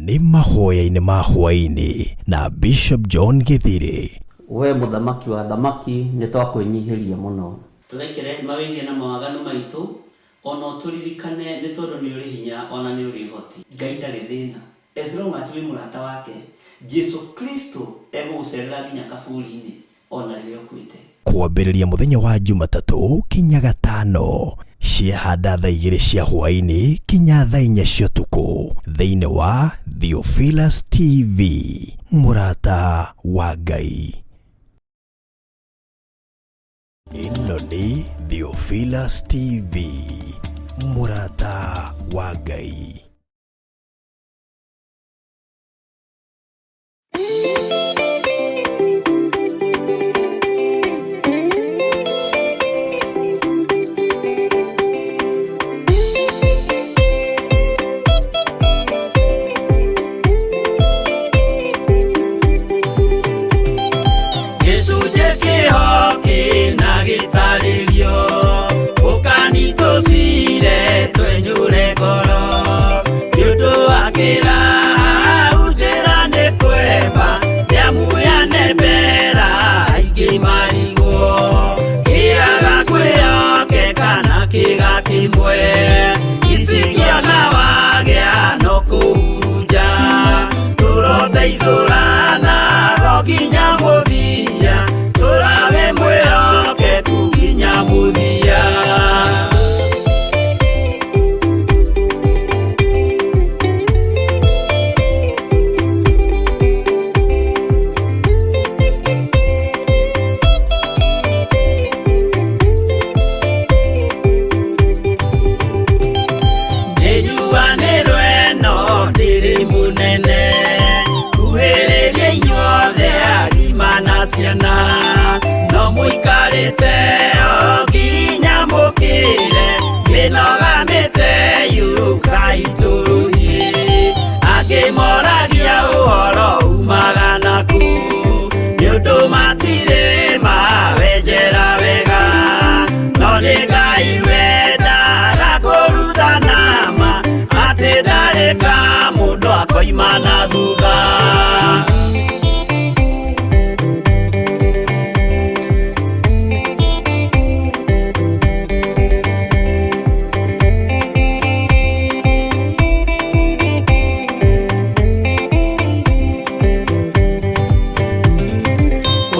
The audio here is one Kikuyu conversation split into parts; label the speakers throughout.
Speaker 1: Nĩ mahoya-inĩ ma hwaĩ-inĩ na Bishop John Gĩthirĩ.
Speaker 2: We mũthamaki wa athamaki, nĩ twakwĩnyihĩria mũno.
Speaker 3: Tũrekere mawĩhia na mawaganu maitũ, o na ũtũririkane, nĩ tondũ nĩ ũrĩ hinya o na nĩ ũrĩ ũhoti. Ngai ndarĩ thĩna as long as wĩ mũrata wake, Jesu Kristo egũgũcerera nginya kaburi-inĩ ona rĩrĩa ũkuĩte.
Speaker 1: Kwambĩrĩria mũthenya wa Jumatatũ kinya Gatano ciahanda thaa 2 cia hwaĩ-inĩ kinya thaa 4 cia ũtukũ thĩinĩ wa Theophilus TV, mũrata wa Ngai. Ĩno nĩ Theophilus TV, mũrata wa Ngai.
Speaker 4: Gĩcunjĩ kĩho kĩna gĩtarĩrio ũkanitũcire twenyũre ngoro nĩ ũndũ wa kĩraha njĩra nĩ kwemba nĩamuyane mbera aingĩ marigwo kĩaga kwĩyokeka na kĩga kĩmwe icingĩona wagĩa no kũhurunja tũroteithũrana go nginya mũthia tũrage mwĩhokeku nginya mũthia. Nĩnjuanĩrwo ĩno ndĩrĩ mũnene kuhĩrĩria inyuothe agima na ciana no mũikarĩte o nginya mũkĩre mĩnoga mĩte yũkai tũrũthiĩ angĩ moragia ũhoro umaga naku nĩ ũndũ matirĩ mawenjera wega no nĩ Ngai wendaga kũrutana ma atĩ ndarĩ ka mũndũ akoima na thutha.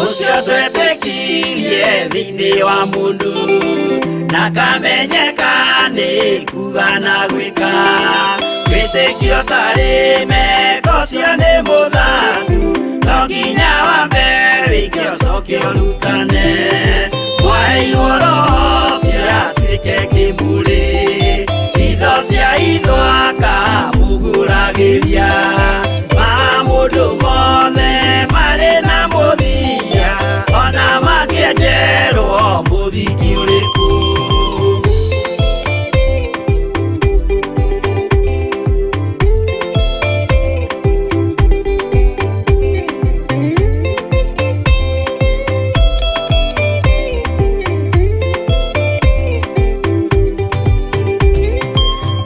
Speaker 4: Ũcio twetĩkirie thĩinĩ wa mũndũ na kamenyeka nĩ kuga na gwĩka wĩtĩkio tarĩ meko ũcio nĩ mũthatu no nginya wambe wĩke ũcoke ũrutane mwaheirwo roho ũcio atuĩke kĩmũrĩ itho cia itho akamũgũragĩria ma mũndũ mothe marĩ na mũthia ona mangĩenjerwo mũthingi ũrĩkũ.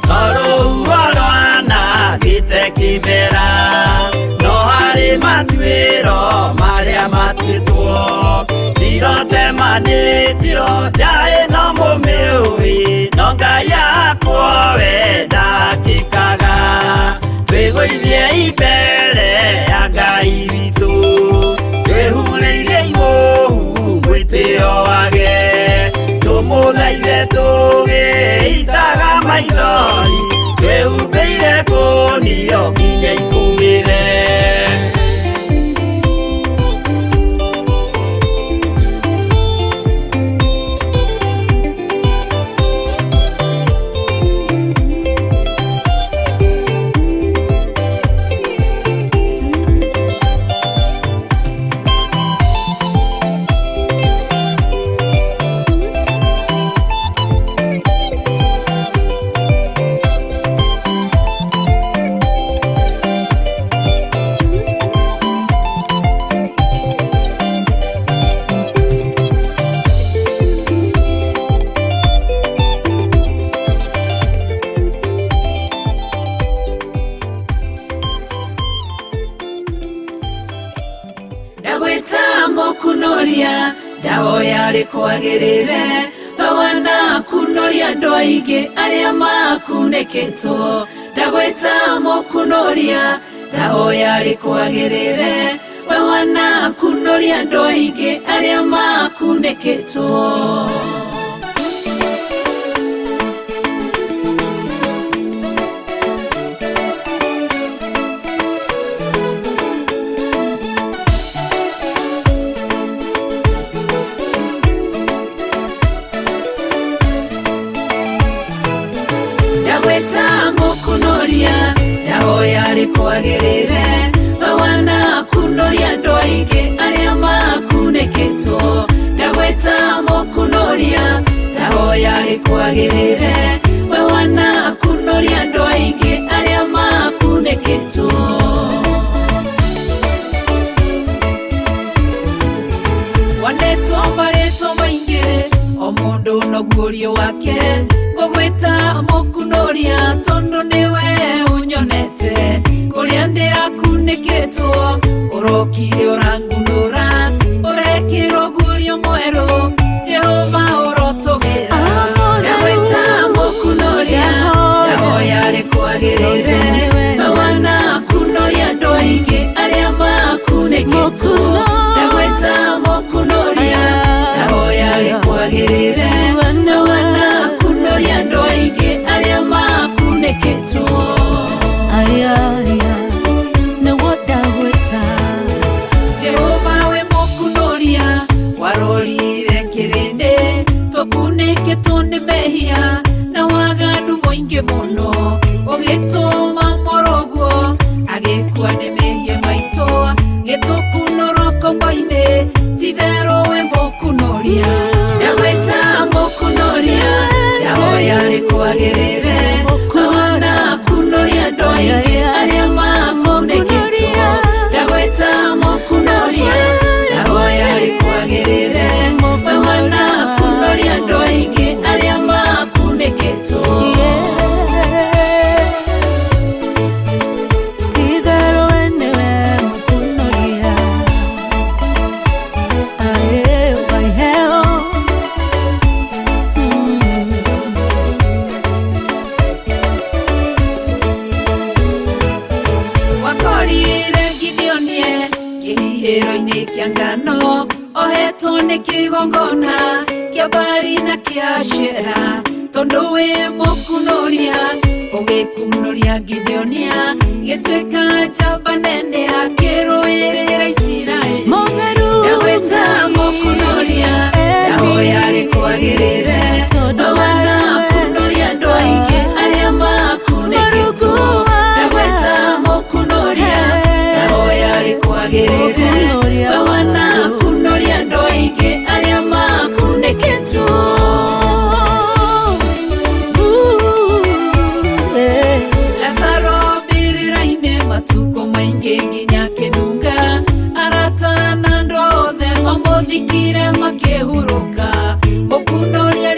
Speaker 4: Tondũ rwanangĩte kĩmera no harĩ matuĩro marĩa matuĩtwo cirotemanĩtio nja ĩno mũmĩũĩ no Ngai akwo we ndakĩkaga twĩgũithie mbere ya Ngai witũ twĩhurĩire imũhu mwĩtĩo wage tũmũthaithe tũgĩitaga maithori twĩhumbĩire kũnio nginya ikũmĩre.
Speaker 5: Ndahoya rĩkwagĩrĩre we wanakunoria andũ aingĩ arĩa makunĩkĩtwo ndagwĩta mũkunoria ndahoya rĩkwagĩrĩre we wanakunoria andũ aingĩ arĩa makunĩkĩtwo. Ndagwĩta mũkunoria ndahoya rĩkwagĩrĩre we wanakunoria andũ aingĩ arĩa makunĩkĩtwo ndagwĩta mũkunoria ndahoya rĩkwagĩrĩre we wanakunoria andũ aingĩ arĩa makunĩkĩtwo. Wanetwo marĩtwa maingĩ o mũndũ noguo wake ngũgwĩta mũkunoria tondũ nĩwe ũnyonete kũrĩa ndĩrakunĩkĩtwo ũrokire ũrangunũra ũrekĩrwo guorio mwerũ Jehova ũrotũgĩra. Ndagwĩta mũkunoria ndahoya rĩkwagĩrĩre we wanakunoria andũ aingĩ arĩa makunĩkĩtwo ndagwĩta mũkunoria ndahoya rĩkwagĩrĩre we wanakunoria andũ aingĩ arĩa makunĩkĩtwo. Jehova we mũkunoria warorire kĩrĩndĩ tũkunĩkĩtwo nĩ mehia na waganu mũingĩ mũno ũgĩtũma mũrũguo agĩkua nĩ mehia maitũ gĩtũkunũrwo ngombo-inĩ titherũ we mũkunoria. Ndagwĩta mũkunoria ndahoya rĩkwagĩrĩre we wanakunoria andũ aingĩ arĩa makunĩkĩtwo ndagwĩta mũkunoria ndahoya rĩkwagĩrĩre we wanakunoria andũ aingĩ arĩa makunĩkĩtwo. Wakorire Gideonie kĩhihĩro-inĩ kĩa ngano ohetwo nĩ kĩgongona kĩa Baali na kĩa Ashera tondũ wĩ mũkunoria ũgĩkunoria Gideonia gĩtuĩka njamba nene akĩrũĩrĩra Isiraeli. Ndagwĩta mũkunoria ndahoya rĩkwagĩrĩre we wanakunoria andũ aingĩ arĩa makunĩkĩtwo ndagwĩta mũkunoria ndahoya rĩkwagĩrĩre we wanakunoria andũ aingĩ arĩa makunĩkĩtwo. Lazaro mbĩrĩra-inĩ matukũ maingĩ nginya kĩnunga arata na andũ othe mamũthikire makĩhurũka mũkunoria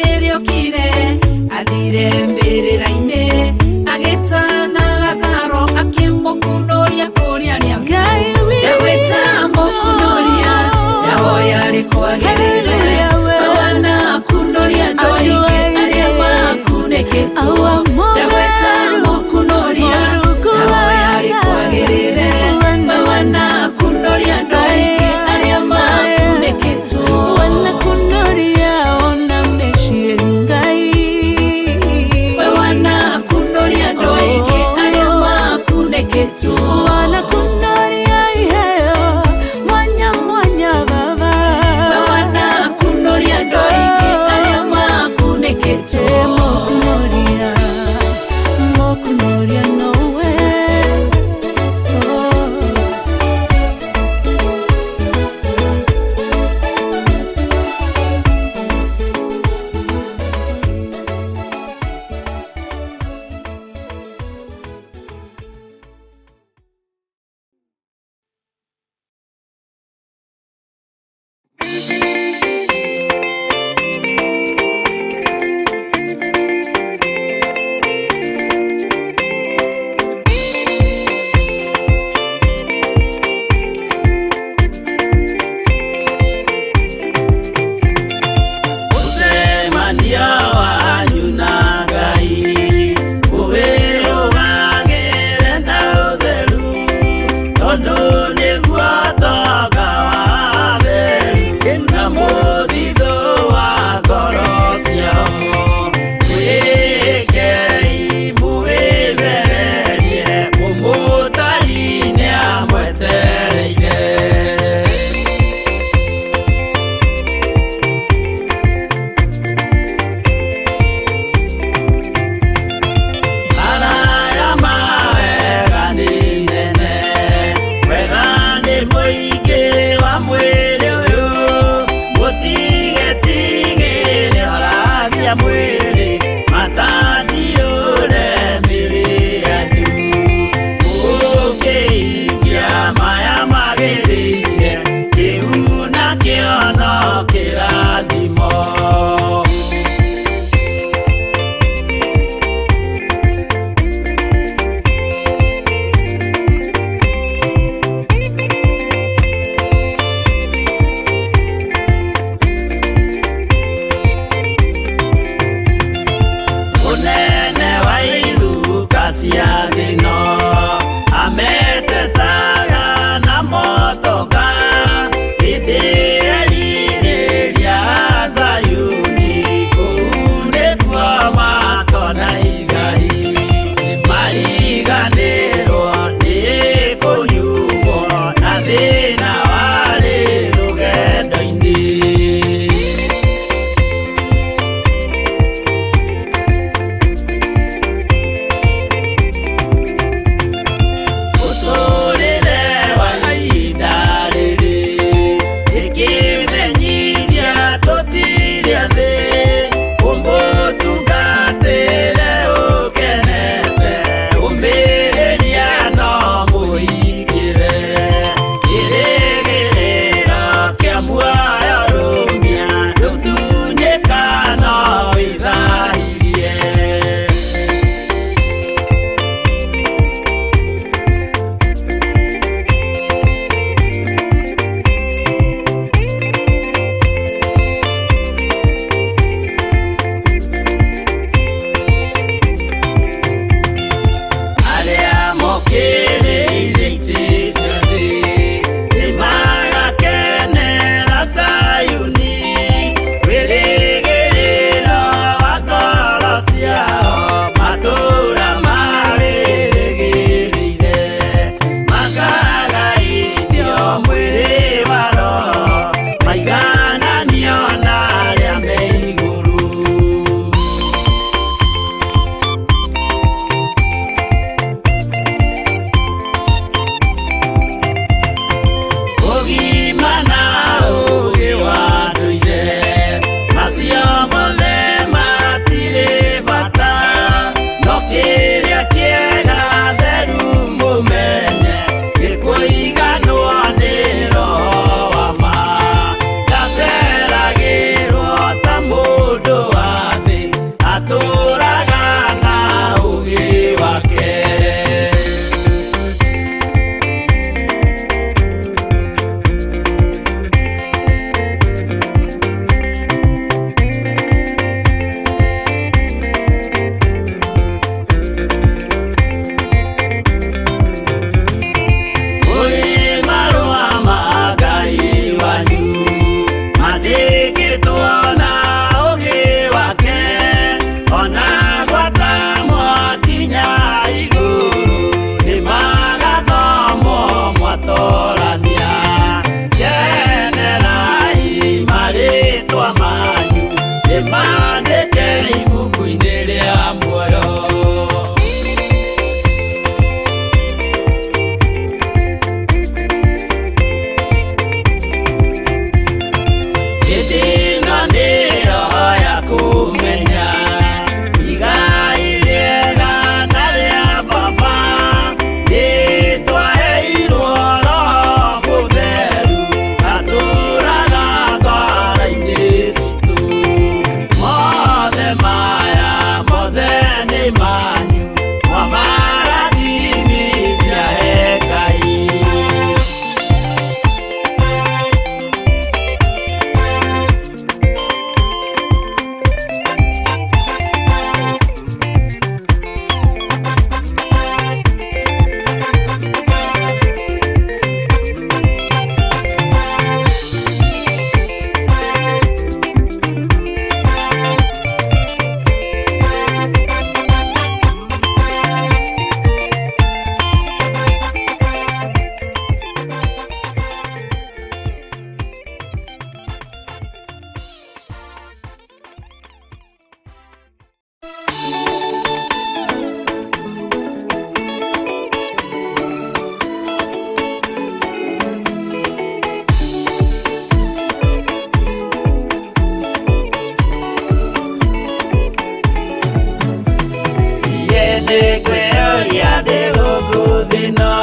Speaker 4: Nĩngwĩyũria ndĩ gũkũ thĩ ĩno,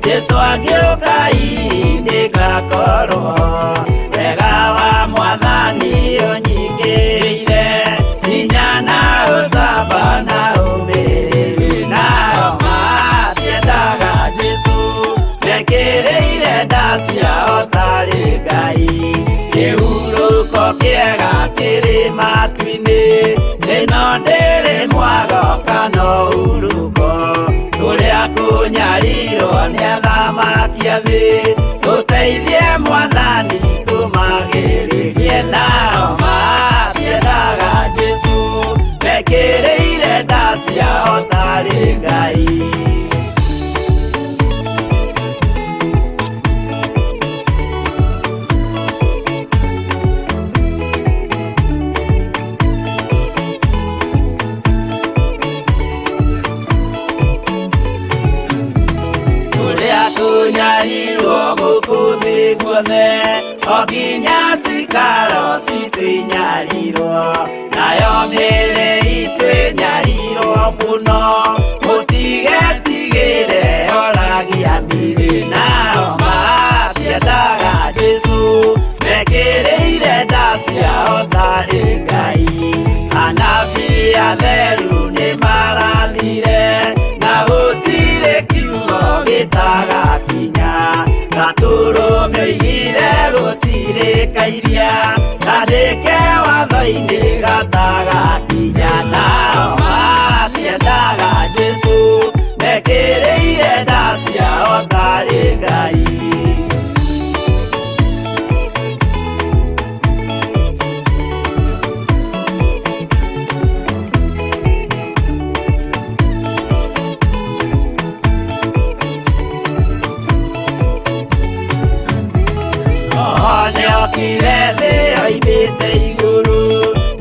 Speaker 4: Jesũ angĩũka hihi nĩngakorwo. Wega wa Mwathani ũnyingĩrĩire, hinya na ũcamba na ũmĩrĩru. Nao matiendaga Jesũ, mekĩrĩire nda ciao tarĩ Ngai. Kĩhurũko kĩega kĩrĩ matu-inĩ, ĩno ndĩrĩ mwago kana ũhurũko. Tũrĩa kũnyarirwo nĩ athamaki a thĩ, tũteithie Mwathani tũmagĩrĩrie. Nao matiendaga Jesũ, mekĩrĩire nda ciao tarĩ Ngai. Tũrĩa tũnyarirwo gũkũ thĩ guothe, o nginya cikaro citũ inyarirwo, nayo mĩĩrĩ itũ ĩnyarirwo mũno, mũtigetigĩre oragia mĩĩrĩ. Nao matiendaga Jesũ, mekĩrĩire nda ciao tarĩ Ngai. Anabii atheru nĩmarathire, na gũtirĩ kiugo gĩtagakinya. Gatũrũme oigire gũtirĩ kairia, kandĩke watho-inĩ gatagakinya. Nao matiendaga Jesũ, mekĩrĩire nda ciao tarĩ Ngai. Nĩokire thĩ oimĩte igũrũ,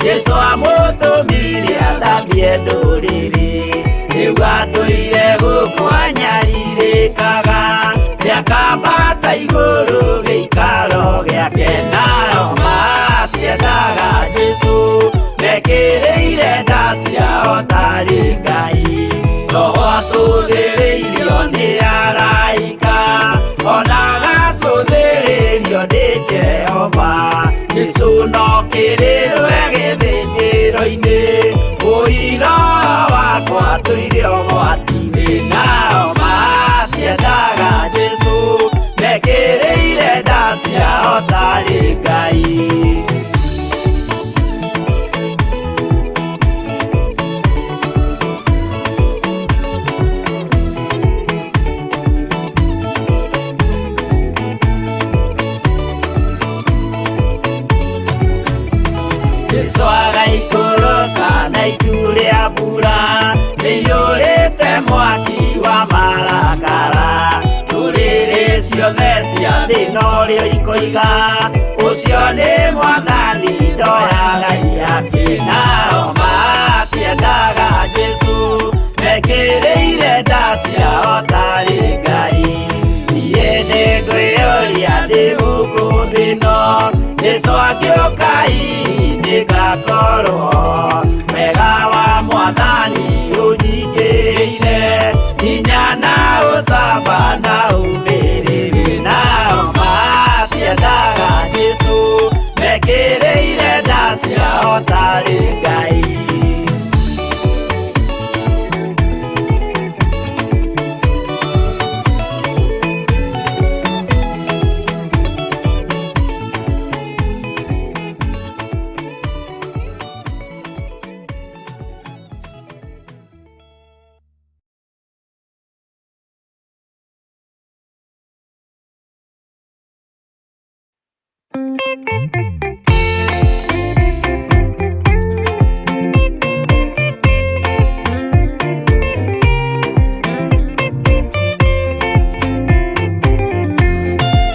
Speaker 4: Jesũ amũtũmire athambie ndũrĩrĩ. Rĩu atũire gũkũ anyarirĩkaga, nĩakambata igũrũ gĩikaro gĩake. Nao matiendaga Jesũ, mekĩrĩire nda ciao tarĩ Ngai. Roho atũthĩrĩirio nĩ araika, ona agacũthĩrĩrio nĩ Jehova. Jesũ no kĩrĩrwe gĩthĩnjĩro-inĩ, ũira wakwa tũire ũgwati-inĩ. Nao matiendaga Jesũ, mekĩrĩire nda ciao tarĩ Ngai. Jesũ agaikũrũka na itu rĩa mbura, rĩiyũrĩte mwaki wa marakara. Ndũrĩrĩ ciothe cia thĩ norĩo ikoiga, ũcio nĩ Mwathani ndoyaga ihaki. Nao matiendaga Jesũ, mekĩrĩire nda ciao tarĩ Ngai. Niĩ nĩngwĩyũria ndĩ gũkũ thĩ ĩno, Jesũ angĩũka hihi nĩngakorwo. Wega wa Mwathani ũnyingĩrĩire, hinya na ũcamba na ũmĩrĩru. Nao matiendaga Jesũ, mekĩrĩire nda ciao tarĩ Ngai.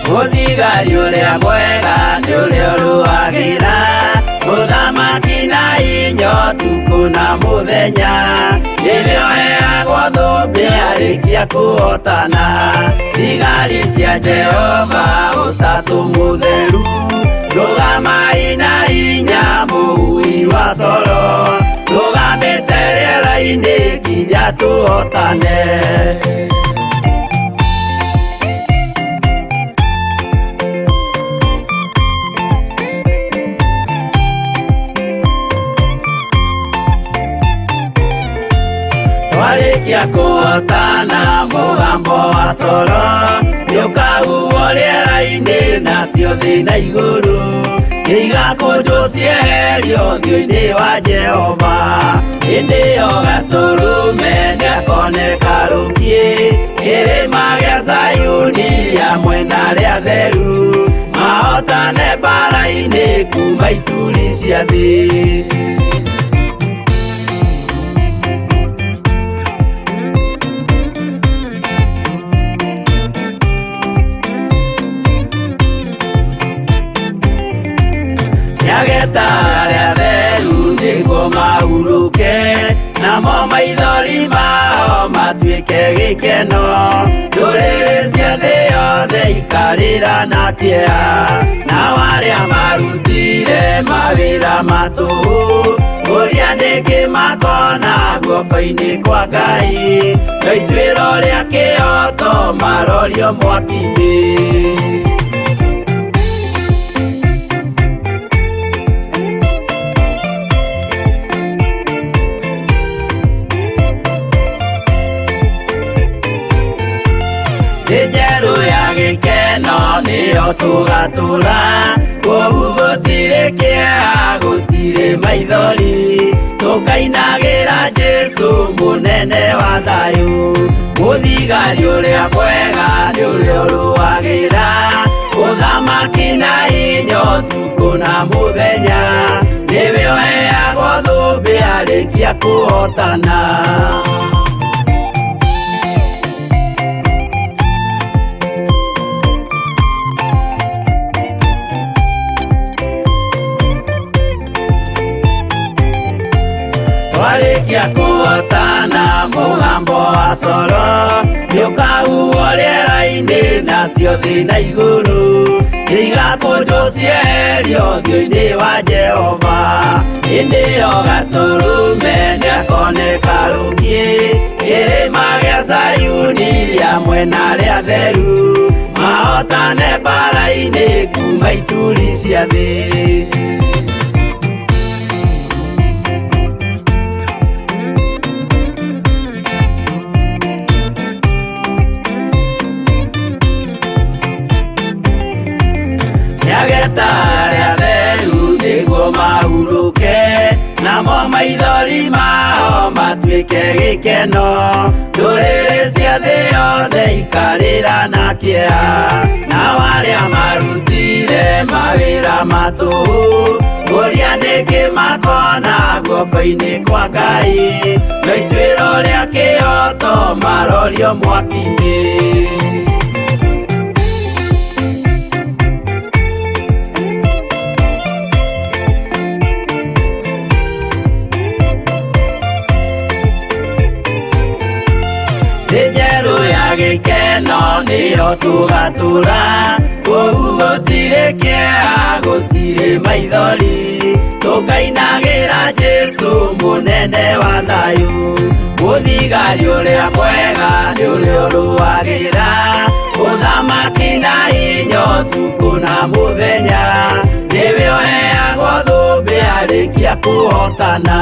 Speaker 4: Mũthigari ũrĩa mwega nĩ ũrĩa ũrũagĩra mũthamaki na inya ũtukũ na mũthenya, nĩwe ũheagwo thũmbĩ arĩkia Twarĩkia kũhotana thigari cia Jehova ũtatũ mũtheru rũgamai na hinya mũhui wa coro rũgamĩte rĩera-inĩ nginya tũhotane. Twarĩkia kũhotana mũgambo wa coro nĩũkahuhwo rĩera-inĩ nacio thĩ na igũrũ nĩigakũnjwo cieherio ũthiũ-inĩ wa Jehova. Hĩndĩ ĩyo Gatũrũme nĩakoneka rũkiĩ kĩrĩma gĩa Zayuni hamwe na arĩa atheru mahotane mbaara-inĩ kuma ituri cia thĩ. Nĩageta arĩa atheru nĩguo mahurũke namo maithori mao matuĩke gĩkeno. Ndũrĩrĩ cia thĩ yothe ikarĩra na kĩeha nao arĩa marutire mawĩra ma tũhũ ũrĩa nĩkĩ makona guoko-inĩ kwa Ngai no ituĩro rĩa kĩhooto marorio mwaki-inĩ. Thĩ njerũ ya gĩkeno nĩyo tũgatũra kũu gũtirĩ kĩeha gũtirĩ maithori tũkainagĩra Jesũ mũnene wa thayũ. Mũthigari ũrĩa mwega nĩ ũrĩa ũrũagĩra ũthamaki na hinya ũtukũ na mũthenya nĩwe ũheagwo thũmbĩ arĩkia kũhotana. Twarĩkia kũhotana mũgambo wa coro nĩũkahuhwo rĩera-inĩ nacio thĩ na igũrũ nĩigakũnjwo cieherio ũthiũ-inĩ wa Jehova. Hĩndĩ ĩyo Gatũrũme nĩakoneka rũkiĩ kĩrĩma gĩa Zayuni hamwe na arĩa atheru mahotane mbaara-inĩ kuma ituri cia thĩ. Nĩageta arĩa atheru nĩguo mahurũke namo maithori mao matuĩke gĩkeno. Ndũrĩrĩ cia thĩ yothe ikarĩra na kĩeha nao arĩa marutire mawĩra ma tũhũ ũrĩa nĩkĩ makona guoko-inĩ kwa Ngai no ituĩro rĩa kĩhooto marorio mwaki-inĩ. Thĩ njerũ ya gĩkeno nĩyo tũgatũra kũu gũtirĩ kĩeha gũtirĩ maithori tũkainagĩra Jesũ mũnene wa thayũ. Mũthigari ũrĩa mwega nĩ ũrĩa ũrũagĩra ũthamaki na hinya ũtukũ na mũthenya nĩwe ũheagwo thũmbĩ arĩkia kũhotana.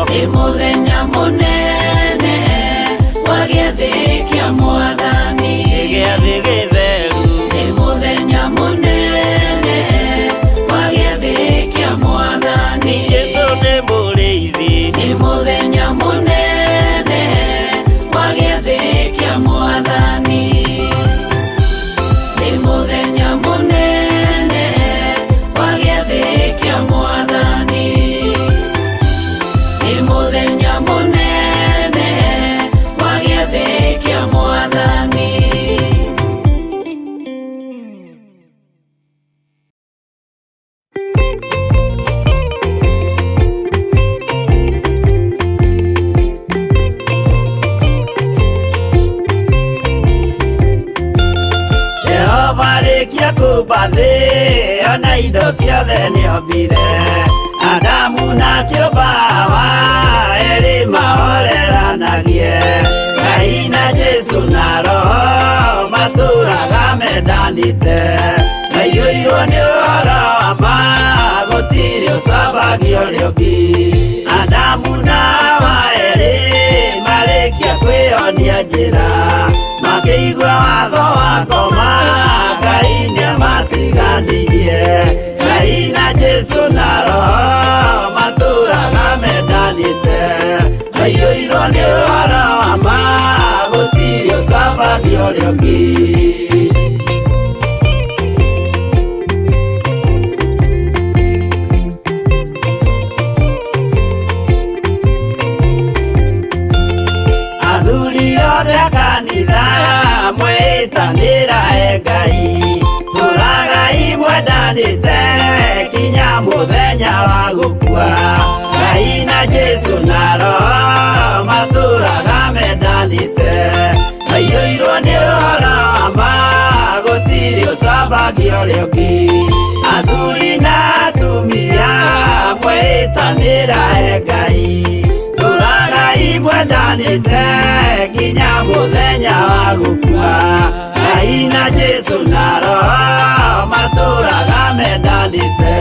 Speaker 5: Nĩ mũthenya mũnene wa gĩathĩ kĩa Mwathani.
Speaker 4: Gĩathĩ gĩtheru.
Speaker 5: Nĩ mũthenya mũnene wa gĩathĩ kĩa Mwathani.
Speaker 4: Jesũ nĩ mũrĩithi.
Speaker 5: Nĩ mũthenya mũnene wa gĩathĩ kĩa Mwathani. Nĩ mũthenya mũnene wa gĩathĩ kĩa Mwathani. Nĩ mũthenya mũnene wa gĩathĩ kĩa Mwathani.
Speaker 4: Jehova arĩkia kũmba thĩ ona indo ciothe nĩombire. Adamu na kĩũmba Hawa erĩ mahoreranagie. Ngai na Jesũ na Roho matũraga mendanĩte. Maiyũirwo nĩ ũhoro wa ma gũtirĩ ũcambagia ũrĩa ũngĩ. Adamu na Hawa erĩ marĩkia kwĩyonia njĩra, makĩigua watho wa ngoma Ngai nĩamatiganirie. Ngai na Jesũ na Roho matũraga mendanĩte. Maiyũirwo nĩ ũhoro wa ma gũtirĩ ũcambagia ũrĩa ũngĩ. Athuri othe a kanitha mwĩtanĩra e Ngai, tũragai mwendanĩte kinya mũthenya wa gũkua. Ngai na Jesũ na Roho matũraga mendanĩte. Maiyũirwo nĩ ũhoro wa ma gũtirĩ ũcambagia ũrĩa ũngĩ. Athuri na atumia mwĩtanĩra e Ngai, tũragai mwendanĩte nginya mũthenya wa gũkua. Ngai na Jesũ na Roho matũraga mendanĩte.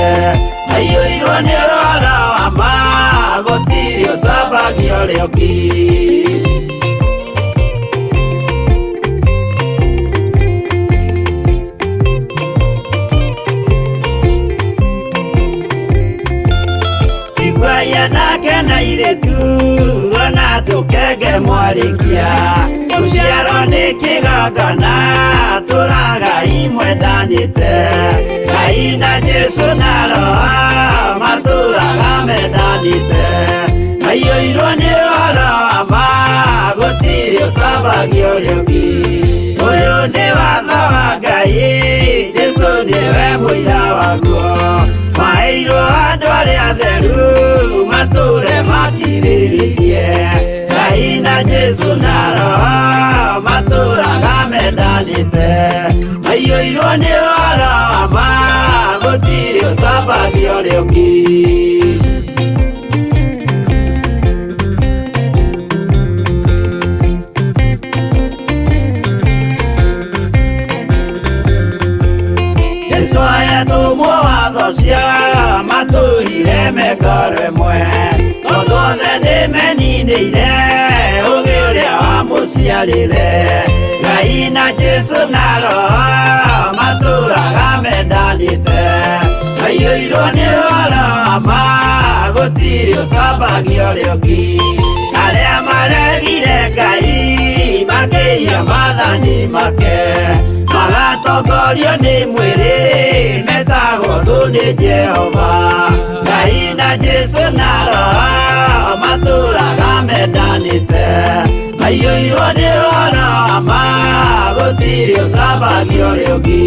Speaker 4: Maiyũirwo nĩ ũhoro wa ma gũtirĩ ũcambagia ũrĩa ũngĩ. Iguai anake na airĩtu ona tũkenge mwarĩkia, gũciarwo nĩ kĩgongona tũragai mwendanĩte. Ngai na Jesũ na Roho matũraga mendanĩte. Maiyũirwo nĩ ũhoro wa ma gũtirĩ ũcambagia ũrĩa ũngĩ. Ũyũ nĩ watho wa Ngai, Jesũ nĩwe mũira waguo. Maheirwo andũ arĩa atheru matũre makirĩrĩirie. Ngai na Jesũ na Roho matũraga mendanĩte. Maiyũirwo nĩ ũhoro wa ma gũtirĩ ũcambagia ũrĩa ũngĩ. Jesũ ayatũmwo watho cia matũrire mengoro ĩmwe, tondũ othe nĩmeninĩire ũgĩ ũrĩa wamũciarire. Ngai na Jesũ na Roho matũraga mendanĩte. Maiyũirwo nĩ ũhoro wa ma gũtirĩ ũcambagia ũrĩa ũngĩ. Arĩa maregire Ngai makĩiya maathani make, magatongorio nĩ mwĩrĩ metagwo thũ nĩ Jehova. Ngai na Jesũ na Roho matũraga mendanĩte. Maiyũirwo nĩ ũhoro wa ma gũtirĩ ũcambagia ũrĩa ũngĩ.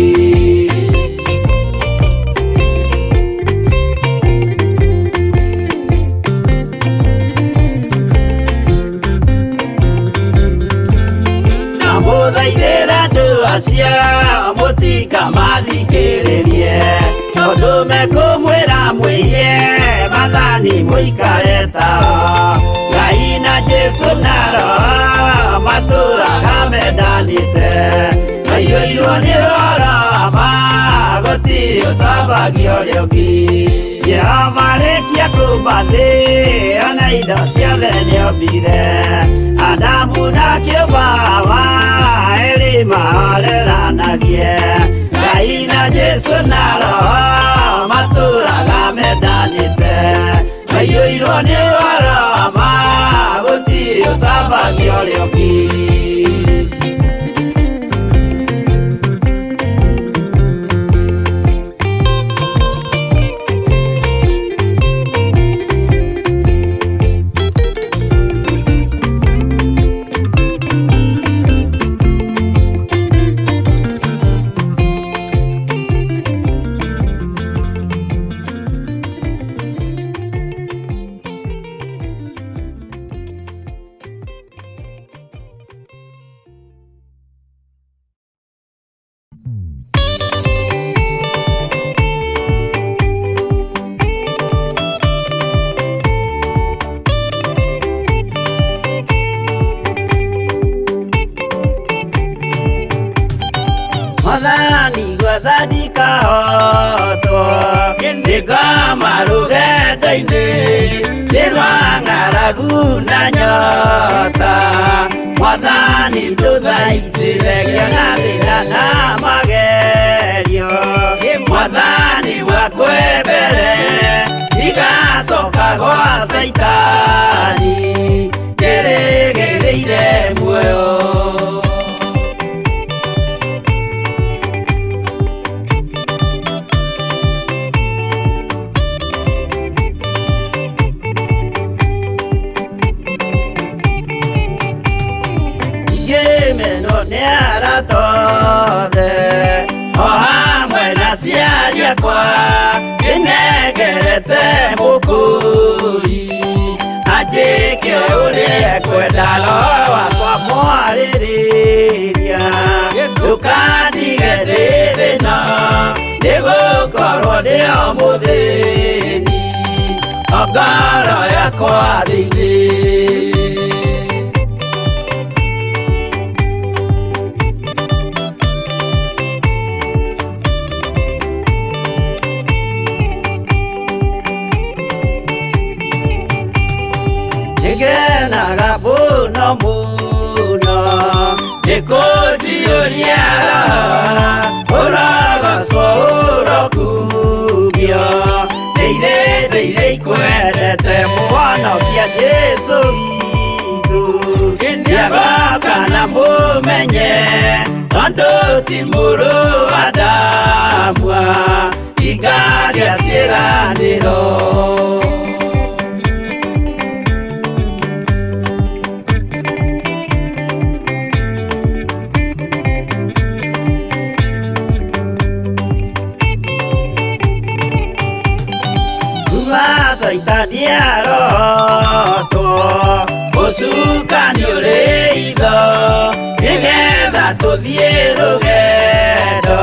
Speaker 4: Ndamũthaithĩra andũ acio mũtikamathikĩrĩrie, tondũ mekũmwĩra mwĩiye maathani mũikare tao. Ngai na Jesũ na Roho matũraga mendanĩte. Maiyũirwo nĩ ũhoro wa ma gũtirĩ ũcambagia ũrĩa ũngĩ. Jehova rĩkia kũmba thĩ ona indo ciothe nĩombire Adamu na kĩũmba Hawa erĩ mahoreranagie Ngai na Jesũ na Roho matũraga mendanĩte maiyũirwo nĩ ũhoro wa ma gũtirĩ ũcambagia ũrĩa ũngĩ. Mwathani gwatha ndikahotwo nĩngoma rũgendo-inĩ nĩ rwa ng'aragu na nyota Mwathani ndũthaitĩre ngĩona thĩna na magerio Mwathani wakwe mbere ndigacoka gwa Caitani njĩrĩgĩrĩire muoyo. Ngĩmenwo nĩ arata othe o hamwe na aciari akwa ndĩnengerete mũkũri anjĩke ũrĩa ekwenda roho wakwa mwarĩrĩria ndũkandige ndĩ thĩna nĩgũkorwo ndĩ o mũthĩni o ngoro yakwa thĩinĩ. Nĩngenaga mũno mũno nĩkũnjiyũria roho ũrogocwo ũrokumio ndĩire ndĩire ikwendete mũhonokia Jesũ witũ nĩagoka na mũmenye tondũ ti mũrũ wa Adamu ingagĩa ciĩranĩro. Caitani arotwo ũcukani ũrĩ itho nĩgetha tũthiĩ rũgendo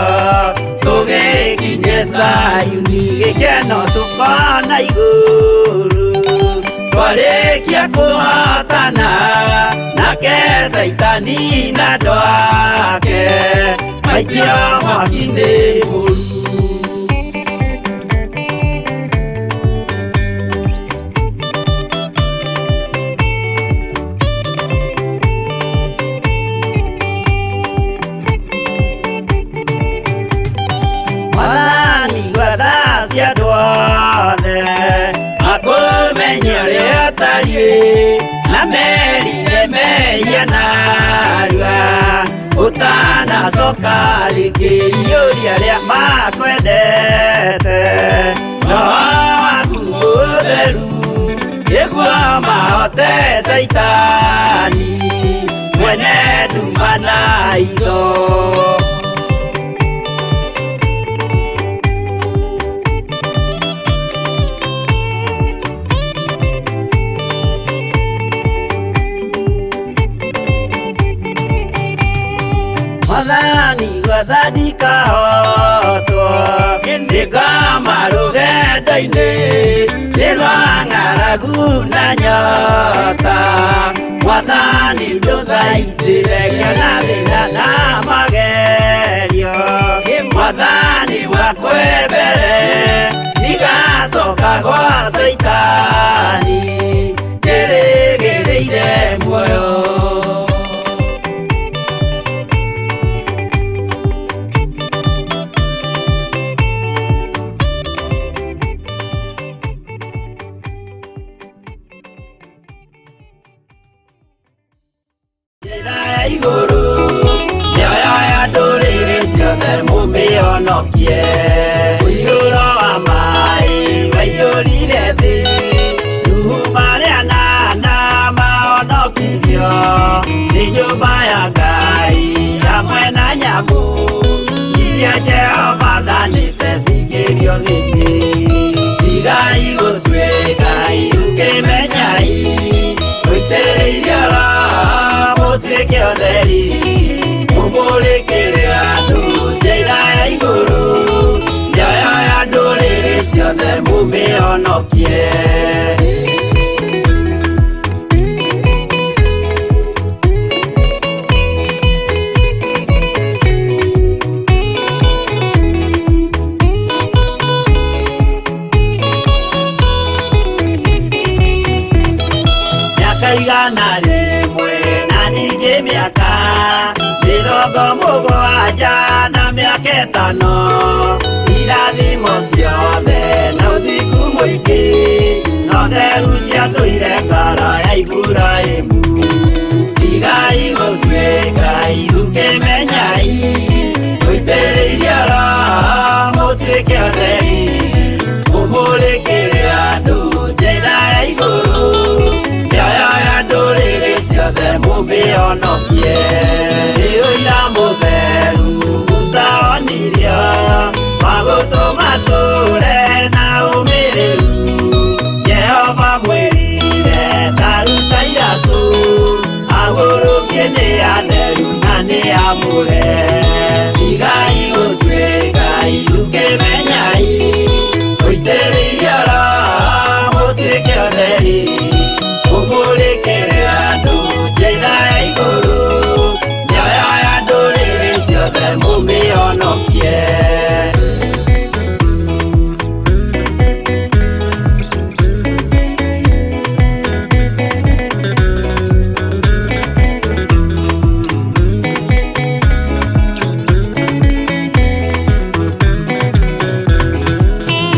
Speaker 4: tũgĩkinye Zayuni gĩkeno tũkona igũrũ twarĩkia kũhotana nake Caitani na andũ ake maikio mwaki-inĩ mũru. Mwathani gwatha cia andũ othe makũmenye ũrĩa ũtariĩ na merire mehia narua ũtanacoka rĩngĩ iyũria arĩa makwendete roho waku mũtheru nĩguo mahote Caitani mwene nduma na itho. Mwathani gwatha ndikahotwo nĩngoma rũgendo-inĩ nĩ rwa ng'aragu na nyota Mwathani ndũthaitĩre ngĩona thĩna na magerio Mwathani wakwe mbere ndigacoka gwa Caitani njĩrĩgĩrĩire muoyo. Njĩra ya igũrũ mĩoyo ya ndũrĩrĩ ciothe mũmĩhonokie. Mũiyũro wa maĩ waiyũrire thĩ, Nuhu marĩ anana mahonokirio nĩ nyũmba ya Ngai hamwe na nyamũ iria Jehova athanĩte cingĩrio thĩ. Tigai gũtuĩka ũkĩmenyai mũitĩrĩirio Roho mũtuĩke ũtheri, mũmũrĩkĩre andũ njĩra ya igũrũ, mĩoyo ya ndũrĩrĩ ciothe mũmĩhonokie. Mĩaka 100 na ningĩ mĩaka 70 na mĩaka 5, irathimo ciothe na ũthingu mũingĩ no theru ciatũire ngoro ya Iburahĩmu. Tigai gũtuĩka ũkĩmenyai mũitĩrĩirio Roho mũtuĩke ũtheri, mũmũrĩkĩre andũ njĩra ya igũrũ, mĩoyo ya ndũrĩrĩ ciothe mũmĩhonokie. Nĩ ũira mũtheru Musa onirio wa gũtũma tũre na ũmĩrĩru, Jehova mwĩrire ta ruta iratũ, ahurũkie nĩ atheru na nĩ amũre. Tigai gũtuĩka ũkĩmenyai mũitĩrĩirio Roho mũtuĩke ũtheri, mũmũrĩkĩre andũ njĩra ya igũrũ, mĩoyo ya ndũrĩrĩ ciothe mũmĩhonokie.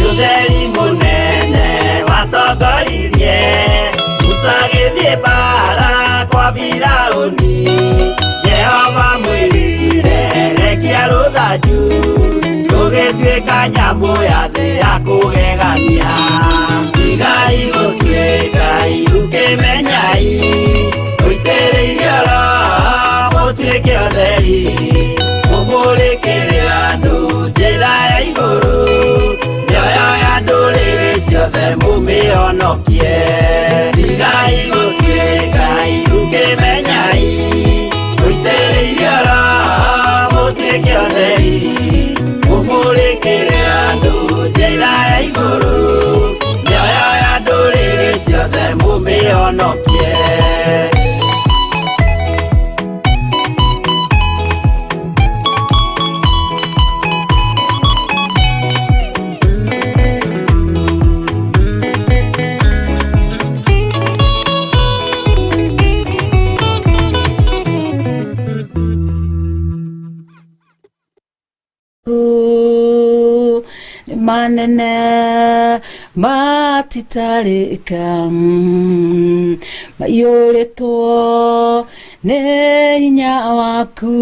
Speaker 4: Ũtheri mũnene watongoririe Musa agĩthiĩ mbaara kwa Firaũni, Jehova mwĩrire rekia rũthanju rũgĩtuĩka nyamũ ya thĩ ya kũgegania. Tigai gũtuĩka ũkĩmenyai mũitĩrĩirio Roho mũtuĩke ũtheri, mũmũrĩkĩre andũ njĩra ya igũrũ, mĩoyo ya ndũrĩrĩ ciothe mũmĩhonokie. Tigai gũtuĩka ũkĩmenyai mũitĩrĩirio Roho mũtuĩke ũtheri, mũmũrĩkĩre andũ njĩra ya igũrũ, mĩoyo ya ndũrĩrĩ ciothe mũmĩhonokie.
Speaker 5: Manene matitarĩka maiyũrĩtwo nĩ hinya waku.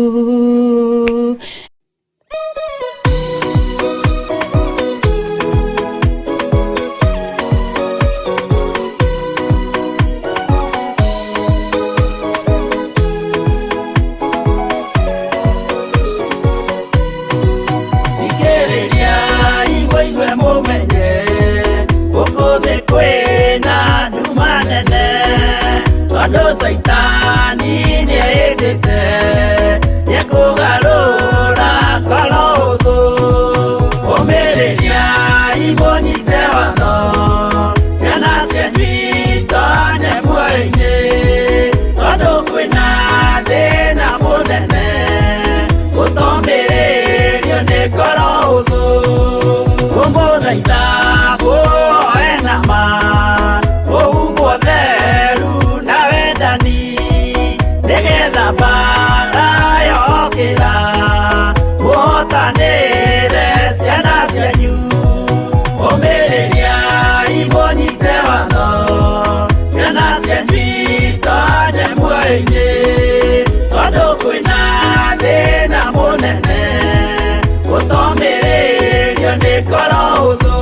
Speaker 4: Kwĩna nduma nene tondũ Caitani nĩehĩtĩte nĩekũgarũra ngoro ũthũ. Ũmĩrĩriai mũnyite watho, ciana cianyu itonye muoyo-inĩ, tondũ kwĩna thĩna mũnene gũtomĩrĩrio nĩ ngoro ũthũ. Ngũmũthaitha mũhoe ngoro hũthũ.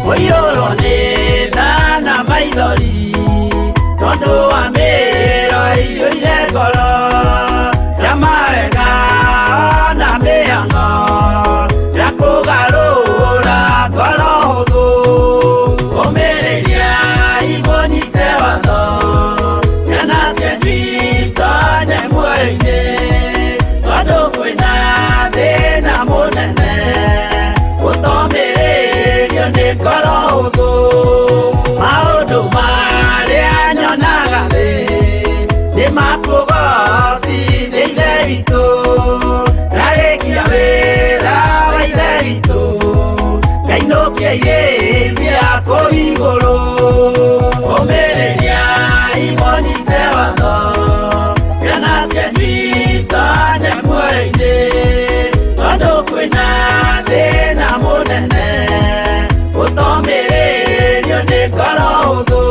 Speaker 4: Ũiyũrwo nĩ tha na maithori tondũ wa mĩĩro ĩiyũire ngoro ya mawega na mĩhang'o ya kũgarũra ngoro hũthũ. Ũmĩrĩria imũnyite watho ciana cianyu itonye muoyo-inĩ tondũ kwĩna thĩna mũnene ũtomĩrĩrio nĩ ngoro hũthũ. Maũndũ marĩa nyonaga thĩ nĩ makũgocithia Ithe witũ, ndarĩkia wĩra wa Ithe witũ ngainũkia irĩithia kũu igũrũ. Ũmĩrĩria imũnyite watho ciana cianyu itonye muoyo-inĩ tondũ kwĩna thĩna mũnene ũtomĩrĩrio nĩ ngoro hũthũ.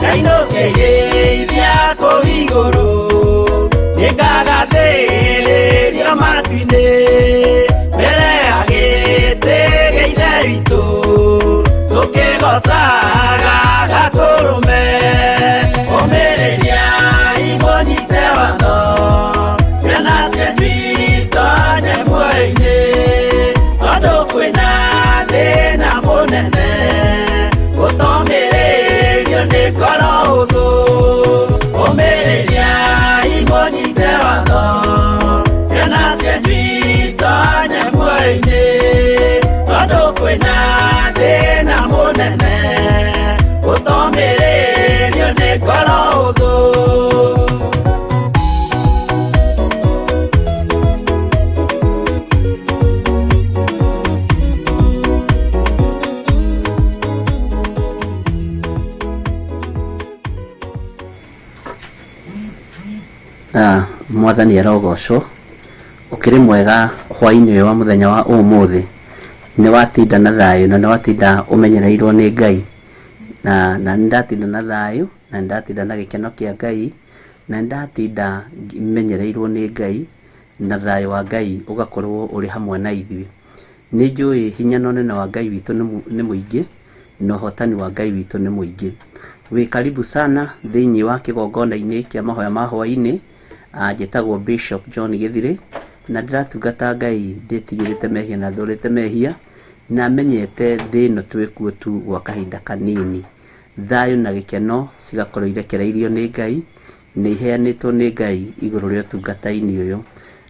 Speaker 4: Ngainũkia irĩithia kũu igũrũ nĩngagathĩrĩrio matu-inĩ mbere ya gĩtĩ gĩa Ithe witũ tũkĩgocaga Gatũrũme. Ũmĩrĩria imũnyite watho ciana cianyu itonye muoyo-inĩ tondũ kwĩna thĩna mũnene ũtomĩrĩrio nĩ ngoro hũthũ. Ũmĩrĩria imũnyite watho ciana cianyu itonye muoyo-inĩ tondũ kwĩna thĩna mũnene ũtomĩrĩrio nĩ ngoro hũthũ.
Speaker 2: Mwathani arogocwo. Ũkĩrĩ mwega hwaĩ-inĩ ũyũ wa mũthenya wa ũmũthĩ. Nĩ watinda na thayũ na nĩ watinda ũmenyereirwo nĩ Ngai, na nĩ ndatinda na thayũ na nĩ ndatinda na gĩkeno kĩa Ngai na nĩ ndatinda menyereirwo nĩ Ngai na thayũ wa Ngai ũgakorwo ũrĩ hamwe na ithuĩ. Nĩ njũĩ hinya na ũnene wa Ngai witũ nĩ mũingĩ na ũhotani wa Ngai witũ nĩ mũingĩ. Wĩ karibu sana thĩinĩ wa kĩgongona-inĩ kĩa mahoya ma hwaĩ-inĩ. Njĩtagwo Bishop John Gĩthirĩ na ndĩratungata Ngai ndĩtigĩrĩte mehia na thũrĩte mehia na menyete thĩ ĩno twĩkuo tu gwa kahinda kanini. Thayũ na gĩkeno cigakorwo irekereirio nĩ Ngai na iheanĩtwo nĩ Ngai igũrũ rĩa ũtungata-inĩ ũyũ.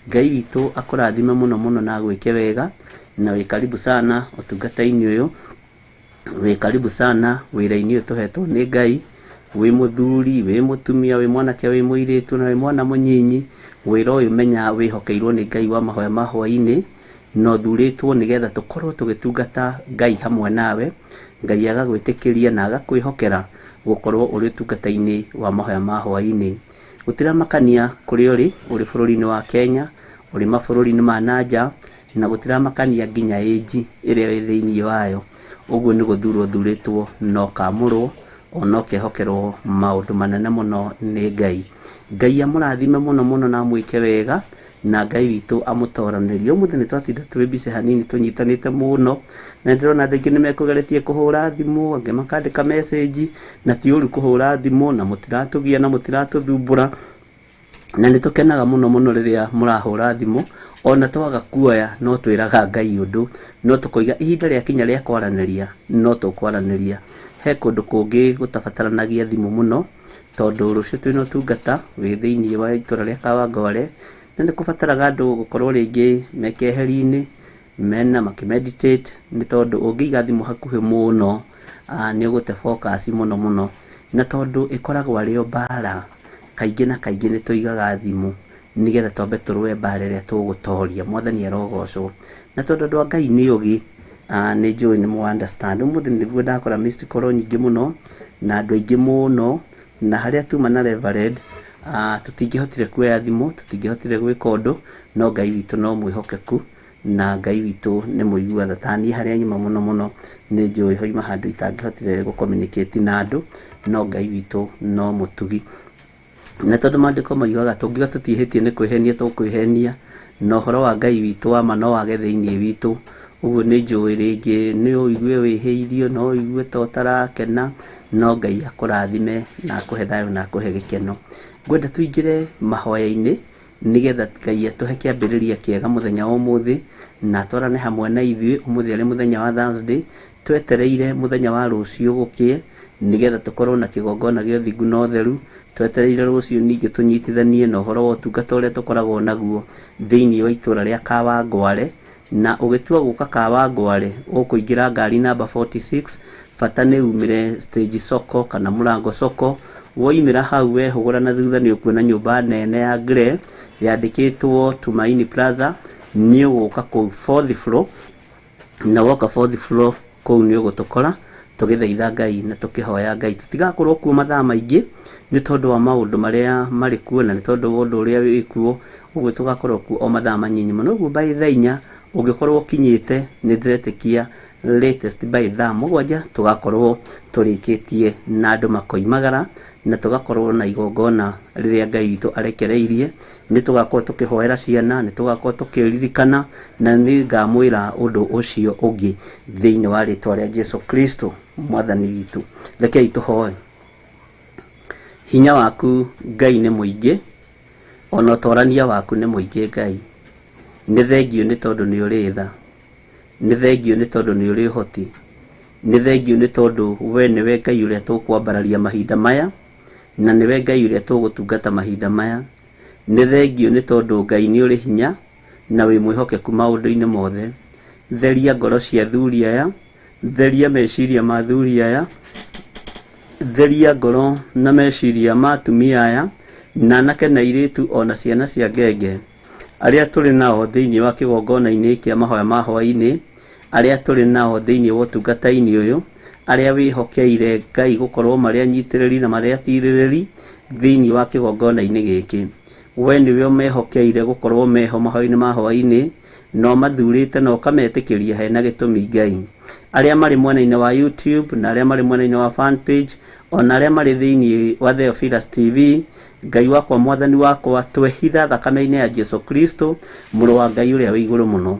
Speaker 2: Ngai witũ akũrathime mũno mũno na agwĩke wega, na wĩ karibu sana ũtungata-inĩ ũyũ, wĩ karibu sana wĩra-inĩ ũyũ tũhetwo nĩ Ngai. Wĩ mũthuri, wĩ mũtumia, wĩ mwanake, wĩ mũirĩtu na wĩ mwana mũnyinyi, wĩra ũyũ menya wĩhokeirwo nĩ Ngai wa mahoya ma hwaĩ-inĩ na ũthurĩtwo nĩgetha tũkorwo tũgĩtungata Ngai hamwe nawe. Ngai agagwĩtĩkĩria na agakwĩhokera gũkorwo ũrĩ ũtungata-inĩ wa mahoya ma hwaĩ-inĩ. Gũtiramakania kũrĩa ũrĩ, ũrĩ bũrũri-inĩ wa Kenya, ũrĩ mabũrũri-inĩ ma nanja, na gũtiramakania nginya ĩnji ĩrĩa wĩ thĩinĩ wayo. Ũguo nĩ gũthurwo ũthurĩtwo na ũkamũrwo ona ũkehokerwo maũndũ manene mũno nĩ Ngai. Ngai amũrathime mũno mũno na amwĩke wega na Ngai witũ amũtoranĩrie. Ũmũthĩ nĩ twatinda twĩ mbica hanini tũnyitanĩte mũno na ndĩrona andũ aingĩ nĩ mekũgeretie kũhũra thimũ, angĩ makandĩka message, na ti ũru kũhũra thimũ na mũtiratũgia na mũtiratũthumbũra, na nĩ tũkenaga mũno mũno rĩrĩa mũrahũra thimũ. Ona twaga kuoya no twĩraga Ngai ũndũ, no tũkoiga ihinda rĩakinya rĩa kwaranĩria no tũkwaranĩria. He kũndũ kũngĩ gũtabataranagia thimũ mũno tondũ rũciũ twĩna ũtungata wĩ thĩinĩ wa itũra rĩa Kawangware na nĩ kũbataraga andũ gũkorwo rĩngĩ me keheri-inĩ mena makĩmeditate, nĩ tondũ ũngĩiga thimũ hakuhĩ mũno nĩ ũgũte focus mũno mũno, na tondũ ĩkoragwo arĩ o mbara kaingĩ na kaingĩ nĩ tũigaga thimũ Nĩgetha twambe tũrũe mbara ĩrĩa tũgũtoria. Mwathani arogocwo. Na tondũ andũ a Ngai nĩ ũgĩ, nĩ njũĩ nĩ mũ understand. Ũmũthĩ nĩguo ndakora missed call nyingĩ mũno na andũ aingĩ mũno, na harĩa tuma na Reverend, tũtingĩhotire kuoya thimũ, tũtingĩhotire gwĩka ũndũ, no Ngai witũ no mwĩhokeku na Ngai witũ nĩ mũigua tha. Ta niĩ harĩa nyuma mũno mũno nĩ njũĩ hoima handũ itangĩhotire gũ communicate na andũ, no Ngai witũ no mũtugi. Na tondũ maandĩko moigaga tũngiuga tũtiĩhĩtie nĩ kwĩhenia tũkwĩhenia, na ũhoro wa Ngai witũ wa ma no wage thĩinĩ witũ. Ũguo nĩ njũĩ rĩngĩ nĩ ũigue wĩhĩirio, no ũigue ta ũtarakena, no Ngai akũrathime na akũhe thayũ na akũhe gĩkeno. Ngwenda tũingĩre mahoya-inĩ nĩgetha Ngai atũhe kĩambĩrĩria kĩega mũthenya wa ũmũthĩ na atwarane hamwe na ithuĩ. Ũmũthĩ arĩ mũthenya wa Thursday, twetereire mũthenya wa rũciũ gũkĩe nĩgetha tũkorwo na kĩgongona gĩa ũthingu na ũtheru. Twetereire rũciũ ningĩ tũnyitithanie na ũhoro wa ũtungata ũrĩa tũkoragwo naguo thĩinĩ wa itũra rĩa Kawangware. Na ũgĩtua gũka Kawangware ũkũingĩra ngari namba 46, bata nĩ umĩre stage soko kana mũrango soko. Woimĩra hau wehũgũra na thutha nĩ ũkuona nyũmba nene ya grey yandĩkĩtwo Tumaini Plaza. Nĩ ũgũka kũu fourth floor, na woka fourth floor kũu nĩ ũgũtũkora tũgĩthaitha Ngai na tũkĩhoya Ngai. Tũtigakorwo kuo mathaa maingĩ nĩ tondũ wa maũndũ marĩa marĩ kuo na nĩ tondũ wa ũndũ ũrĩa wĩ kuo, ũguo tũgakorwo kuo o mathaa manyinyi mũno. Ũguo by thaa inya ũngĩkorwo ũkinyĩte, nĩ ndĩretĩkia latest by thaa mũgwanja tũgakorwo tũrĩkĩtie na andũ makoimagara na tũgakorwo na igongona rĩrĩa Ngai witũ arekereirie. Nĩ tũgakorwo tũkĩhoera ciana, nĩ tũgakorwo tũkĩririkana, na nĩ ngamwĩra ũndũ ũcio ũngĩ thĩinĩ wa rĩtwa rĩa Jesu Kristo mwathani witũ. Rekei tũhoe. Hinya waku Ngai nĩ mũingĩ, ona ũtorania waku nĩ mũingĩ Ngai. Nĩ thengio nĩ tondũ nĩ ũrĩ tha, nĩ thengio nĩ tondũ nĩ ũrĩ ũhoti, nĩ thengio nĩ tondũ we nĩwe Ngai ũrĩa tũkwambararia mahinda maya, na nĩwe Ngai ũrĩa tũgũtungata mahinda maya. Nĩ thengio nĩ tondũ Ngai nĩ ũrĩ hinya na wĩ mwĩhokeku maũndũ-inĩ mothe. Theria ngoro cia athuri aya, theria meciria ma athuri aya, theria ngoro na meciria ma atumia aya, na anake na airĩtu ona ciana cia ngenge arĩa tũrĩ nao thĩinĩ wa kĩgongona-inĩ kĩa mahoya ma hwaĩ-inĩ, arĩa tũrĩ nao thĩinĩ wa ũtungata-inĩ ũyũ, arĩa wĩhokeire Ngai gũkorwo marĩ anyitĩrĩri na marĩ atirĩrĩri thĩinĩ wa kĩgongona-inĩ gĩkĩ. We nĩwe ũmehokeire gũkorwo meho mahoya-inĩ ma hwaĩ-inĩ, na ũmathurĩte na ũkametĩkĩria hena gĩtũmi Ngai. Arĩa marĩ mwena-inĩ wa YouTube na arĩa marĩ mwena-inĩ wa fan page, ona arĩa marĩ thĩinĩ wa Theophilus TV, Ngai wakwa mwathani wakwa, twehitha thakame-inĩ ya Jesu Kristo mũrũ wa Ngai ũrĩa wĩ igũrũ mũno.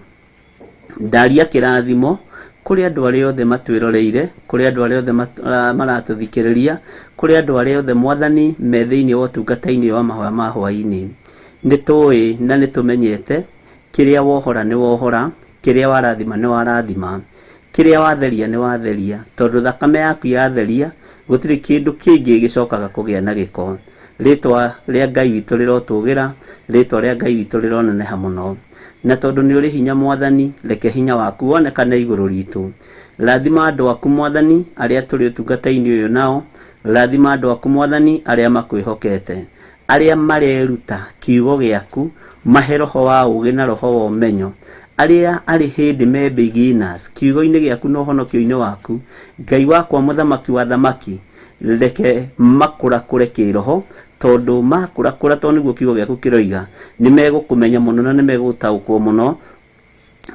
Speaker 2: Ndaria kĩrathimo kũrĩ andũ arĩa othe matwĩroreire, kũrĩ andũ arĩa othe maratũthikĩrĩria, kũrĩ andũ arĩa othe mwathani me thĩinĩ wa ũtungata-inĩ wa mahoya ma hwaĩ-inĩ. Nĩ tũĩ na nĩ tũmenyete kĩrĩa wohora nĩ wohora, kĩrĩa warathima nĩ warathima, kĩrĩa watheria nĩ watheria, tondũ thakame yaku yatheria gũtirĩ kĩndũ kĩngĩ gĩcokaga kũgĩa na gĩko. Rĩtwa rĩa Ngai witũ rĩrotũgĩra, rĩtwa rĩa Ngai witũ rĩroneneha mũno. Na tondũ nĩ ũrĩ hinya mwathani, reke hinya waku wonekane igũrũ ritũ. Rathima andũ aku mwathani arĩa tũrĩ ũtungata-inĩ ũyũ nao, rathima andũ aku mwathani arĩa makwĩhokete, arĩa mareruta kiugo gĩaku, mahe roho wa ũũgĩ na roho wa ũmenyo, arĩa arĩ hĩndĩ me beginners kiugo-inĩ gĩaku na ũhonokio-inĩ waku. Ngai wakwa mũthamaki wa thamaki, reke makũrakũre kĩroho, tondũ makũrakũra, tondũ nĩguo kiugo gĩaku kĩroiga, nĩ megũkũmenya mũno na nĩ megũtaũkwo mũno,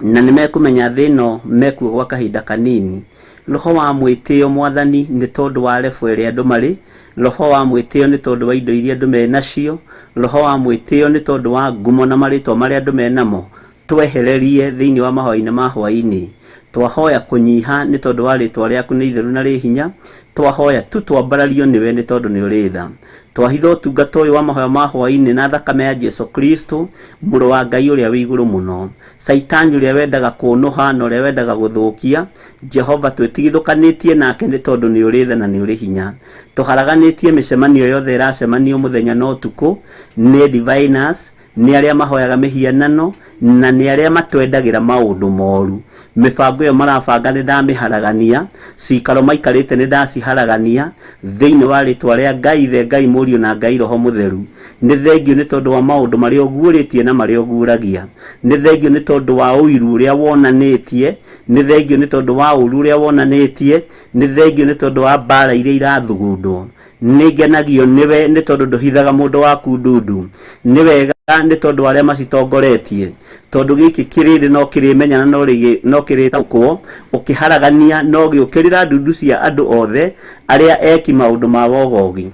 Speaker 2: na nĩ mekũmenya thĩ ĩno mekuo gwa kahinda kanini. Roho wa mwĩtĩo mwathani nĩ tondũ wa level ĩrĩa andũ marĩ, roho wa mwĩtĩo nĩ tondũ wa indo iria andũ menacio, roho wa mwĩtĩo nĩ tondũ wa ngumo na marĩtwa marĩa andũ menamo, twehererie thĩinĩ wa mahoya-inĩ ma hwaĩ-inĩ. Twahoya kũnyiha nĩ tondũ wa rĩtwa rĩaku nĩ itheru na rĩ hinya, twahoya tu twambarario nĩwe nĩ tondũ nĩ ũrĩ tha. Twahitha ũtungata ũyũ wa mahoya ma hwaĩ-inĩ na thakame ya Jesu Kristo mũrũ wa Ngai ũrĩa wĩ igũrũ mũno. Caitani ũrĩa wendaga kũnũha na ũrĩa wendaga gũthũkia, Jehova twĩtigithũkanĩtie nake nĩ tondũ nĩ ũrĩ tha na nĩ ũrĩ hinya. Tũharaganĩtie mĩcemanio yothe ĩracemanio mũthenya na ũtukũ nĩ diviners, nĩ arĩa mahoyaga mĩhianano, Na nĩ arĩa matwendagĩra maũndũ moru. Mĩbango ĩyo marabanga nĩ ndamĩharagania, cikaro maikarĩte nĩ ndaciharagania thĩinĩ wa rĩtwa rĩa Ngai Ithe, Ngai Mũriũ na Ngai Roho Mũtheru. Nĩ thengio nĩ tondũ wa maũndũ marĩa ũguũrĩtie na marĩa ũguũragia. Nĩ thengio nĩ tondũ wa ũiru ũrĩa wonanĩtie. Nĩ thengio nĩ tondũ wa ũru ũrĩa wonanĩtie. Nĩ thengio nĩ tondũ wa mbara iria irathugundwo. Nĩ ngenagio nĩwe nĩ tondũ ndũhithaga mũndũ waku ndundu. Nĩ wega nĩ tondũ wa arĩa macitongoretie, tondũ gĩkĩ kĩrĩndĩ no kĩrĩmenya na no kĩrĩtaũkwo. Ũkĩharagania no gĩũkĩrĩra ndundu cia andũ othe arĩa eki maũndũ ma wogogi.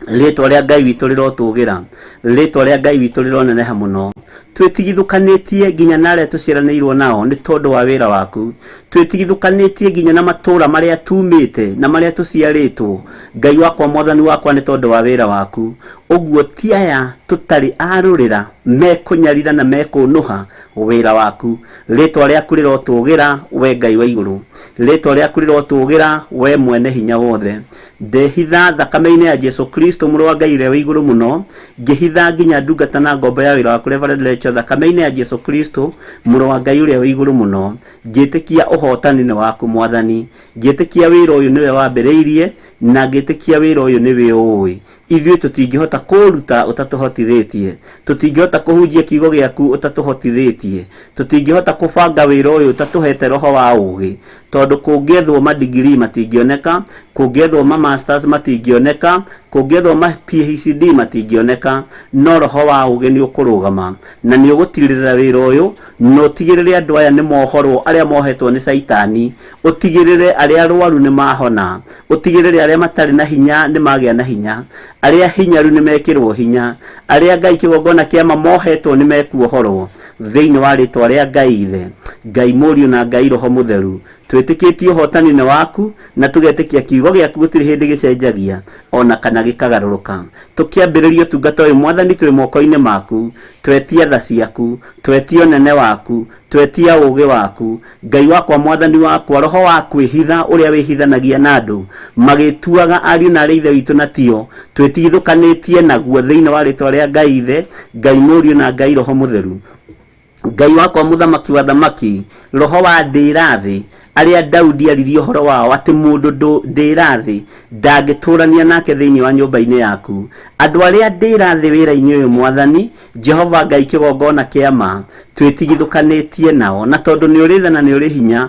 Speaker 2: Rĩtwa rĩa Ngai witũ rĩrotũgĩra, rĩtwa rĩa Ngai witũ rĩroneneha mũno. Twĩtigithũkanĩtie nginya na arĩa tũciaranĩirwo nao nĩ tondũ wa wĩra waku. Twĩtigithũkanĩtie nginya na matũũra marĩa tumĩte na marĩa tũciarĩtwo, Ngai wakwa, Mwathani wakwa, nĩ tondũ wa wĩra waku. Ũguo ti aya tũtarĩ arũrĩra mekũnyarira na mekũnũha wĩra waku. Rĩtwa rĩaku rĩrotũgĩra, we Ngai wa igũrũ. Rĩtwa rĩaku rĩrotũgĩra, we mwene hinya wothe. Ndehitha thakame-inĩ ya Jesu Kristo mũrũ wa Ngai ũrĩa wĩ igũrũ mũno, ngĩhitha nginya ndungata na ngombo ya wĩra waku Reverend Rachel thakame-inĩ ya Jesu Kristo mũrũ wa Ngai ũrĩa wĩ igũrũ mũno. Ngĩtĩkia ũhotani nĩ waku Mwathani, ngĩtĩkia wĩra ũyũ nĩwe wambĩrĩirie, na ngĩtĩkia wĩra ũyũ nĩwe ũĩ. Ithuĩ tũtingĩhota kũũruta ũtatũhotithĩtie, tũtingĩhota kũhunjia kiugo gĩaku ũtatũhotithĩtie, tũtingĩhota kũbanga wĩra ũyũ ũtatũhete roho wa ũgĩ, tondũ kũngĩethwo ma degree matingĩoneka, kũngĩethwo ma masters matingĩoneka, kũngĩethwo ma PhD matingĩoneka, no roho wa ũgĩ nĩ ũkũrũgama na nĩ ũgũtirĩrĩra wĩra ũyũ, na ũtigĩrĩre andũ aya nĩ mohorwo arĩa mohetwo nĩ caitani, ũtigĩrĩre arĩa arwaru nĩ mahona, ũtigĩrĩre arĩa matarĩ na hinya nĩ magĩa na hinya, arĩa hinyaru nĩ mekĩrwo hinya, arĩa Ngai kĩgongona kĩama mohetwo nĩ mekuohorwo thĩinĩ wa rĩtwa rĩa Ngai Ithe, Ngai Mũriũ na Ngai Roho Mũtheru. Twĩtĩkĩtie ũhotani nĩ waku na tũgetĩkia kiugo gĩaku gũtirĩ hĩndĩ gĩcenjagia ona kana gĩkagarũrũka. Tũkĩambĩrĩria ũtungata ũyũ Mwathani twĩ moko-inĩ maku, twetia tha ciaku, twetia ũnene waku, twetia ũgĩ waku. Ngai wakwa, Mwathani wakwa, roho wa kwĩhitha ũrĩa wĩhithanagia na andũ magĩtuaga ariũ na arĩa ithe witũ na tio, twĩtigithũkanĩtie naguo thĩinĩ wa rĩtwa rĩa Ngai Ithe, Ngai Mũriũ na Ngai Roho Mũtheru. Ngai wakwa, mũthamaki wa thamaki, roho wa ndĩra thĩ arĩa Daudi aririe ũhoro wao atĩ mũndũ ndĩra thĩ ndangĩtũrania nake thĩinĩ wa nyũmba-inĩ yaku. Andũ arĩa ndĩra thĩ wĩra-inĩ ũyũ Mwathani Jehova Ngai kĩgongona kĩa ma, twĩtigithũkanĩtie nao, na tondũ nĩ ũrĩ tha na nĩ ũrĩ hinya,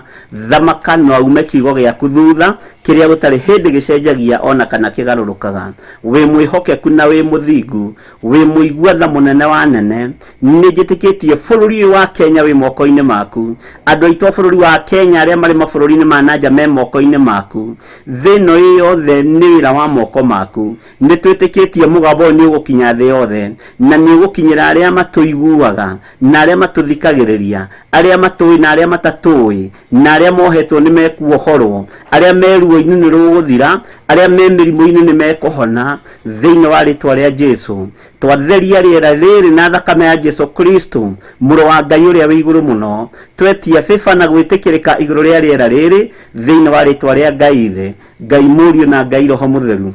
Speaker 2: thamaka no aume kiugo gĩaku thutha kĩrĩa gũtarĩ hĩndĩ gĩcenjagia ona kana kĩgarũrũkaga. Wĩ mwĩhokeku na wĩ mũthingu, wĩ mũigua tha mũnene wa nene. Nĩ njĩtĩkĩtie bũrũri ũyũ wa Kenya wĩ moko-inĩ maku. Andũ aitũ a bũrũri wa Kenya arĩa marĩ mabũrũri-inĩ ma nanja me moko-inĩ maku. Thĩ ĩno ĩ yothe nĩ wĩra wa moko maku. Nĩ twĩtĩkĩtie mũgambo ũyũ nĩ ũgũkinya thĩ yothe, na nĩ ũgũkinyĩra arĩa matũiguaga na arĩa matũthikagĩrĩria, arĩa matũĩ na arĩa matatũĩ, na arĩa mohetwo nĩ mekuohorwo, arĩa me ruo-inĩ nĩ rũgũthira, arĩa me mĩrimũ-inĩ nĩ mekũhona thĩinĩ wa rĩtwa rĩa Jesu. Twatheria rĩera rĩrĩ na thakame ya Jesu Kristo mũrũ wa Ngai ũrĩa wĩ igũrũ mũno. Twetia favor na gwĩtĩkĩrĩka igũrũ rĩa rĩera rĩrĩ thĩinĩ wa rĩtwa rĩa Ngai Ithe, Ngai Mũriũ na Ngai Roho Mũtheru.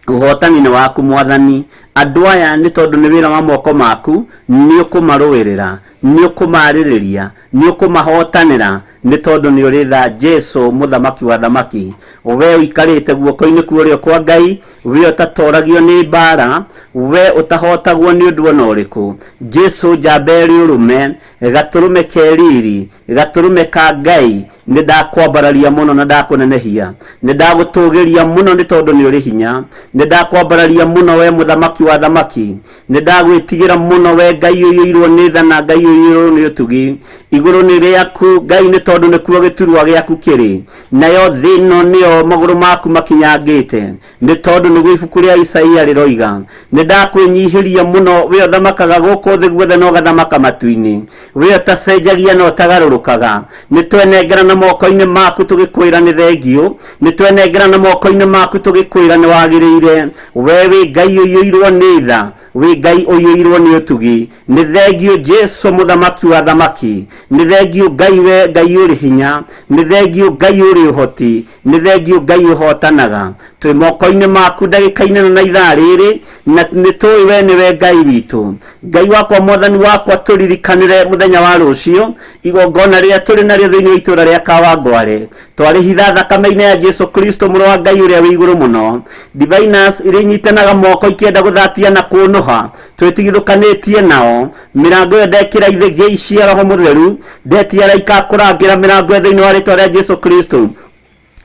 Speaker 2: Ũhotani nĩ waku Mwathani. Andũ aya nĩ tondũ nĩ wĩra wa moko maku, nĩ ũkũmarũĩrĩra, nĩ ũkũmarĩrĩria, nĩ ũkũmahotanĩra, nĩ tondũ nĩ ũrĩ tha Jesu mũthamaki wa thamaki. We ũikarĩte guoko-inĩ kwa ũrĩo kwa Ngai, we ũtatoragio nĩ mbara, we ũtahotagwo nĩ ũndũ ona ũrĩkũ. Jesu njamba ĩrĩ ũrũme, gatũrũme ke riri, gatũrũme ka Ngai, nĩ ndakwambararia mũno na ndakũnenehia, nĩ ndagũtũgĩria mũno nĩ tondũ nĩ ũrĩ hinya, nĩ ndakwambararia mũno we mũthamaki wa thamaki, nĩ ndagwĩtigĩra mũno we Ngai ũiyũirwo nĩ tha na Ngai ũiyũirwo nĩ ũtugi. Igũrũ nĩ rĩaku Ngai nĩ tondũ nĩkuo gĩturwa gĩaku kĩrĩ, nayo thĩ ĩno nĩyo magũrũ maku makinyangĩte, nĩ tondũ nĩguo ibuku rĩa Isaia rĩroiga. Nĩ ndakwĩnyihĩria mũno we ũthamakaga gũkũ thĩ guothe na ũgathamaka matu-inĩ, we ũtacenjagia na ũtagarũrũkaga. Nĩ twenengerana moko-inĩ maku tũgĩkwĩra nĩ thengio, nĩ twenengerana moko-inĩ maku tũgĩkwĩra nĩ wagĩrĩire. We wĩ Ngai ũiyũirwo nĩ tha, Wĩ Ngai ũiyũirwo nĩ ũtugi. Nĩ thengio Jesu mũthamaki wa thamaki. Nĩ thengio Ngai we Ngai ũrĩ hinya. Nĩ thengio Ngai ũrĩ ũhoti. Nĩ thengio Ngai ũhotanaga. Twĩ moko-inĩ maku ndagĩka-inĩ ĩno na ithaa rĩrĩ, na nĩ tũĩ we nĩwe Ngai witũ. Ngai wakwa, mwathani wakwa, tũririkanĩre mũthenya wa rũciũ igongona rĩrĩa tũrĩ narĩo thĩinĩ wa itũũra rĩa Kawangware. Twarĩhitha thakame-inĩ ya Jesu Kristo mũrũ wa Ngai ũrĩa wĩ igũrũ mũno. Diviners iria inyitanaga moko ikĩenda gũthatia na kũnũha, twĩtigithũkanĩtie nao. Mĩrango ĩyo ndekĩra ithĩgĩ cia Roho Mũtheru, ndetia araika a kũrangĩra mĩrango ĩyo thĩinĩ wa rĩtwa rĩa Jesu Kristo.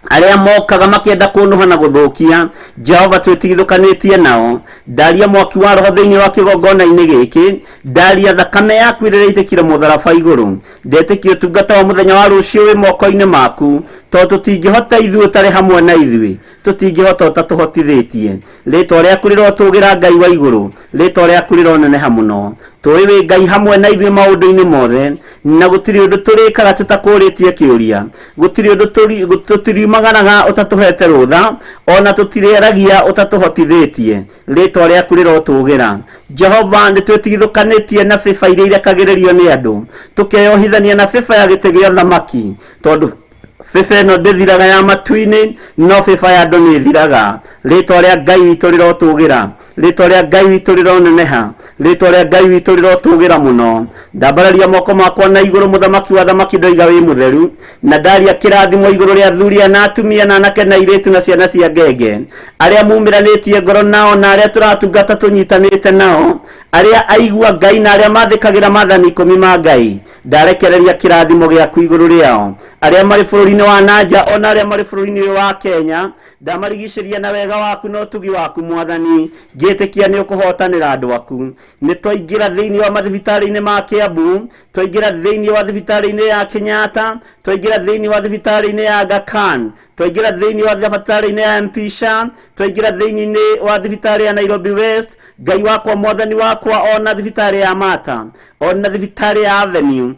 Speaker 2: Arĩa mokaga makĩenda kũnũha na gũthũkia, Jehova twĩtigithũkanĩtie nao. Ndaria mwaki wa roho thĩinĩ wa kĩgongona-inĩ gĩkĩ, ndaria thakame yaku ĩrĩa ĩitĩkire mũtharaba igũrũ. Ndetĩkia ũtungata wa mũthenya wa rũciũ wĩ moko-inĩ maku, tondũ tũtingĩhota ithuĩ ũtarĩ hamwe na ithuĩ, tũtingĩhota ũtatũhotithĩtie. Rĩtwa rĩaku rĩrotũgĩra Ngai wa igũrũ, rĩtwa rĩaku rĩroneneha mũno. Tũĩ wĩ Ngai hamwe na ithuĩ maũndũ-inĩ mothe, na gũtirĩ ũndũ tũrĩkaga tũtakũrĩtie kĩũria. Gũtirĩ ũndũ tũtiriumagaraga ũtatũhete rũtha, ona tũtirĩaragia ũtatũhotithĩtie. Rĩtwa rĩaku rĩrotũgĩra. Jehova, nĩ twĩtigithũkanĩtie na bĩba iria irekagĩrĩrio nĩ andũ, tũkeyohithania na bĩba ya gĩtĩ gĩa ũthamaki, tondũ bĩba ĩno ndĩthiraga ya matu-inĩ, no bĩba ya andũ nĩ ĩthiraga. Rĩtwa rĩa Ngai witũ rĩrotũgĩra. Rĩtwa rĩa Ngai witũ rĩroneneha. Rĩtwa rĩa Ngai witũ rĩrotũgĩra mũno. Ndambararia moko makwa na igũrũ, mũthamaki wa thamaki, ndoiga wĩ mũtheru, na ndaria kĩrathimo igũrũ rĩa athuri na atumia na anake na airĩtu na ciana cia ngenge, arĩa mumĩranĩtie ngoro nao na arĩa tũratungata tũnyitanĩte nao, arĩa aigua Ngai na arĩa mathĩkagĩra maathani ikũmi ma Ngai. Ndarekereria kĩrathimo gĩaku igũrũ rĩao, arĩa marĩ bũrũri-inĩ wa nanja ona arĩa marĩ bũrũri-inĩ ũyũ wa Kenya. Ndamarigicĩria na wega waku na ũtugi waku mwathani, ngĩtĩkia nĩ ũkũhotanĩra andũ aku. Nĩ twaingĩra thĩinĩ wa mathibitarĩ-inĩ ma Kiambu, twaingĩra thĩinĩ wa thibitarĩ-inĩ ya Kenyatta, twaingĩra thĩinĩ wa thibitarĩ-inĩ ya Aga Khan, twaingĩra thĩinĩ wa thibitarĩ-inĩ ya MP Shah, twaingĩra thĩinĩ wa thibitarĩ ya Nairobi West, Ngai wakwa mwathani wakwa, ona thibitarĩ ya Mata, ona thibitarĩ ya Avenue.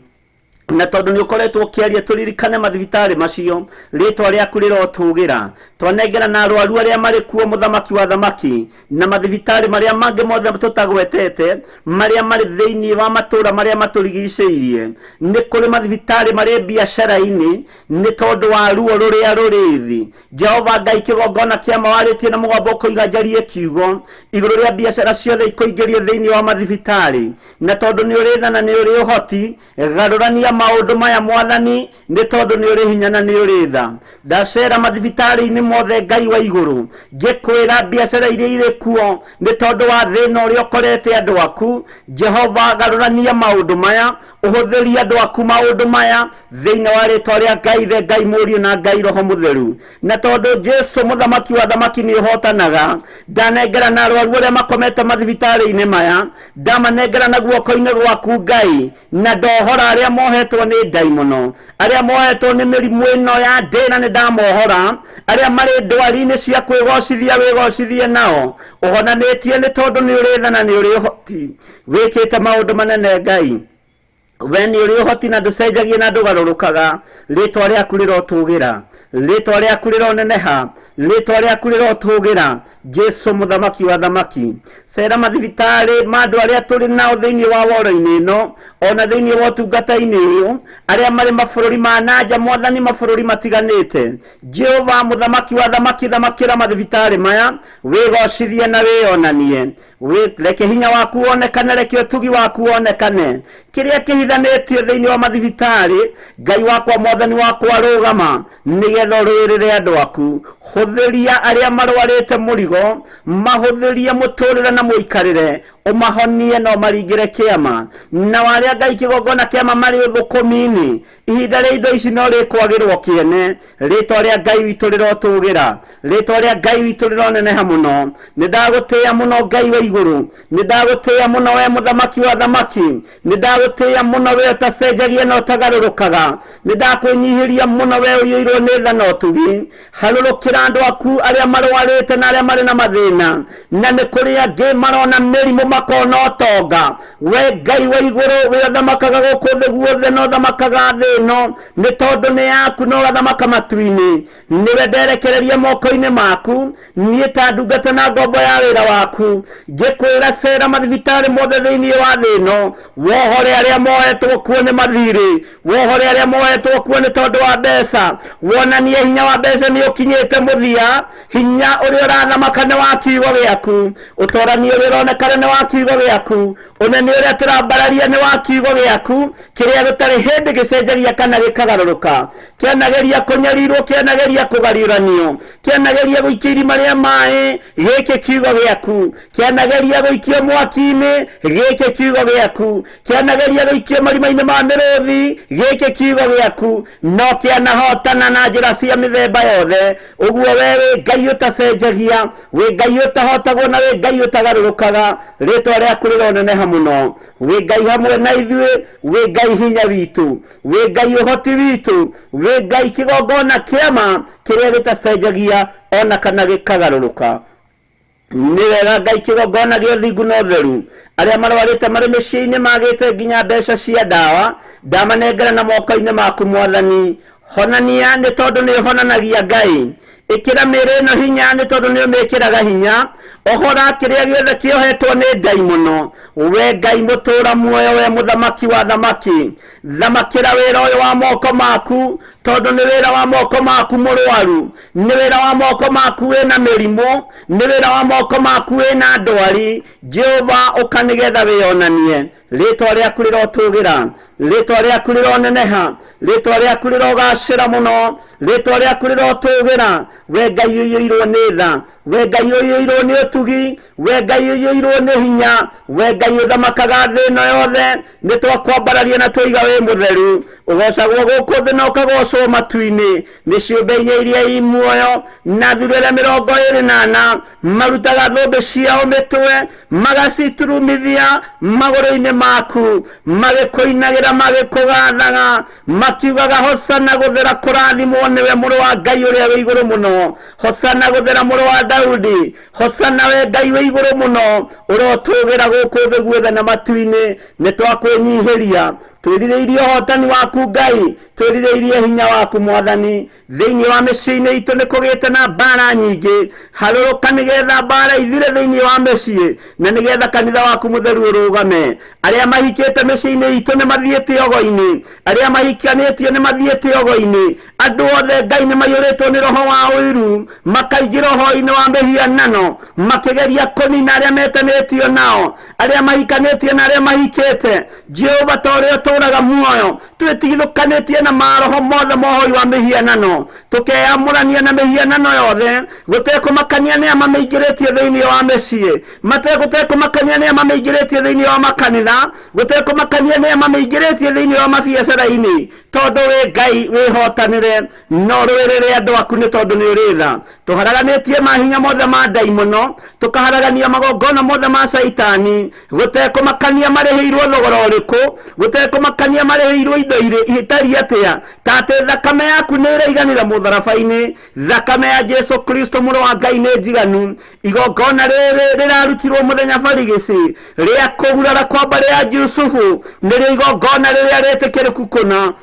Speaker 2: Na tondũ nĩ ũkoretwo ũkĩaria tũririkane mathibitarĩ macio, rĩtwa rĩaku rĩrotũgĩra. Twanengera na arwaru arĩa marĩ kuo, mũthamaki wa thamaki, na mathibitarĩ marĩa mangĩ mothe tũtagwetete, marĩa marĩ thĩinĩ wa matũũra marĩa matũrigicĩirie. Nĩ kũrĩ mathibitarĩ marĩ biacara-inĩ nĩ tondũ wa ruo rũrĩa rũrĩ thĩ. Jehova Ngai, kĩgongona kĩa mawarĩtie na mũgambo ũkoiga njarie kiugo igũrũ rĩa biacara ciothe ikũingĩrio thĩinĩ wa mathibitarĩ, na tondũ nĩ ũrĩ tha na nĩ ũrĩ ũhoti, garũrania maũndũ maya mwathani, nĩ tondũ nĩ ũrĩ hinya na nĩ ũrĩ tha. Ndacera mathibitarĩ-inĩ mothe Ngai wa igũrũ, ngĩkwĩra biacara iria irĩ kuo nĩ tondũ wa thĩna ũrĩa ũkorete andũ aku. Jehova, garũrania maũndũ maya, ũhũthĩrie andũ aku maũndũ maya thĩinĩ wa rĩtwa rĩa Ngai Ithe, Ngai Mũriũ na Ngai Roho Mũtheru. Na tondũ Jesu mũthamaki wa thamaki nĩ ũhotanaga, ndanengera na arwaru arĩa makomete mathibitarĩ-inĩ maya, ndamanengera na guoko-inĩ gwaku Ngai, na ndohora arĩa mohetwo nĩ ndaimono, arĩa mohetwo nĩ mĩrimũ ĩno ya ndĩna nĩ ndamohora, arĩa marĩ ndwari-inĩ cia kwĩgocithia wĩgocithie nao, ũhonanĩtie nĩ tondũ nĩ ũrĩ tha na nĩ ũrĩ ũhoti. Wĩkĩte maũndũ manene Ngai, we nĩ ũrĩ ũhoti na ndũcenjagia na ndũgarũrũkaga. Rĩtwa rĩaku rĩrotũgĩra, rĩtwa rĩaku rĩroneneha, rĩtwa rĩaku rĩrotũgĩra, Jesu mũthamaki wa thamaki. Cera mathibitarĩ ma andũ arĩa tũrĩ nao thĩinĩ wa woro-inĩ ĩno, ona thĩinĩ wa ũtungata-inĩ ũyũ, arĩa marĩ mabũrũri ma nanja mwathani, mabũrũri matiganĩte. Jehova mũthamaki wa thamaki, thamakĩra mathibitarĩ maya, wĩgocithie na wĩonanie. Reke hinya waku wonekane, reke ũtugi waku wonekane. Kĩrĩa kĩhithanĩtio thĩinĩ wa mathibitarĩ, Ngai wakwa mwathani wakwa, rũgama nĩgetha ũrũĩrĩre andũ aku. Hũthĩria arĩa marwarĩte mũrigo, mahũthĩrie mũtũrĩre na mũikarĩre, ũmahonie na ũmaringĩre kĩama. Nao arĩa Ngai kĩgongona kĩama marĩ ũthũkũmi-inĩ, ihinda rĩa indo ici no rĩkwagĩrwo kĩene. Rĩtwa rĩa Ngai witũ rĩrotũgĩra, rĩtwa rĩa Ngai witũ rĩroneneha mũno. Nĩ ndagũtĩĩa mũno Ngai wa igũrũ, nĩ ndagũtĩĩa mũno we mũthamaki wa thamaki, nĩ ndagũtĩĩa mũno we ũtacenjagia na ũtagarũrũkaga, nĩ ndakwĩnyihĩria mũno we ũiyũirwo nĩ tha na ũtugi. Harũrũkĩra andũ aku arĩa marwarĩte na arĩa marĩ na mathĩna, na nĩ kũrĩ angĩ marona mĩrimũ
Speaker 4: Makona ũtonga. We Ngai wa igũrũ, we ũthamakaga gũkũ thĩ guothe na ũthamakaga thĩ ĩno, nĩ tondũ nĩ yaku na ũgathamaka matu-inĩ. Nĩwe nderekereria moko-inĩ maku, niĩ ta ndungata na ngombo ya wĩra waku, ngĩkwĩra cera mathibitarĩ mothe thĩinĩ wa thĩ ĩno, wohore arĩa mohetwo kuo nĩ mathirĩ, wohore arĩa mohetwo kuo nĩ tondũ wa mbeca, wonanie hinya wa mbeca nĩ ũkinyĩte mũthia, hinya ũrĩa ũrathamaka nĩ wa kiugo gĩaku, ũtorani ũrĩa ũronekana nĩ wa kiugo gĩaku, ũnene ũrĩa tũrambararia nĩ wa kiugo gĩaku, kĩrĩa gĩtarĩ hĩndĩ gĩcenjagia kana gĩkagarũrũka, kĩanageria kũnyarirwo, kĩanageria kũgariũranio, kĩanageria gũikio irima rĩa maĩ, gĩkĩ kiugo gĩaku, kĩanageria gũikio mwaki-inĩ, gĩkĩ kiugo gĩaku, kĩanageria gũikio marima-inĩ ma mĩrũthi, gĩkĩ kiugo gĩaku, no kĩanahotana na njĩra cia mĩthemba yothe. Ũguo we wĩ Ngai ũtacenjagia, wĩ Ngai ũtahotagwo na wĩ Ngai ũtagarũrũkaga, rĩtwa rĩaku rĩroneneha mũno. Wĩ Ngai hamwe na ithuĩ, wĩ Ngai hinya witũ, wĩ Ngai ũhoti witũ, wĩ Ngai kĩgongona kĩama kĩrĩa gĩtacenjagia ona kana gĩkagarũrũka. Nĩ wega Ngai kĩgongona gĩa ũthingu na ũtheru. Arĩa marwarĩte marĩ mĩciĩ-inĩ magĩte nginya mbeca cia ndawa, ndamanengera na moko-inĩ maku Mwathani. Honania nĩ tondũ nĩ ũhonanagia Ngai. Ĩkĩra mĩĩrĩ ĩno hinya nĩ tondũ nĩ ũmĩkĩraga hinya. Ohora kĩrĩa gĩothe kĩohetwo nĩ ndaimono. We Ngai mũtũũra muoyo, we mũthamaki wa thamaki, thamakĩra wĩra ũyũ wa moko maku, tondũ nĩ wĩra wa moko maku mũrwaru, nĩ wĩra wa moko maku wĩna mĩrimũ, nĩ wĩra wa moko maku wĩna ndwari. Jehova ũka nĩgetha wĩyonanie. Rĩtwa rĩaku rĩrotũgĩra, rĩtwa rĩaku rĩroneneha, rĩtwa rĩaku rĩrogacĩra mũno, rĩtwa rĩaku rĩrotũgĩra. We Ngai ũiyũirwo nĩ tha, we Ngai ũiyũirwo nĩ ũtugi, we Ngai ũiyũirwo nĩ hinya, we Ngai ũthamakaga thĩ ĩno yothe, nĩ twakwambararia na twaiga wĩ mũtheru. Ũgocagwo gũkũ thĩ na ũkagocwo matu-inĩ. Nĩ ciũmbe inya iria i muoyo na thurere 24 marutaga thũmbĩ ciao mĩtwe, magaciturumithia magũrũ-inĩ maku, magĩkũinagĩra, magĩkũgathaga, makiugaga hosana gũthera kũrathimwo nĩwe mũrũ wa Ngai ũrĩa wĩ igũrũ mũno, hosana gũthera mũrũ wa Daudi, hosana we Ngai wĩ igũrũ mũno, ũrotũgĩra gũkũ thĩ guothe na matu-inĩ. Nĩ twakwĩnyihĩria, twĩrirĩirie ũhotani waku Ngai, twĩrirĩirie hinya waku Mwathani. Thĩinĩ wa mĩciĩ-inĩ itũ nĩ kũgĩte na mbara nyingĩ, harũrũka nĩgetha mbara ithire thĩinĩ wa mĩciĩ, na nĩgetha kanitha waku mũtheru ũrũgame. Arĩa mahikĩte mĩciĩ-inĩ itũ nĩ mathiĩte ogo-inĩ, arĩa mahikanĩtio nĩ mathiĩte ogo-inĩ. Andũ othe Ngai nĩ maiyũrĩtwo nĩ roho wa ũiru, makaingĩra ũhoro-inĩ wa mĩhianano, makĩgeria kũnina arĩa metanĩtio nao, arĩa mahikanĩtio na arĩa mahikĩte. Jehova ta ũrĩa ũtũũraga muoyo, twĩtigithũkanĩtie na maroho mothe ma ũhoi wa mĩhianano, tũkeyamũrania na mĩhianano yothe, gũtekũmakania nĩ a mamĩingĩrĩtie thĩinĩ wa mĩciĩ, gũtekũmakania nĩ a mamĩingĩrĩtie thĩinĩ wa makanitha, gũtekũmakania nĩ a mamĩingĩrĩtie thĩinĩ wa mabiacara-inĩ, tondũ wĩ Ngai wĩhotanĩre no rũĩrĩre andũ aku nĩ tondũ nĩ ũrĩ tha. Tũharaganĩtie mahinya mothe ma ndaimono, tũkaharagania magongona mothe ma caitani, gũtekũmakania marĩhĩirwo thogora ũrĩkũ, gũtekũmakania marĩhĩirwo indo itariĩ atĩa, ta atĩ thakame yaku nĩ ĩraiganĩra mũtharaba-inĩ. Thakame ya Jesu Kristo mũrũ wa Ngai nĩ njiganu. Igongona rĩrĩ rĩrarutirwo mũthenya barigĩci rĩa kũgurara kwa mbarĩ ya Jusufu, nĩrĩo igongona rĩrĩa rĩtĩkĩrĩku kũna.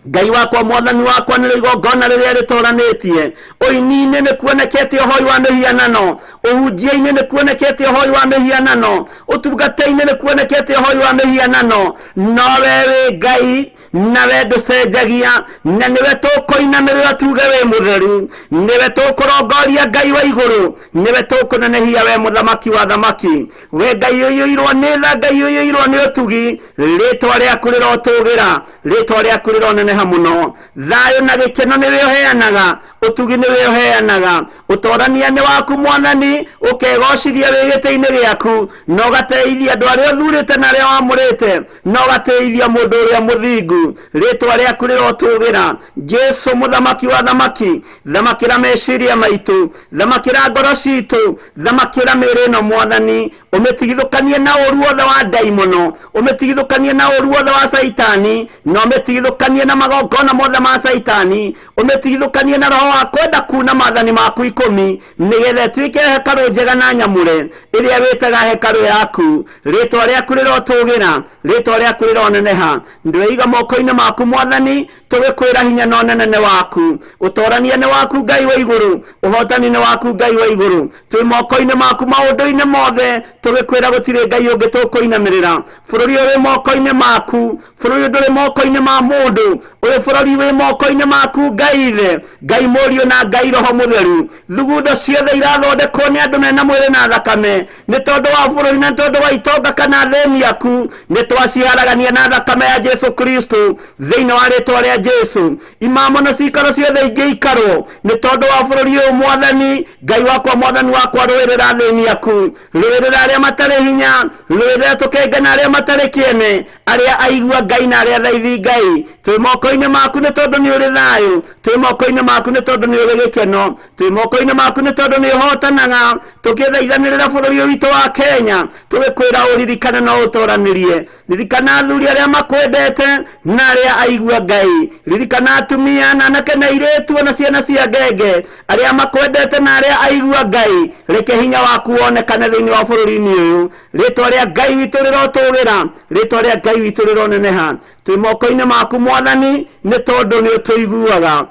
Speaker 4: Ngai wakwa Mwathani wakwa, nĩrĩo igongona rĩrĩa rĩtoranĩtie. Ũini-inĩ nĩ kuonekete ũhoi wa mĩhianano, ũhunjia-inĩ nĩ kuonekete ũhoi wa mĩhianano, ũtungata-inĩ nĩ kuonekete ũhoi wa mĩhianano, no we wĩ Ngai na we ndũcenjagia, na nĩwe tũkũinamĩrĩra tuge wĩ mũtheru, nĩwe tũkũrongoria Ngai wa igũrũ, nĩwe tũkũnenehia we mũthamaki wa thamaki. We Ngai ũiyũirwo nĩ tha, Ngai ũiyũirwo nĩ ũtugi, rĩtwa rĩaku rĩrotũgĩra, rĩtwa rĩaku rĩroneneha mũno. Thayũ na gĩkeno nĩwe ũheanaga, ũtugi nĩwe ũheanaga, ũtorania nĩ waku Mwathani, ũkegocithia wĩ gĩtĩ-inĩ gĩaku, na ũgateithia andũ arĩa ũthurĩte na arĩa wamũrĩte, na ũgateithia mũndũ ũrĩa mũthingu. Rĩtwa rĩaku rĩrotũgĩra. Jesu mũthamaki wa thamaki, thamakĩra meciria maitũ, thamakĩra ngoro citũ, thamakĩra mĩĩrĩ ĩno Mwathani, ũmĩtigithũkanie na ũũru wothe wa ndaimono, ũmĩtigithũkanie na ũũru wothe wa caitani, na ũmĩtigithũkanie na magongona mothe ma caitani, ũmĩtigithũkanie na roho Roho wa kwenda kuna maathani maku ikũmi, nĩgetha ĩtuĩke hekarũ njega na nyamũre ĩrĩa wĩtaga hekarũ yaku. Rĩtwa rĩaku rĩrotũgĩra, rĩtwa rĩaku rĩroneneha. Ndĩreiga moko-inĩ maku Mwathani, tũgĩkwĩra hinya na ũnene waku. Ũtorania nĩ waku Ngai wa igũrũ, ũhotani nĩ waku Ngai wa igũrũ. Twĩ moko-inĩ maku maũndũ-inĩ mothe, tũgĩkwĩra gũtirĩ Ngai ũngĩ tũkũinamĩrĩra. Bũrũri ũyũ wĩ moko-inĩ maku, bũrũri ũyũ ndũrĩ moko-inĩ ma mũndũ, ũyũ bũrũri wĩ moko-inĩ maku Ngai Ithe, Ngai Mũriũ na Ngai Roho Mũtheru. Thugundo ciothe irathondekwo nĩ andũ mena mwĩrĩ na thakame, nĩ tondũ wa bũrũri na nĩ tondũ wa itonga kana thĩni aku, nĩ twaciharagania na thakame ya Jesu Kristo thĩinĩ wa rĩtwa rĩa Jesu. Imamo na cikaro ciothe ingĩikarwo nĩ tondũ wa bũrũri ũyũ Mwathani Ngai wakwa, Mwathani wakwa, rũĩrĩra thĩni aku, rũĩrĩra arĩa matarĩ hinya, rũĩrĩra tũkenge na arĩa matarĩ kĩene, arĩa aigua Ngai na arĩa thaithi Ngai. Twĩ moko-inĩ maku nĩ tondũ nĩ ũrĩ thayũ, twĩ moko-inĩ maku nĩ tondũ nĩ ũrĩ gĩkeno, twĩ moko-inĩ maku nĩ tondũ nĩ ũhotanaga. Tũkĩthaithanĩrĩra bũrũri ũyũ witũ wa Kenya, tũgĩkwĩra ũririkane na ũtoranĩrie. Ririkana athuri arĩa makwendete na arĩa aigua Ngai, ririkana atumia na anake na airĩtu ona ciana cia ngenge arĩa makwendete na arĩa aigua Ngai. Reke hinya waku wonekane thĩinĩ wa bũrũri-inĩ ũyũ. Rĩtwa rĩa Ngai witũ rĩrotũgĩra, rĩtwa rĩa Ngai witũ rĩroneneha. Twĩ moko-inĩ maku Mwathani, nĩ tondũ nĩ ũtũiguaga.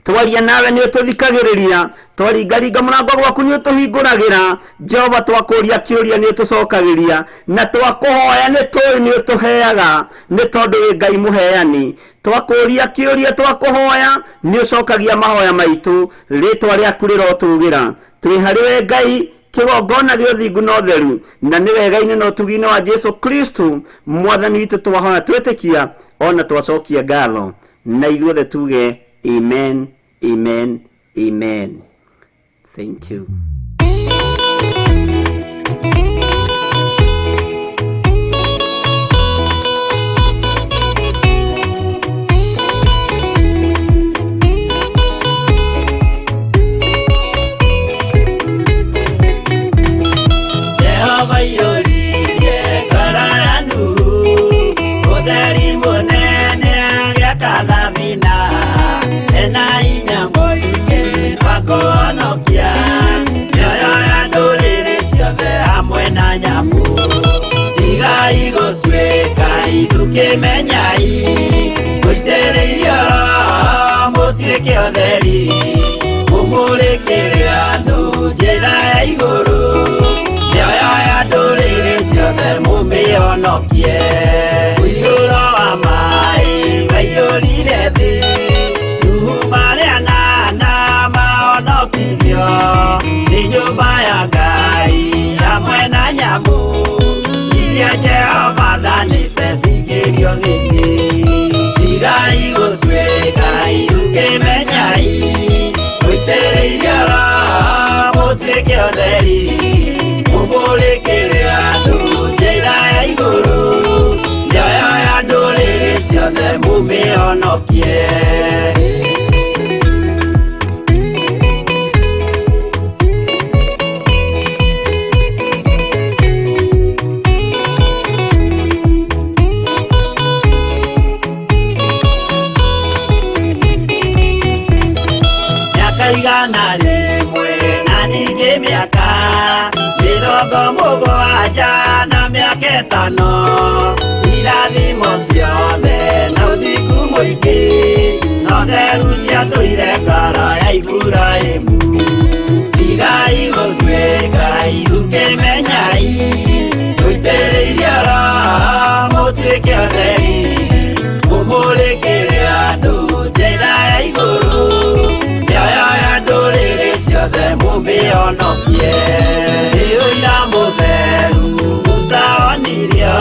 Speaker 4: Twaria nawe nĩ ũtũthikagĩrĩria, twaringaringa mũrango gwaku nĩ ũtũhingũragĩra. Jehova, twakũria kĩũria nĩ ũtũcokagĩria, na twakũhoya nĩ tũĩ nĩ ũtũheaga, nĩ tondũ wĩ Ngai mũheani. Twakũria kĩũria, twakũhoya nĩ ũcokagia mahoya maitũ. Rĩtwa rĩaku rĩrotũgĩra. Twĩ harĩ we Ngai, kĩgongona gĩa ũthingu na ũtheru, na nĩ wega-inĩ na ũtugi-inĩ wa Jesu Kristo Mwathani witũ twahoya twĩtĩkia ona twacokia ngatho, na ithuothe tuge amen, amen, amen. Thank you.
Speaker 6: Jehova iyũririe ngoro ya Nuhu, ũtheri mũnene agĩaka thabina, ena hinya mũingĩ wa kũhonokia mĩoyo ya ndũrĩrĩ ciothe hamwe na nyamũ. Tigai gũtuĩka ithukĩmenyai, mũitĩrĩirio Roho mũtuĩke ũtheri, mũmũrĩkĩre andũ njĩra ya igũrũ, mĩoyo ya ndũrĩrĩ ciothe mũmĩhonokie. Mũiyũro wa maĩ waiyũrire thĩ, Nuhu marĩ anana mahonokirio nĩ nyũmba ya Ngai hamwe na nyamũ iria Jehova athanĩte cingĩrio thĩinĩ. Tigai gũtuĩka ithukĩmenyai, mũitĩrĩirio Roho mũtuĩke ũtheri, mũmũrĩkĩre andũ njĩra ya igũrũ, mĩoyo ya ndũrĩrĩ ciothe mũmĩhonokie. Mĩaka igana rĩmwe na ningĩ mĩaka mĩrongo mũgwanja na mĩaka ĩtano, irathimo ciothe na ũthingu mũingĩ na ũtheru ciatũire ngoro ya Iburahĩmu. Tigai gũtuĩka ithukĩmenyai, mũitĩrĩirio Roho mũtuĩke ũtheri, mũmũrĩkĩre andũ njĩra ya igũrũ, mĩoyo ya ndũrĩrĩ ciothe mũmĩhonokie. Nĩ ũira mũtheru Musa onirio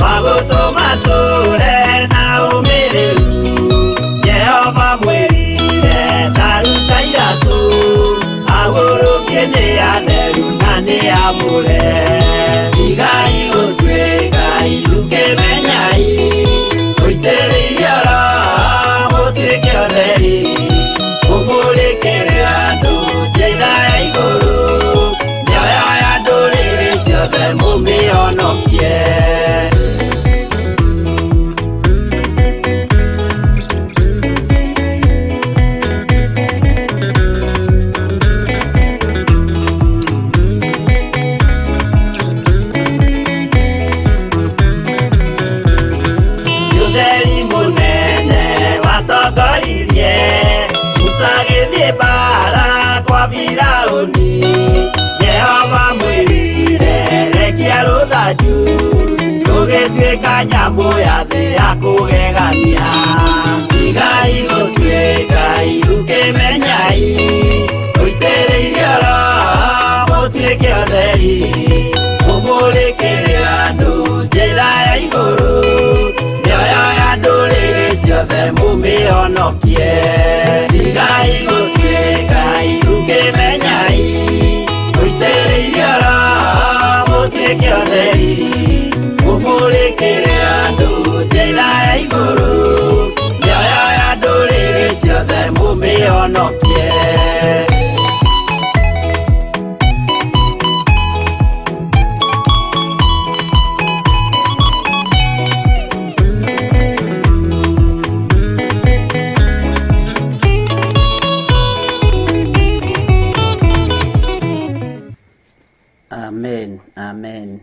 Speaker 6: wa gũtũma tũre na ũmĩrĩru. Jehova mwĩrire ta ruta iratũ, agũrũkie nĩ atheru na nĩ amũre. Tigai gũtuĩka ithukĩmenyai, mũitĩrĩirio Roho mũtuĩke ũtheri, mũmũrĩkĩre andũ njĩra ya igũrũ, mĩoyo ya ndũrĩrĩ ciothe mũmĩhonokie. Mũgĩtuĩka nyamũ ya thĩ ya kũgegania. Tigai gũtuĩka ithukĩ menyai, mũitĩrĩirio Roho mũtuĩke atheri. Mũmũrĩkĩre andũ njĩra ya igũrũ, mĩoyo ya ndũrĩrĩ ciothe mũmĩhonokie. Tigai gũtuĩka ithukĩ menyai, mũitĩrĩirio Roho mũtuĩke atheri. Mũmũrĩkĩre andũ njĩra ya igũrũ, mĩoyo ya ndũrĩrĩ ciothe mũmĩhonokie.
Speaker 2: Amen, amen.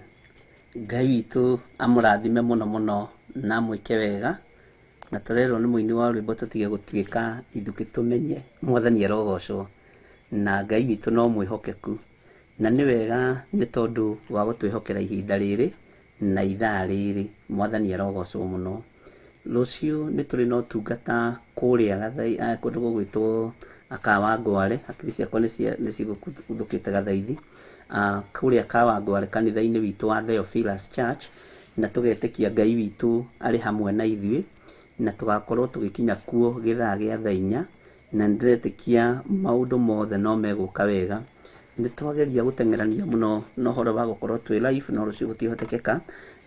Speaker 2: Ngai witũ amũrathime mũno mũno na amwĩke wega. Na tũrerwo nĩ mũini wa rwĩmbo tũtige gũtuĩka ithukĩ tũmenye Mwathani arogocwo. Na Ngai witũ no mwĩhokeku. Na nĩ wega nĩ tondũ wa gũtwĩhokera ihinda rĩrĩ na ithaa rĩrĩ. Mwathani arogocwo mũno. Rũciũ nĩ tũrĩ na ũtungata kũrĩa Gathai, kũndũ gũgwĩtwo Kawangware. Hakiri ciakwa nĩ cigũthũkĩte Gathaithi. Kũrĩa Kawangware kanitha-inĩ witũ wa Theophilus Church, na tũgetĩkia Ngai witũ arĩ hamwe na ithuĩ, na tũgakorwo tũgĩkinya kuo gĩthaa gĩa thaa inya, na nĩndĩretĩkia maũndũ mothe no megũka wega. Nĩ twageria gũteng'erania mũno na ũhoro wa gũkorwo twĩ live, no rũciũ gũtihotekeka,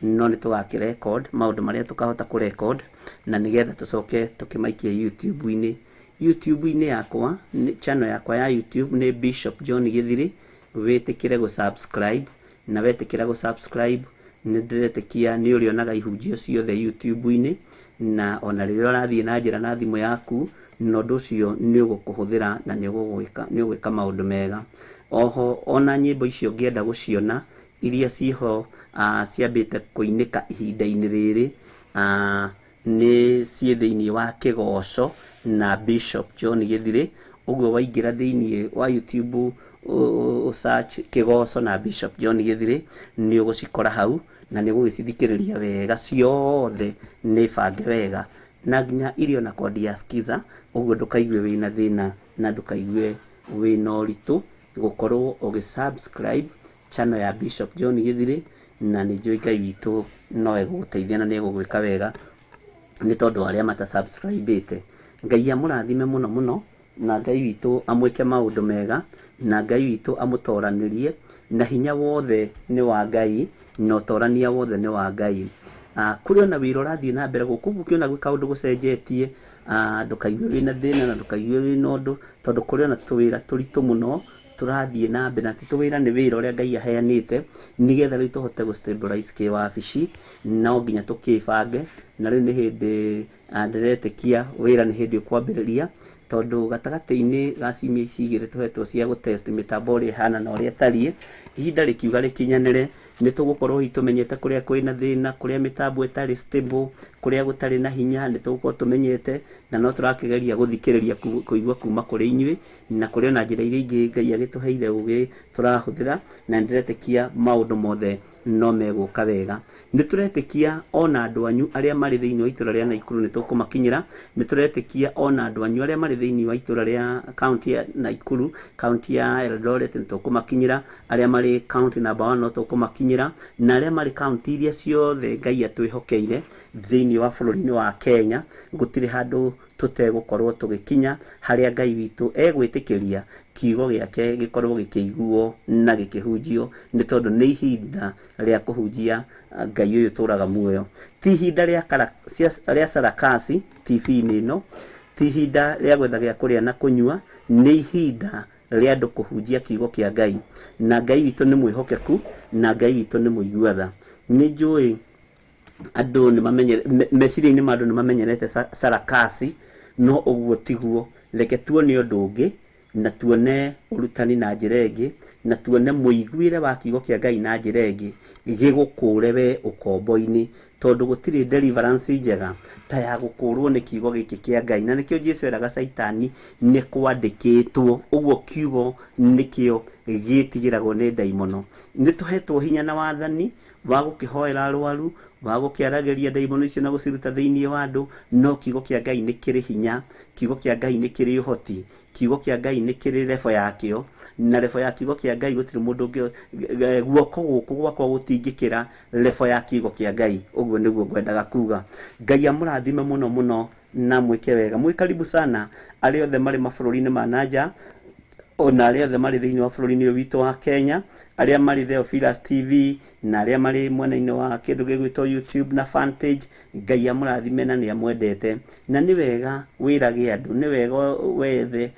Speaker 2: no nĩ tũgakĩrecord maũndũ marĩa tũkahota kũrecord, na nĩgetha tũcoke tũkĩmaikie YouTube-inĩ. YouTube-inĩ yakwa, channel yakwa ya YouTube nĩ Bishop John Gĩthiri. Wĩtĩkĩre gũ-subscribe, na wetĩkĩra gũ-subscribe nĩ ndĩretĩkia nĩ ũrĩonaga ihunjio ciothe YouTube-inĩ, na ona rĩrĩa ũrathiĩ na njĩra na thimũ yaku, na ũndũ ũcio nĩ ũgũkũhũthĩra na nĩ ũgwĩka maũndũ mega. Oho ona nyĩmbo icio ũngĩenda gũciona iria ciĩho ciambĩte kũinĩka ihinda-inĩ rĩrĩ, nĩ ciĩ thĩinĩ wa Kĩgoco na Bishop John Gĩthiri. Ũguo waingĩra thĩinĩ wa YouTube search Kĩgoco na Bishop John Gĩthiri, nĩ ũgũcikora hau na nĩ ũgũgĩcithikĩrĩria wega ciothe, nĩ bange wega na nginya irio na kodi ya Skiza. Ũguo ndũkaigue wĩna thĩna na ndũkaigue wĩna ũritũ gũkorwo ũgĩ-subscribe channel ya Bishop John Gĩthiri, na nĩ njũĩ Ngai witũ no egũgũteithia na nĩ egũgwĩka wega nĩ tondũ wa arĩa mata-subscribe-ĩte. Ngai amũrathime mũno mũno, na Ngai witũ amwĩke maũndũ mega, na Ngai witũ amũtoranĩrie, na hinya wothe nĩ wa Ngai, na ũtorania wothe nĩ wa Ngai. Kũrĩ ona wĩra ũrathiĩ na mbere gũkũ, ũguo ũkĩona gwĩ kaũndũ gũcenjetie, ndũkaigue wĩna thĩna na ndũkaigue wĩna ũndũ, tondũ kũrĩ ona tũwĩra tũritũ mũno tũrathiĩ na mbere, na ti tũwĩra, nĩ wĩra ũrĩa Ngai aheanĩte nĩgetha rĩu tũhote gũ stabilize kĩwabici, no nginya tũkĩbange. Na rĩu nĩ hĩndĩ ndĩretĩkia wĩra nĩ hĩndĩ ũkwambĩrĩria, tondũ gatagatĩ-inĩ ga ciumia ici igĩrĩ tũhetwo cia gũtest mĩtambo ũrĩa ĩhana na ũrĩa ĩtariĩ, ihinda rĩkiuga rĩkinyanĩre, nĩ tũgũkorwo hihi tũmenyete kũrĩa kwĩna thĩna, kũrĩa mĩtambo ĩtarĩ stable, kũrĩa gũtarĩ na hinya, nĩ tũgũkorwo tũmenyete, na no tũrakĩgeria gũthikĩrĩria kũigua kuma kũrĩ inyuĩ, na kũrĩ ona njĩra iria ingĩ Ngai agĩtũheire ũgĩ tũrahũthĩra, na nĩndĩretĩkia maũndũ mothe no megũka wega. Nĩ tũretĩkia ona andũ anyu arĩa marĩ thĩinĩ wa itũra rĩa Naikuru nĩ tũkũmakinyĩra. Nĩ tũretĩkia ona andũ anyu arĩa marĩ thĩinĩ wa itũra rĩa kaunti ya Naikuru, kaunti ya Eldoret nĩ tũkũmakinyĩra, arĩa marĩ kaunti number 1 no tũkũmakinyĩra, na arĩa marĩ kaunti iria ciothe Ngai atwĩhokeire thĩinĩ wa bũrũri-inĩ wa Kenya. Gũtirĩ handũ tũtegũkorwo tũgĩkinya harĩa Ngai witũ egwĩtĩkĩria kiugo gĩake gĩkorwo gĩkĩiguo na gĩkĩhunjio, nĩ tondũ nĩ ihinda rĩa kũhunjia Ngai ũyũ tũraga muoyo. Ti ihinda rĩa sarakasi TV-inĩ ĩno, ti ihinda rĩa gwetha gĩa kũrĩa na kũnyua, nĩ ihinda rĩa andũ kũhunjia kiugo kĩa Ngai. Na Ngai witũ nĩ mwĩhokeku, na Ngai witũ nĩ mũigua tha. Nĩ njũĩ andũ nĩ mamenyere, meciria-inĩ ma andũ nĩ mamenyerete sarakasi, no ũguo tiguo. Reke tuone ũndũ ũngĩ, na tuone ũrutani na njĩra ĩngĩ, na tuone mũiguĩre wa kiugo kĩa Ngai na njĩra ĩngĩ, gĩgũkũre we ũkombo-inĩ, tondũ gũtirĩ deliverance njega ta ya gũkũrwo nĩ kiugo gĩkĩ kĩa Ngai. Na nĩkĩo Jesũ eraga Caitani nĩ kwandĩkĩtwo, ũguo kiugo nĩkĩo gĩtigĩragwo nĩ ndaimono. Nĩ tũhetwo hinya na wathani wa gũkĩhoera arwaru,
Speaker 3: wa gũkĩaragĩria ndaimono icio na gũciruta thĩinĩ wa andũ. No kiugo kĩa Ngai nĩ kĩrĩ hinya, kiugo kĩa Ngai nĩ kĩrĩ ũhoti, kiugo kĩa Ngai nĩ kĩrĩ rebo yakĩo, na rebo ya kiugo kĩa Ngai gũtirĩ mũndũ ũngĩ, guoko gũkũ gwakwa gũtingĩkĩra rebo ya kiugo kĩa Ngai. Ũguo nĩguo ngwendaga kuga. Ngai amũrathime mũno mũno na mwĩke wega. Mwĩ karibu sana arĩa othe marĩ mabũrũri-inĩ ma nanja, ona arĩa othe marĩ thĩinĩ wa bũrũri-inĩ ũyũ witũ wa Kenya, arĩa marĩ Theophilus TV na arĩa marĩ mwena-inĩ wa kĩndũ gĩgwĩtwo YouTube na fan page. Ngai amũrathime na nĩ amwendete. Na nĩ wega wĩrage andũ, nĩ wega wethe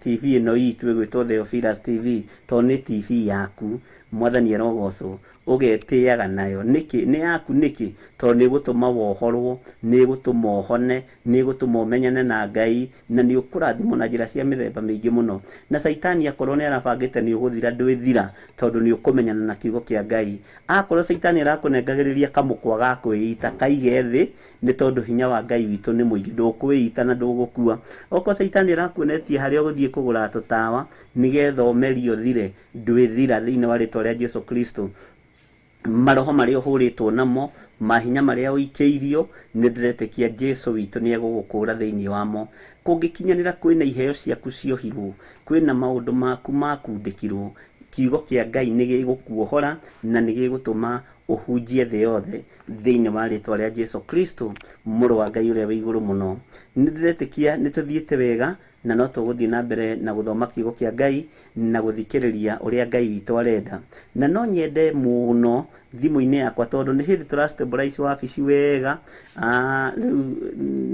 Speaker 3: TV ĩno itũ ĩgwĩtwo Theophilus TV, tondũ nĩ TV yaku. Mwathani arogocwo, ũgetĩaga nayo. Nĩkĩ nĩ yaku? Nĩkĩ? Tondũ nĩ ĩgũtũma wohorwo, nĩ ĩgũtũma ũhone, nĩ ĩgũtũma ũmenyane na Ngai, na nĩ ũkũrathimwo na njĩra cia mĩthemba mĩingĩ mũno. Na caitani akorwo nĩ arabangĩte nĩ ũgũthira, ndwĩthira, tondũ nĩ ũkũmenyana na kiugo kĩa Ngai. Akorwo caitani arakũnengagĩrĩria kamũkwa ga kwĩita, kaige thĩ, nĩ tondũ hinya wa Ngai witũ nĩ mũingĩ, ndũkwĩita na ndũgũkua. Okorwo caitani arakuonetie harĩa ũgũthiĩ kũgũra tũtawa nĩgetha ũmerie ũthire, ndwĩthira thĩinĩ wa rĩtwa rĩa Jesu Kristo. Maroho marĩa ũhũrĩtwo namo, mahinya marĩa ũikĩirio, nĩ ndĩretĩkia Jesu witũ nĩ egũgũkũra thĩinĩ wamo. Kũngĩkinyanĩra kwĩna iheo ciaku ciohirwo, kwĩna maũndũ maku makundĩkirwo, kiugo kĩa Ngai nĩ gĩgũkuohora na nĩ gĩgũtũma ũhunjie thĩ yothe thĩinĩ wa rĩtwa rĩa Jesu Kristo, mũrũ wa Ngai ũrĩa wĩ igũrũ mũno. Nĩ ndĩretĩkia nĩ tũthiĩte wega, na no tũgũthiĩ na mbere na gũthoma kiugo kĩa Ngai na gũthikĩrĩria ũrĩa Ngai witũ arenda. Na no nyende mũno thimũ-inĩ yakwa, tondũ nĩ hĩndĩ tũra stabilize wabici wega, rĩu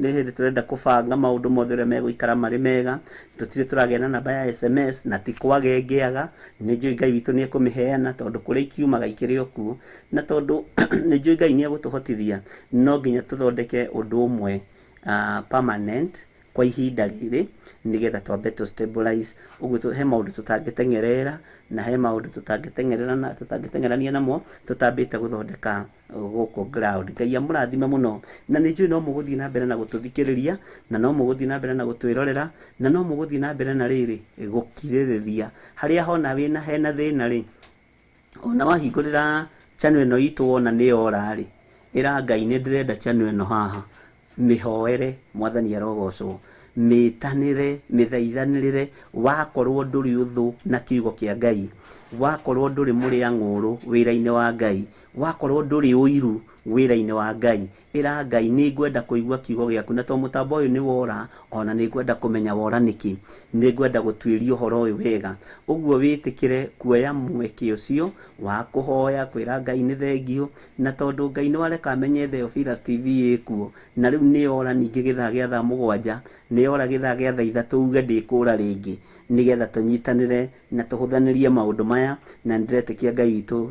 Speaker 3: nĩ hĩndĩ tũrenda kũbanga maũndũ mothe ũrĩa megũikara marĩ mega. Tũtirĩ tũragĩa na namba ya SMS, na ti kwaga ĩngĩaga, nĩ njũĩ Ngai witũ nĩ ekũmĩheana, tondũ kũrĩa ikiumaga ikĩrĩ o kuo. Na tondũ nĩ njũĩ Ngai nĩ egũtũhotithia, no nginya tũthondeke ũndũ ũmwe permanent kwa ihinda rĩrĩ, nĩgetha twambe tũ stabilize. Ũguo he maũndũ tũtangĩteng'erera, na he maũndũ tũtangĩteng'erera na tũtangĩteng'erania namo tũtambĩte gũthondeka gũkũ ground. Ngai amũrathime mũno, na nĩ njũĩ no mũgũthiĩ na mbere na gũtũthikĩrĩria, na no mũgũthiĩ na mbere na gũtwĩrorera, na no mũgũthiĩ na mbere na rĩrĩ gũkirĩrĩria. Harĩa hona wĩna hena thĩna rĩ, ona wahingũrĩra channel ĩno itũ wona nĩ yora rĩ, ĩra Ngai nĩ ndĩrenda channel ĩno haha, mĩhoere Mwathani arogocwo, mĩtanĩre, mĩthaithanĩrĩre. Wakorwo ndũrĩ ũthũ na kiugo kĩa Ngai, wakorwo ndũrĩ mũrĩa ng'ũrũ wĩra-inĩ wa Ngai, wakorwo ndũrĩ ũiru wĩra-inĩ wa Ngai, ĩra Ngai nĩ ngwenda kũigua kiugo gĩaku, na tondũ mũtambo ũyũ nĩ wora, ona nĩ ngwenda kũmenya wora nĩkĩ, nĩ ngwenda gũtuĩria ũhoro ũyũ wega. Ũguo wĩtĩkĩre kuoya mweke ũcio wa kũhoya, kwĩra Ngai nĩ thengio, na tondũ Ngai nĩ wareka amenye Theophilus TV ĩkuo, na rĩu nĩ yora ningĩ gĩthaa gĩa thaa 7, nĩ yora gĩthaa gĩa thaa 3, uge ndĩkũra rĩngĩ, nĩgetha tũnyitanĩre na tũhũthanĩrie maũndũ maya, na nĩndĩretĩkia Ngai witũ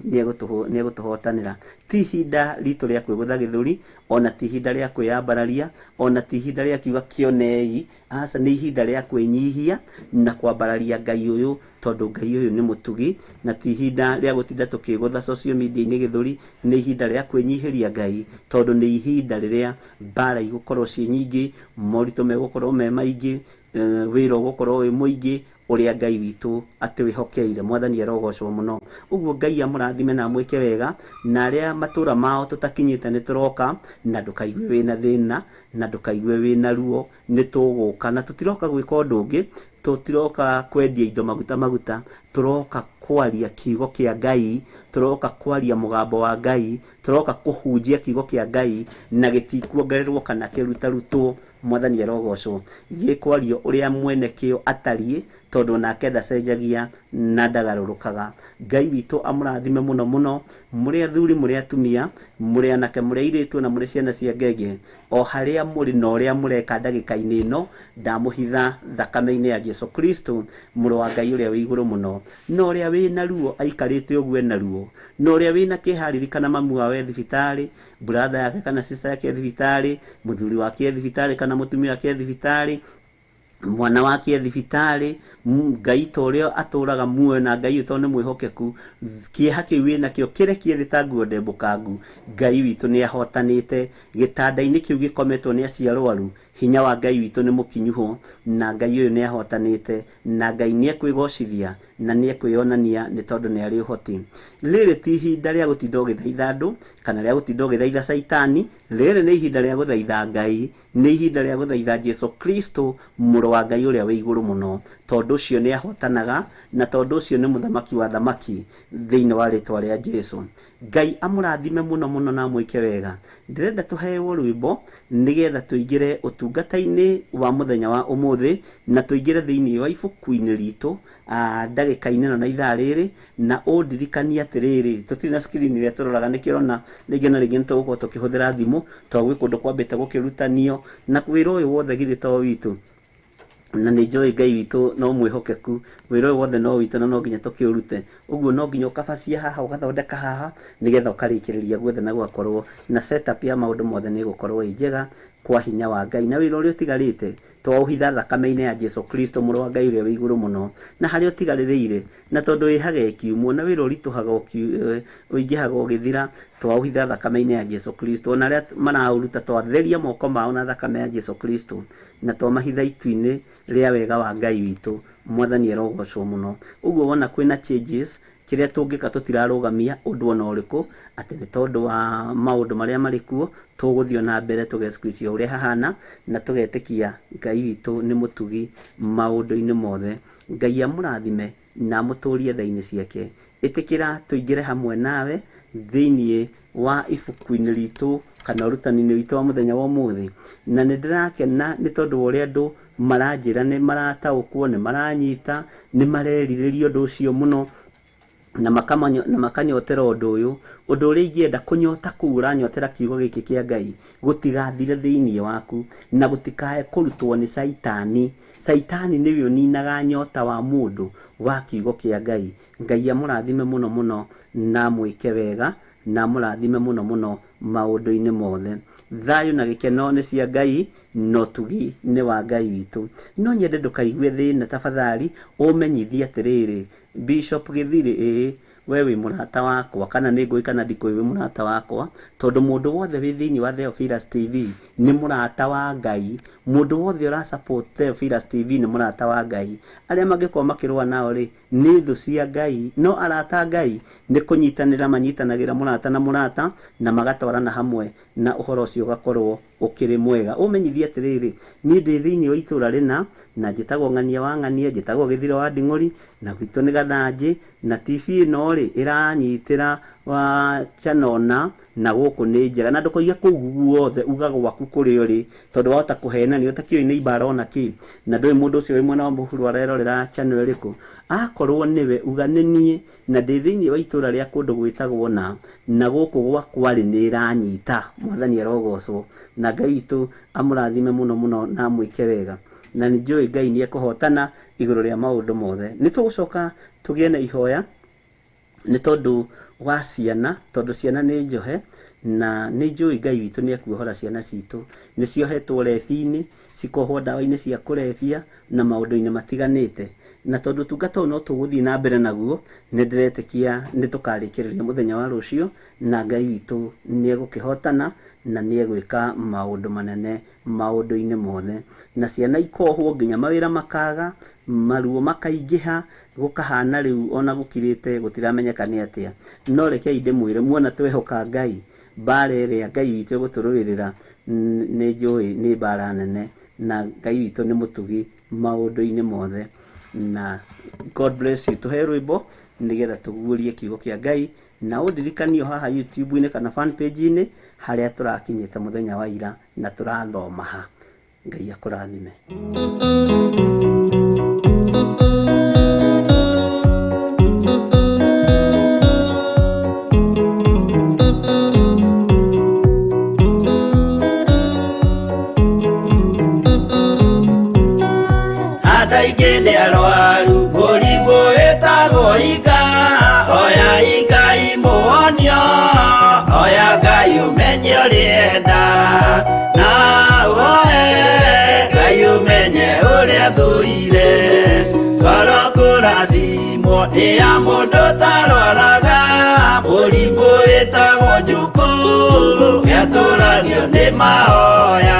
Speaker 3: nĩ egũtũhotanĩra. Ti ihinda ritũ rĩa kwĩgũtha gĩthũri, ona ti ihinda rĩa kwĩyambararia, ona ti ihinda rĩa kiuga kĩonei, aca, nĩ ihinda rĩa kwĩnyihia na kwambararia Ngai ũyũ, tondũ Ngai ũyũ nĩ mũtugi. Na ti ihinda rĩa gũtinda tũkĩgũtha social media-inĩ gĩthũri, nĩ ihinda rĩa kwĩnyihĩria Ngai, tondũ nĩ ihinda rĩrĩa mbara igũkorwo ciĩ nyingĩ, moritũ megũkorwo me maingĩ, wĩra ũgũkorwo wĩ mũingĩ, ũrĩa Ngai witũ atwĩhokeire. Mwathani arogocwo mũno. Ũguo Ngai amũrathime na amwĩke wega, na arĩa matũra mao tũtakinyĩte nĩ tũroka, na ndũkaigue wĩna thĩna, na ndũkaigue wĩna ruo, nĩ tũgũka. Na tũtiroka gwĩka ũndũ ũngĩ, tũtiroka kwendia indo maguta maguta, tũroka kwaria kiugo kĩa Ngai, tũroka kwaria mũgambo wa Ngai, tũroka kũhunjia kiugo kĩa Ngai, na gĩtikuongererwo kana kĩrutarutwo. Mwathani arogocwo. Gĩkwario ũrĩa mwene kĩo atariĩ, tondũ nake ndacenjagia na ndagarũrũkaga. Ngai witũ amũrathime mũno mũno, mũrĩ athuri, mũrĩ atumia, mũrĩ anake, mũrĩ airĩtu, na mũrĩ ciana cia ngenge, o harĩa mũrĩ na ũrĩa mũreka ndagĩka-inĩ ĩno, ndamũhitha thakame-inĩ ya Jesu Kristo, mũrũ wa Ngai ũrĩa wĩ igũrũ mũno. Na ũrĩa wĩna ruo aikarĩte ũguo ena ruo, na ũrĩa wĩna kĩeha ririkana mamu wao e thibitarĩ, brother yake kana sister yake e thibitarĩ, mũthuri wake e thibitarĩ kana mũtumia wake e thibitarĩ, mwana wake e thibitarĩ. Ngai ta ũrĩa atũraga muoyo, na Ngai ũyũ tondũ nĩ mwĩhokeku, kĩeha kĩu wĩnakĩo kĩrekie thĩ ta nguo ndembũkangu. Ngai witũ nĩ ahotanĩte. Gĩtanda-inĩ kĩu gĩkometwo nĩ acio arwaru, Hinya wa Ngai witũ nĩ mũkinyu ho, na Ngai ũyũ nĩ ahotanĩte, na Ngai nĩ ekwĩgocithia na nĩ ekwĩonania nĩ tondũ nĩ arĩ ũhoti. Rĩrĩ ti ihinda rĩa gũtinda ũgĩthaitha andũ kana rĩa gũtinda ũgĩthaitha caitani. Rĩrĩ nĩ ihinda rĩa gũthaitha Ngai, nĩ ihinda rĩa gũthaitha Jesu Kristo, mũrũ wa Ngai ũrĩa wĩ igũrũ mũno, tondũ ũcio nĩ ahotanaga na tondũ ũcio nĩ mũthamaki wa thamaki thĩinĩ wa rĩtwa rĩa Jesu. Ngai amũrathime mũno mũno na amwĩke wega. Ndĩrenda tũheo rwĩmbo nĩgetha tũingĩre ũtungata-inĩ wa mũthenya wa ũmũthĩ na tũingĩre thĩinĩ wa ibuku-inĩ ritũ ndagĩka-inĩ ĩno na ithaa rĩrĩ, na ũndirikanie atĩrĩrĩ, tũtirĩ na screen ĩrĩa tũroraga, nĩkĩo ũrona rĩngĩ na rĩngĩ nĩtũgũkorwo tũkĩhũthĩra thimũ tondũ gwĩ kũndũ kwambĩte gũkĩrutanio na wĩra ũyũ wothe githĩ to witũ, na nĩ njũĩ Ngai witũ no mwĩhokeku, wĩra ũyũ wothe no witũ na no nginya tũkĩũrute. Ũguo no nginya ũkabacia haha ũgathondeka haha nĩgetha ũkarĩkĩrĩria guothe na gũgakorwo na setup ya maũndũ mothe nĩ ĩgũkorwo ĩ njega kwa hinya wa Ngai. Na wĩra ũrĩa ũtigarĩte twaũhitha thakame-inĩ ya Jesu Kristo, mũrũ wa Ngai ũrĩa wĩ igũrũ mũno, na harĩa ũtigarĩrĩire, na tondũ wĩhaga ĩkiumwo na wĩra ũritũhaga ũingĩhaga ũgĩthira, twaũhitha thakame-inĩ ya Jesu Kristo. Ona arĩa maraũruta twatheria moko mao na thakame ya Jesu Kristo na twamahitha itu-inĩ rĩa wega wa Ngai witũ. Mwathani arogocwo mũno. Ũguo wona kwĩna changes, kĩrĩa tũngĩka tũtirarũgamia ũndũ ona ũrĩkũ, atĩ nĩ tondũ wa maũndũ marĩa marĩ kuo, tũgũthiĩ na mbere tũgeskuicio ũrĩa hahana na tũgetĩkia Ngai witũ nĩ mũtugi maũndũ-inĩ mothe. Ngai amũrathime na amũtũrie tha-inĩ ciake. Ĩtĩkĩra tũingĩre hamwe nawe thĩinĩ wa ibuku-inĩ ritũ kana ũrutani-inĩ witũ wa mũthenya wa ũmũthĩ. Na nĩ ndĩrakena nĩ tondũ wa ũrĩa andũ maranjĩra nĩ marataũkwo, nĩ maranyita, nĩ marerirĩria ũndũ ũcio mũno na makanyotera ũndũ ũyũ. Ũndũ ũrĩa ingĩenda kũnyota kũu ũranyotera kiugo gĩkĩ kĩa Ngai gũtigathire thĩinĩ waku na gũtikae kũrutwo nĩ caitani. Caitani nĩwe ũninaga nyota wa mũndũ wa kiugo kĩa Ngai. Ngai amũrathime mũno mũno na amwĩke wega na amũrathime mũno mũno maũndũ-inĩ mothe. Thayũ na gĩkeno nĩ cia Ngai no tugi nĩ wa Ngai witũ. No nyende ndũkaigue thĩna, tafadhali ũmenyithie atĩrĩrĩ, Bishop Gĩthirĩ, ĩĩ we wĩ mũrata wakwa, kana nĩ ngũĩ kana ndikũĩ, wĩ mũrata wakwa, tondũ mũndũ wothe wĩ thĩinĩ wa Theophilus TV nĩ mũrata wa Ngai. Mũndũ wothe ũra support Theophilus TV nĩ mũrata wa Ngai. Arĩa mangĩkorwo makĩrũa nao rĩ nĩ thũ cia Ngai, no arata a Ngai nĩ kũnyitanĩra manyitanagĩra mũrata na mũrata na magatwarana hamwe na ũhoro ũcio ũgakorwo ũkĩrĩ mwega. Ũmenyithie atĩrĩrĩ, niĩ ndĩ thĩinĩ wa itũra rĩna na njĩtagwo Ng'ania wa Ng'ania, njĩtagwo Gĩthiro wa Nding'ũri, na gwitũ nĩ Gathanjĩ, na TV ĩno rĩ ĩranyitĩra wa channel na gũkũ nĩ njega, na ndũkoige kũu guothe uga gwaku kũrĩa ũrĩ, tondũ wahota kũhenania ũtakĩũĩ nĩ ibara ona kĩ, na ndũĩ mũndũ ũcio wĩ mwena wa mũhuro arerorera channel ĩrĩkũ. Akorwo nĩwe uga nĩ niĩ na ndĩ thĩinĩ wa itũra rĩa kũndũ gwĩtagwo na gũkũ gwakwa rĩ nĩ ĩranyita. Mwathani arogocwo na Ngai witũ amũrathime mũno mũno na amwĩke wega, na nĩ njũĩ Ngai nĩ ekũhotana igũrũ rĩa maũndũ mothe. Nĩ tũgũcoka tũgĩe na ihoya nĩ tondũ wa ciana, tondũ ciana nĩ njohe na nĩ njũĩ Ngai witũ nĩ ekuohora ciana citũ. Nĩ ciohetwo rebi-inĩ, cikohwo ndawa-inĩ cia kũrebia na maũndũ-inĩ matiganĩte, na tondũ ũtungata ũyũ no tũgũthiĩ na mbere naguo, nĩ ndĩretĩkia nĩ tũkarĩkĩrĩria mũthenya wa rũciũ na Ngai witũ nĩ egũkĩhotana na nĩ egwĩka maũndũ manene maũndũ-inĩ mothe, na ciana ikohwo nginya mawĩra makaga, maruo makaingĩha, gũkahana rĩu ona gũkirĩte gũtiramenyeka nĩ atĩa. No rekei ndĩmwĩre, muona twehoka Ngai, mbara ĩrĩa Ngai witũ egũtũrũĩrĩra nĩ njũĩ nĩ mbara nene, na Ngai witũ nĩ mũtugi maũndũ-inĩ mothe. Na God bless you. Tũhe rwĩmbo nĩgetha tũguũrie kiugo kĩa Ngai, na ũndirikanio haha YouTube-inĩ kana fan page-inĩ harĩa tũrakinyĩte mũthenya wa ira na tũrathoma ha. Ngai akũrathime.
Speaker 6: Andũ aingĩ nĩ arwaru mũrimũ wĩtagwo hinga, oya Ngai mũhonio, oya Ngai ũmenye ũrĩa na ũhoe Ngai ũmenye ũrĩa thũire. Ngoro kũrathimwo nĩ ya mũndũ ũtarwaraga, mũrimũ wĩtagwo njukũ, gĩatũragio nĩ mahoya.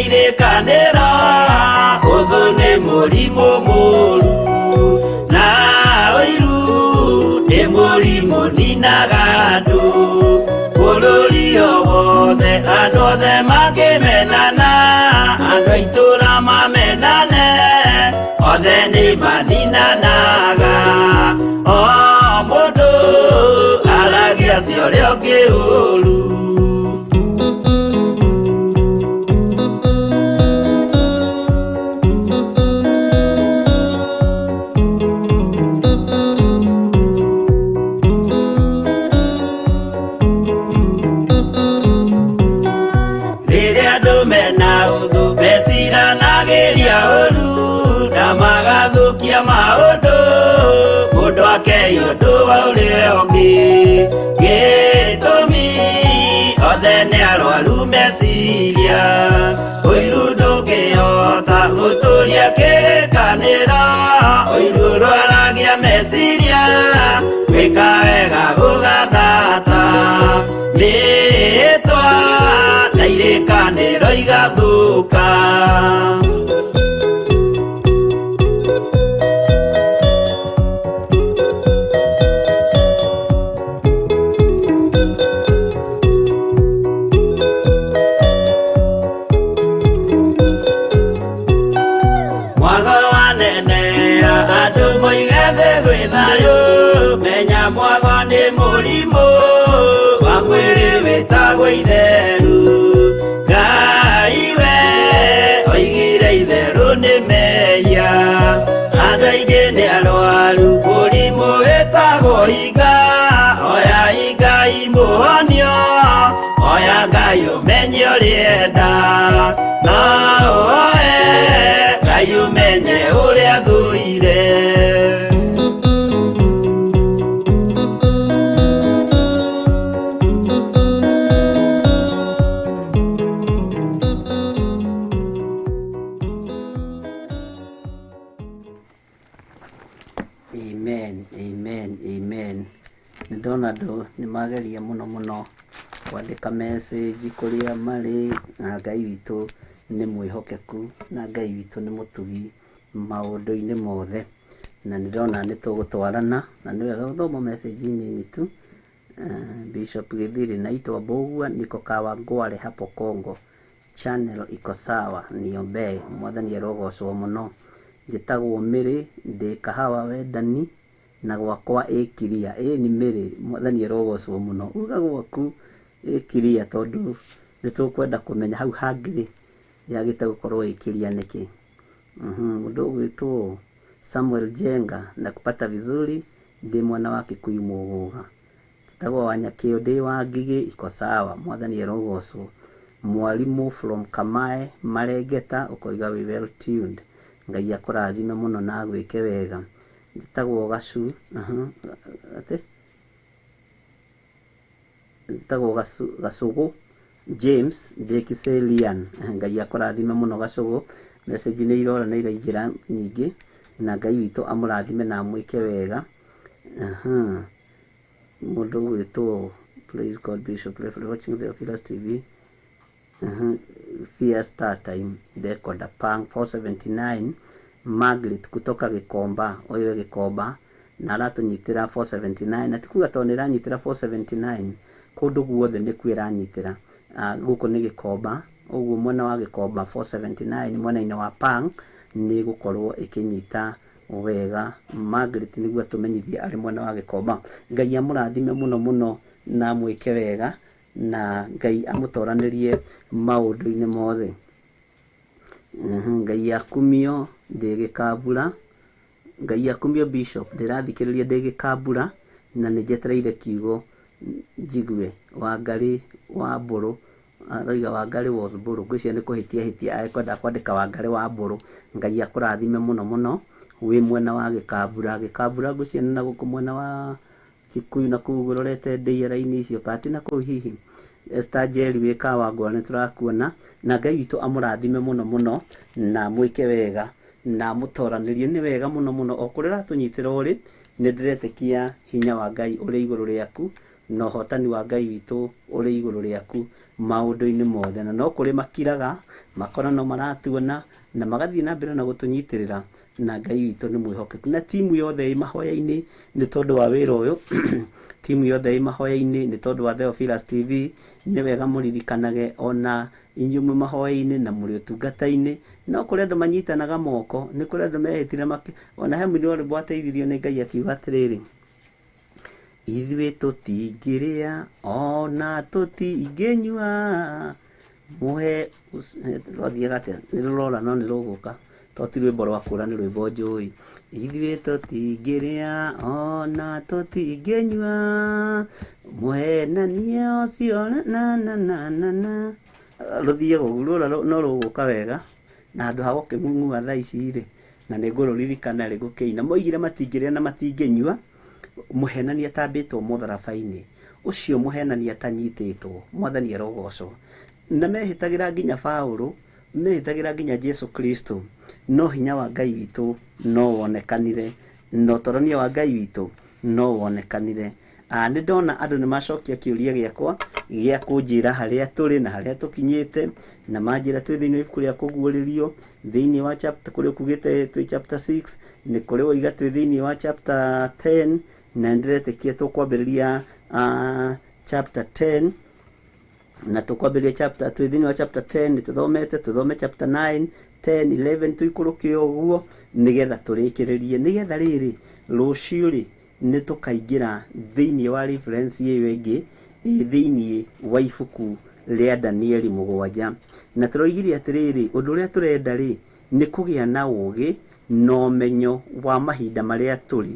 Speaker 6: Irĩkanĩro ũthũ nĩ mũrimũ mũru na ũiru nĩ mũrimũ ninaga andũ bũrũri o wothe andũ othe makĩmenana andũ a itũũra mamenane othe nĩ maninanaga o mũndũ aragia cia ũrĩa ũngĩ ũru. Rĩrĩa andũ mena ũthũ meciranagĩria ũru na magathũkia maũndũ mũndũ akei ũndũ wa ũrĩa ũngĩ gĩtũmi othe nĩ arwaru meciria ũiru ndũngĩhota gũtũria kĩrĩkanĩro ũiru ũrwaragia meciria gwĩka wega gũgathata mĩĩtwa na irĩkanĩro igathũka. Mwago wanenea andũ moige thĩ gwĩ thayũ menya mwago nĩ mũrimũ wa mwĩrĩ wĩtagwo itheru Ngai we oigire itherũ nĩ mehia andũ aingĩ nĩ arwaru mũrimũ wĩtagwo hinga oya Ngai mũhonio oya Ngai ũmenye ũrĩenda no ũoe Ngai ũmenye ũrĩa thũire.
Speaker 2: Amen, amen, amen. Nĩ ndona andũ nĩ mageria mũno mũno kwandĩka message kũrĩa marĩ na Ngai witũ nĩ mwĩhokeku na Ngai witũ nĩ mũtugi maũndũ-inĩ mothe na nĩ ndona nĩ tũgũtwarana na nĩ wega gũthoma message nini tu. Bishop Githiri, naitwa Mbugua, niko Kawangware hapo Congo, channel iko sawa, niombee. Mwathani arogocwo mũno. Njĩtagwo Mĩrĩ, ndĩ kahawa wendani na gwakwa ĩkiria. Ĩ nĩ Mĩrĩ, mwathani arogocwo mũno. Uga gwaku ĩkiria tondũ nĩ tũkwenda kũmenya hau hangĩ rĩ yagĩte gũkorwo ĩkiria nĩkĩ. Mũndũ ũgwĩtwo Samuel Jenga, nakupata vizuri, ndĩ mwana wa Kikuyu Mũgũga. Njĩtagwo Wanyakĩo, ndĩ wa Ngigĩ, iko sawa, mwathani arogocwo. Mwalimu from Kamae Marengeta, ũkoiga we well tuned. Ngai akũrathime mũno na agwĩke wega. Njĩtagwo Gacu, atĩ njĩtagwo Gacũgũ James ndĩ Kiserian. Ngai akũrathime mũno Gacũgũ. Message nĩ irora nĩ iraingĩra nyingĩ na Ngai witũ amũrathime na amwĩke wega. Mũndũ ũgwĩtwo Praise God Bishop Reverend watching Theophilus TV. Fear Star Time Decoder Pang 479 Margaret kutoka Gikomba ũyũ e Gikomba na aratũnyitĩra 479 na ti kuga tondũ nĩ ĩranyitĩra 479 kũndũ guothe nĩkuo ĩranyitĩra. Gũkũ nĩ Gikomba ũguo mwena wa Gikomba 479 mwena-inĩ wa Pang nĩ gũkorwo ĩkĩnyita wega. Margaret nĩguo atũmenyithie arĩ mwena wa Gikomba. Ngai amũrathime mũno mũno na amwĩke wega na Ngai amũtoranĩrie maũndũ-inĩ mothe. Ngai akumio ndĩ Gĩkambura. Ngai akumio Bishop, ndĩrathikĩrĩria ndĩ Gĩkambura na nĩ njetereire kiugo njigue. Wangarĩ wa Mbũrũ aroiga Wangarĩ was Mbũrũ, ngwĩciria nĩ kũhĩtia hĩtia ekwenda kwandĩka Wangarĩ wa Mbũrũ. Ngai akũrathime mũno mũno wĩ mwena wa Gĩkambura. Gĩkambura ngwĩciria nĩ na gũkũ mwena wa Kikuyu na kũu ũrorete ndĩra-inĩ icio kati na kũu hihi. Esther Njeri wĩ Kawangware nĩ tũrakuona na Ngai witũ amũrathime mũno mũno na amwĩke wega na amũtoranĩrie nĩ wega mũno mũno o kũrĩa ũratũnyitĩra ũrĩ nĩ ndĩretĩkia hinya wa Ngai ũrĩ igũrũ rĩaku na ũhotani wa Ngai witũ ũrĩ igũrũ rĩaku Maũndũ-inĩ mothe. Na no kũrĩ makiraga makora no maratuona na magathiĩ na mbere na gũtũnyitĩrĩra, na Ngai witũ nĩ mwĩhokeku. Na timu yothe ĩ mahoya-inĩ nĩ tondũ wa wĩra ũyũ, timu yothe ĩ mahoya-inĩ nĩ tondũ wa Theophilus TV. Nĩ wega mũririkanage ona inyuĩ mwĩ mahoya-inĩ na mũrĩ ũtungata-inĩ. No kũrĩ andũ manyitanaga moko, nĩ kũrĩ andũ mehĩtire ona he mũini wa rwĩmbo wateithirio nĩ Ngai akiuga atĩrĩrĩ, ithuĩ tũtingĩrĩa ona tũtingĩnyua mũhe rwathiaga atĩa? Nĩ rũrora no nĩ rũgũka, to ti rwĩmbo rwa kũra, nĩ rwĩmbo njũĩ. Ithuĩ tũtingĩrĩa ona tũtingĩnyua mũhenania ũcio na na na na na rũthiaga ũguo rũra no rũgũka wega. Na handũ ha gũkĩng'ung'ua thaa ici rĩ, na nĩ ngũrũririkana rĩ gũkĩina. Moigire matingĩrĩa na matingĩnyua mũhenania atambĩtwo mũtharaba-inĩ, ũcio mũhenania atanyitĩtwo. Mwathani arogocwo. Na mehĩtagĩra nginya Paũlũ, mehĩtagĩra nginya Jesu Kristo, no hinya wa Ngai witũ no wonekanire, na ũtorania wa Ngai witũ no wonekanire. Nĩ ndona andũ nĩ macokia kĩũria gĩakwa gĩa kũnjĩra harĩa tũrĩ na harĩa tũkinyĩte, na manjĩra twĩ thĩinĩ wa ibuku rĩa kũguũrĩrio, thĩinĩ wa chapter kũrĩa ũkugĩte twĩ chapter 6, nĩ kũrĩ woiga twĩ thĩinĩ wa chapter 10, na nĩndĩretĩkia tũkwambĩrĩria chapter 10, na tũkwambĩrĩria chapter twĩ thĩinĩ wa chapter 10, nĩ tũthomete, tũthome chapter 9, 10, 11, tũikũrũke ũguo nĩgetha tũrĩkĩrĩrie, nĩgetha rĩrĩ rũciũ rĩ nĩ tũkaingĩra thĩinĩ wa reference ĩyo ĩngĩ ĩ thĩinĩ wa ibuku rĩa Danieli 7. Na tũroigire atĩrĩrĩ, ũndũ ũrĩa tũrenda rĩ nĩ kũgĩa na ũũgĩ na ũmenyo wa mahinda marĩa tũrĩ,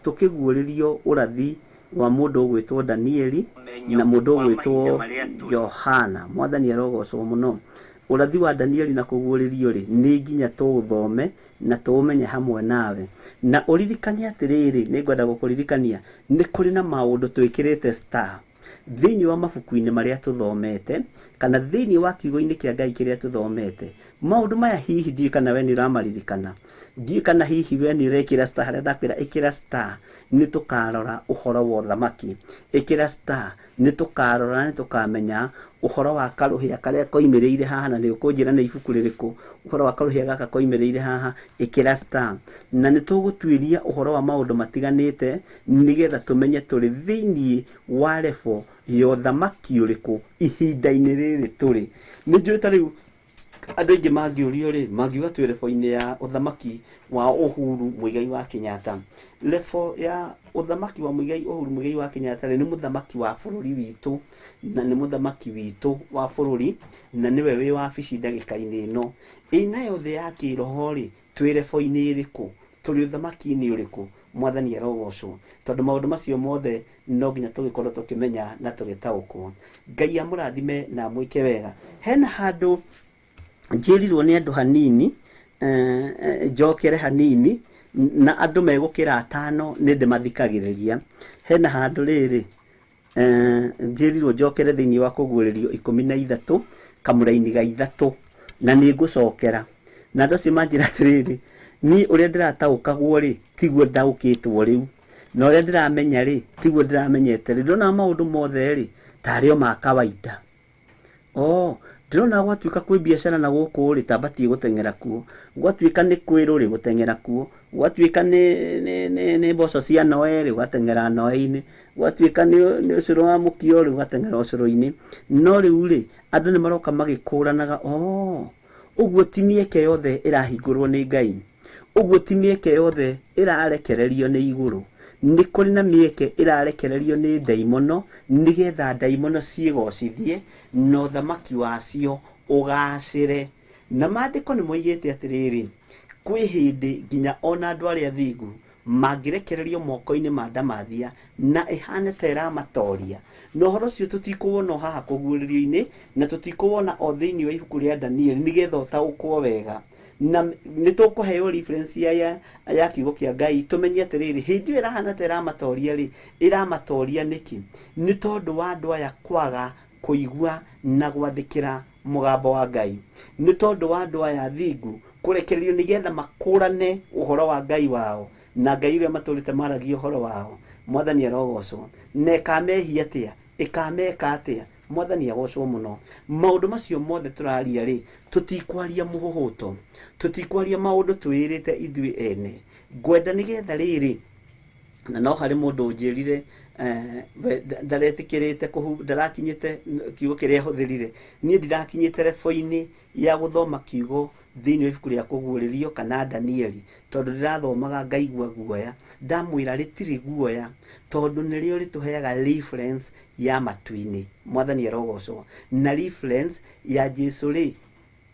Speaker 2: tũkĩguũrĩrio ũrathi wa mũndũ ũgwĩtwo Danieli na mũndũ ũgwĩtwo Johana. Mwathani arogocwo mũno. Ũrathi wa Danieli na kũguũrĩrio rĩ nĩ nginya tũũthome na tũũmenye hamwe nawe. Na ũririkane atĩrĩrĩ, nĩ ngwenda gũkũririkania nĩ kũrĩ na maũndũ twĩkĩrĩte star thĩinĩ wa mabuku-inĩ marĩa tũthomete, kana thĩinĩ wa kiugo-inĩ kĩa Ngai kĩrĩa tũthomete. Maũndũ maya hihi ndiũĩ kana we nĩ ũramaririkana, ndiũĩ kana hihi we nĩ ũrekĩra star harĩa ndakwĩra ĩkĩra star, nĩ tũkarora ũhoro wa ũthamaki. Ĩkĩra star, nĩ tũkarora, nĩ tũkamenya ũhoro wa karũhĩa karĩa koimĩrĩire haha, na nĩ ũkũnjĩra nĩ ibuku rĩrĩkũ ũhoro wa karũhĩa gaka koimĩrĩire haha. Ĩkĩra star, na nĩ tũgũtuĩria ũhoro wa maũndũ matiganĩte nĩgetha tũmenye tũrĩ thĩinĩ wa level ya ũthamaki ũrĩkũ ihinda-inĩ rĩrĩ tũrĩ. Nĩ njũĩ ta rĩu andũ aingĩ mangĩũrio rĩ, mangiuga twĩ level-inĩ ya ũthamaki wa Uhuru Muigai wa Kenyatta. Level ya ũthamaki wa Muigai Uhuru Muigai wa Kenyatta rĩ, nĩ mũthamaki wa bũrũri witũ, na nĩ mũthamaki witũ wa bũrũri, na nĩwe wĩ wabici ndagĩka-inĩ ĩno. Ĩ nayo thĩ ya kĩroho rĩ, twĩ level-inĩ ĩrĩkũ? Tũrĩ ũthamaki-inĩ ũrĩkũ? Mwathani arogocwo, tondũ maũndũ macio mothe no nginya tũgĩkorwo tũkĩmenya na tũgĩtaũkwo. Ngai amũrathime na amwĩke wega. Hena handũ njĩrirwo nĩ andũ hanini, njokere hanini, na andũ megũkĩra atano nĩ ndĩmathikagĩrĩria. Hena handũ rĩrĩ njĩrirwo njokere thĩinĩ wa kũguũrĩrio 13 kamũraini ga 3, na nĩ ngũcokera. Na andũ acio manjĩra atĩrĩrĩ, niĩ ũrĩa ndĩrataũkagwo rĩ tiguo ndaũkĩtwo rĩu, na ũrĩa ndĩramenya rĩ tiguo ndĩramenyete rĩ. Ndĩrona maũndũ mothe rĩ tarĩ o ma kawaida. Ndĩrona gwatuĩka kwĩ biacara na gũkũ rĩ tambatiĩ gũteng'era kuo, gwatuĩka nĩ kwĩrũ rĩ gũteng'era kuo, gwatuĩka nĩ mboco cia noe rĩ ũgateng'era noe-inĩ, gwatuĩka nĩ ũcũrũ wa mũkio rĩ ũgateng'era ũcũrũ-inĩ. No rĩu rĩ andũ nĩ maroka magĩkũranaga, ũguo ti mĩeke yothe ĩrahingũrwo nĩ Ngai, ũguo ti mĩeke yothe ĩrarekererio nĩ igũrũ. Nĩ kũrĩ na mĩeke ĩrarekererio nĩ ndaimono, nĩgetha ndaimono ciĩgocithie na ũthamaki wacio ũgacĩre. Na maandĩko nĩ moigĩte atĩrĩrĩ, kwĩ hĩndĩ nginya ona andũ arĩa athingu mangĩrekererio moko-inĩ ma ndamathia na ĩhane ta ĩramatoria. Na ũhoro ũcio tũtikũwona o haha kũguũrĩrio-inĩ, na tũtikũwona o thĩinĩ wa ibuku rĩa Danieli, nĩgetha ũtaũkwo wega. Na nĩ tũkũheo reference ya kiugo kĩa Ngai, tũmenye atĩrĩrĩ, hĩndĩ ĩyo ĩrahana ta ĩramatoria rĩ, ĩramatoria nĩkĩ? Nĩ tondũ wa andũ aya kwaga kũigua na gwathĩkĩra mũgambo wa Ngai. Nĩ tondũ wa andũ aya athingu kũrekererio nĩgetha makũrane ũhoro wa Ngai wao na Ngai ũrĩa matũrĩte maragia ũhoro wao. Mwathani arogocwo. Na ĩkamehia atĩa? Ĩkameka atĩa?
Speaker 3: Mwathani agocwo mũno. Maũndũ macio mothe tũraria rĩ, tũtikwaria mũhũhũto, tũtikwaria maũndũ twĩrĩte ithuĩ ene. Ngwenda nĩgetha rĩrĩ, na no harĩ mũndũ ũnjĩrire ndaretĩkĩrĩte ndarakinyĩte kiugo kĩrĩa ahũthĩrire. Niĩ ndirakinyĩte rebo-inĩ ya gũthoma kiugo thĩinĩ wa ibuku rĩa kũguũrĩrio kana Danieli, tondũ ndĩrathomaga ngaigua guoya. Ndamwĩra rĩtirĩ guoya, tondũ nĩrĩo rĩtũheaga reference ya matu-inĩ. Mwathani arogocwo. Na reference ya Jesu rĩ,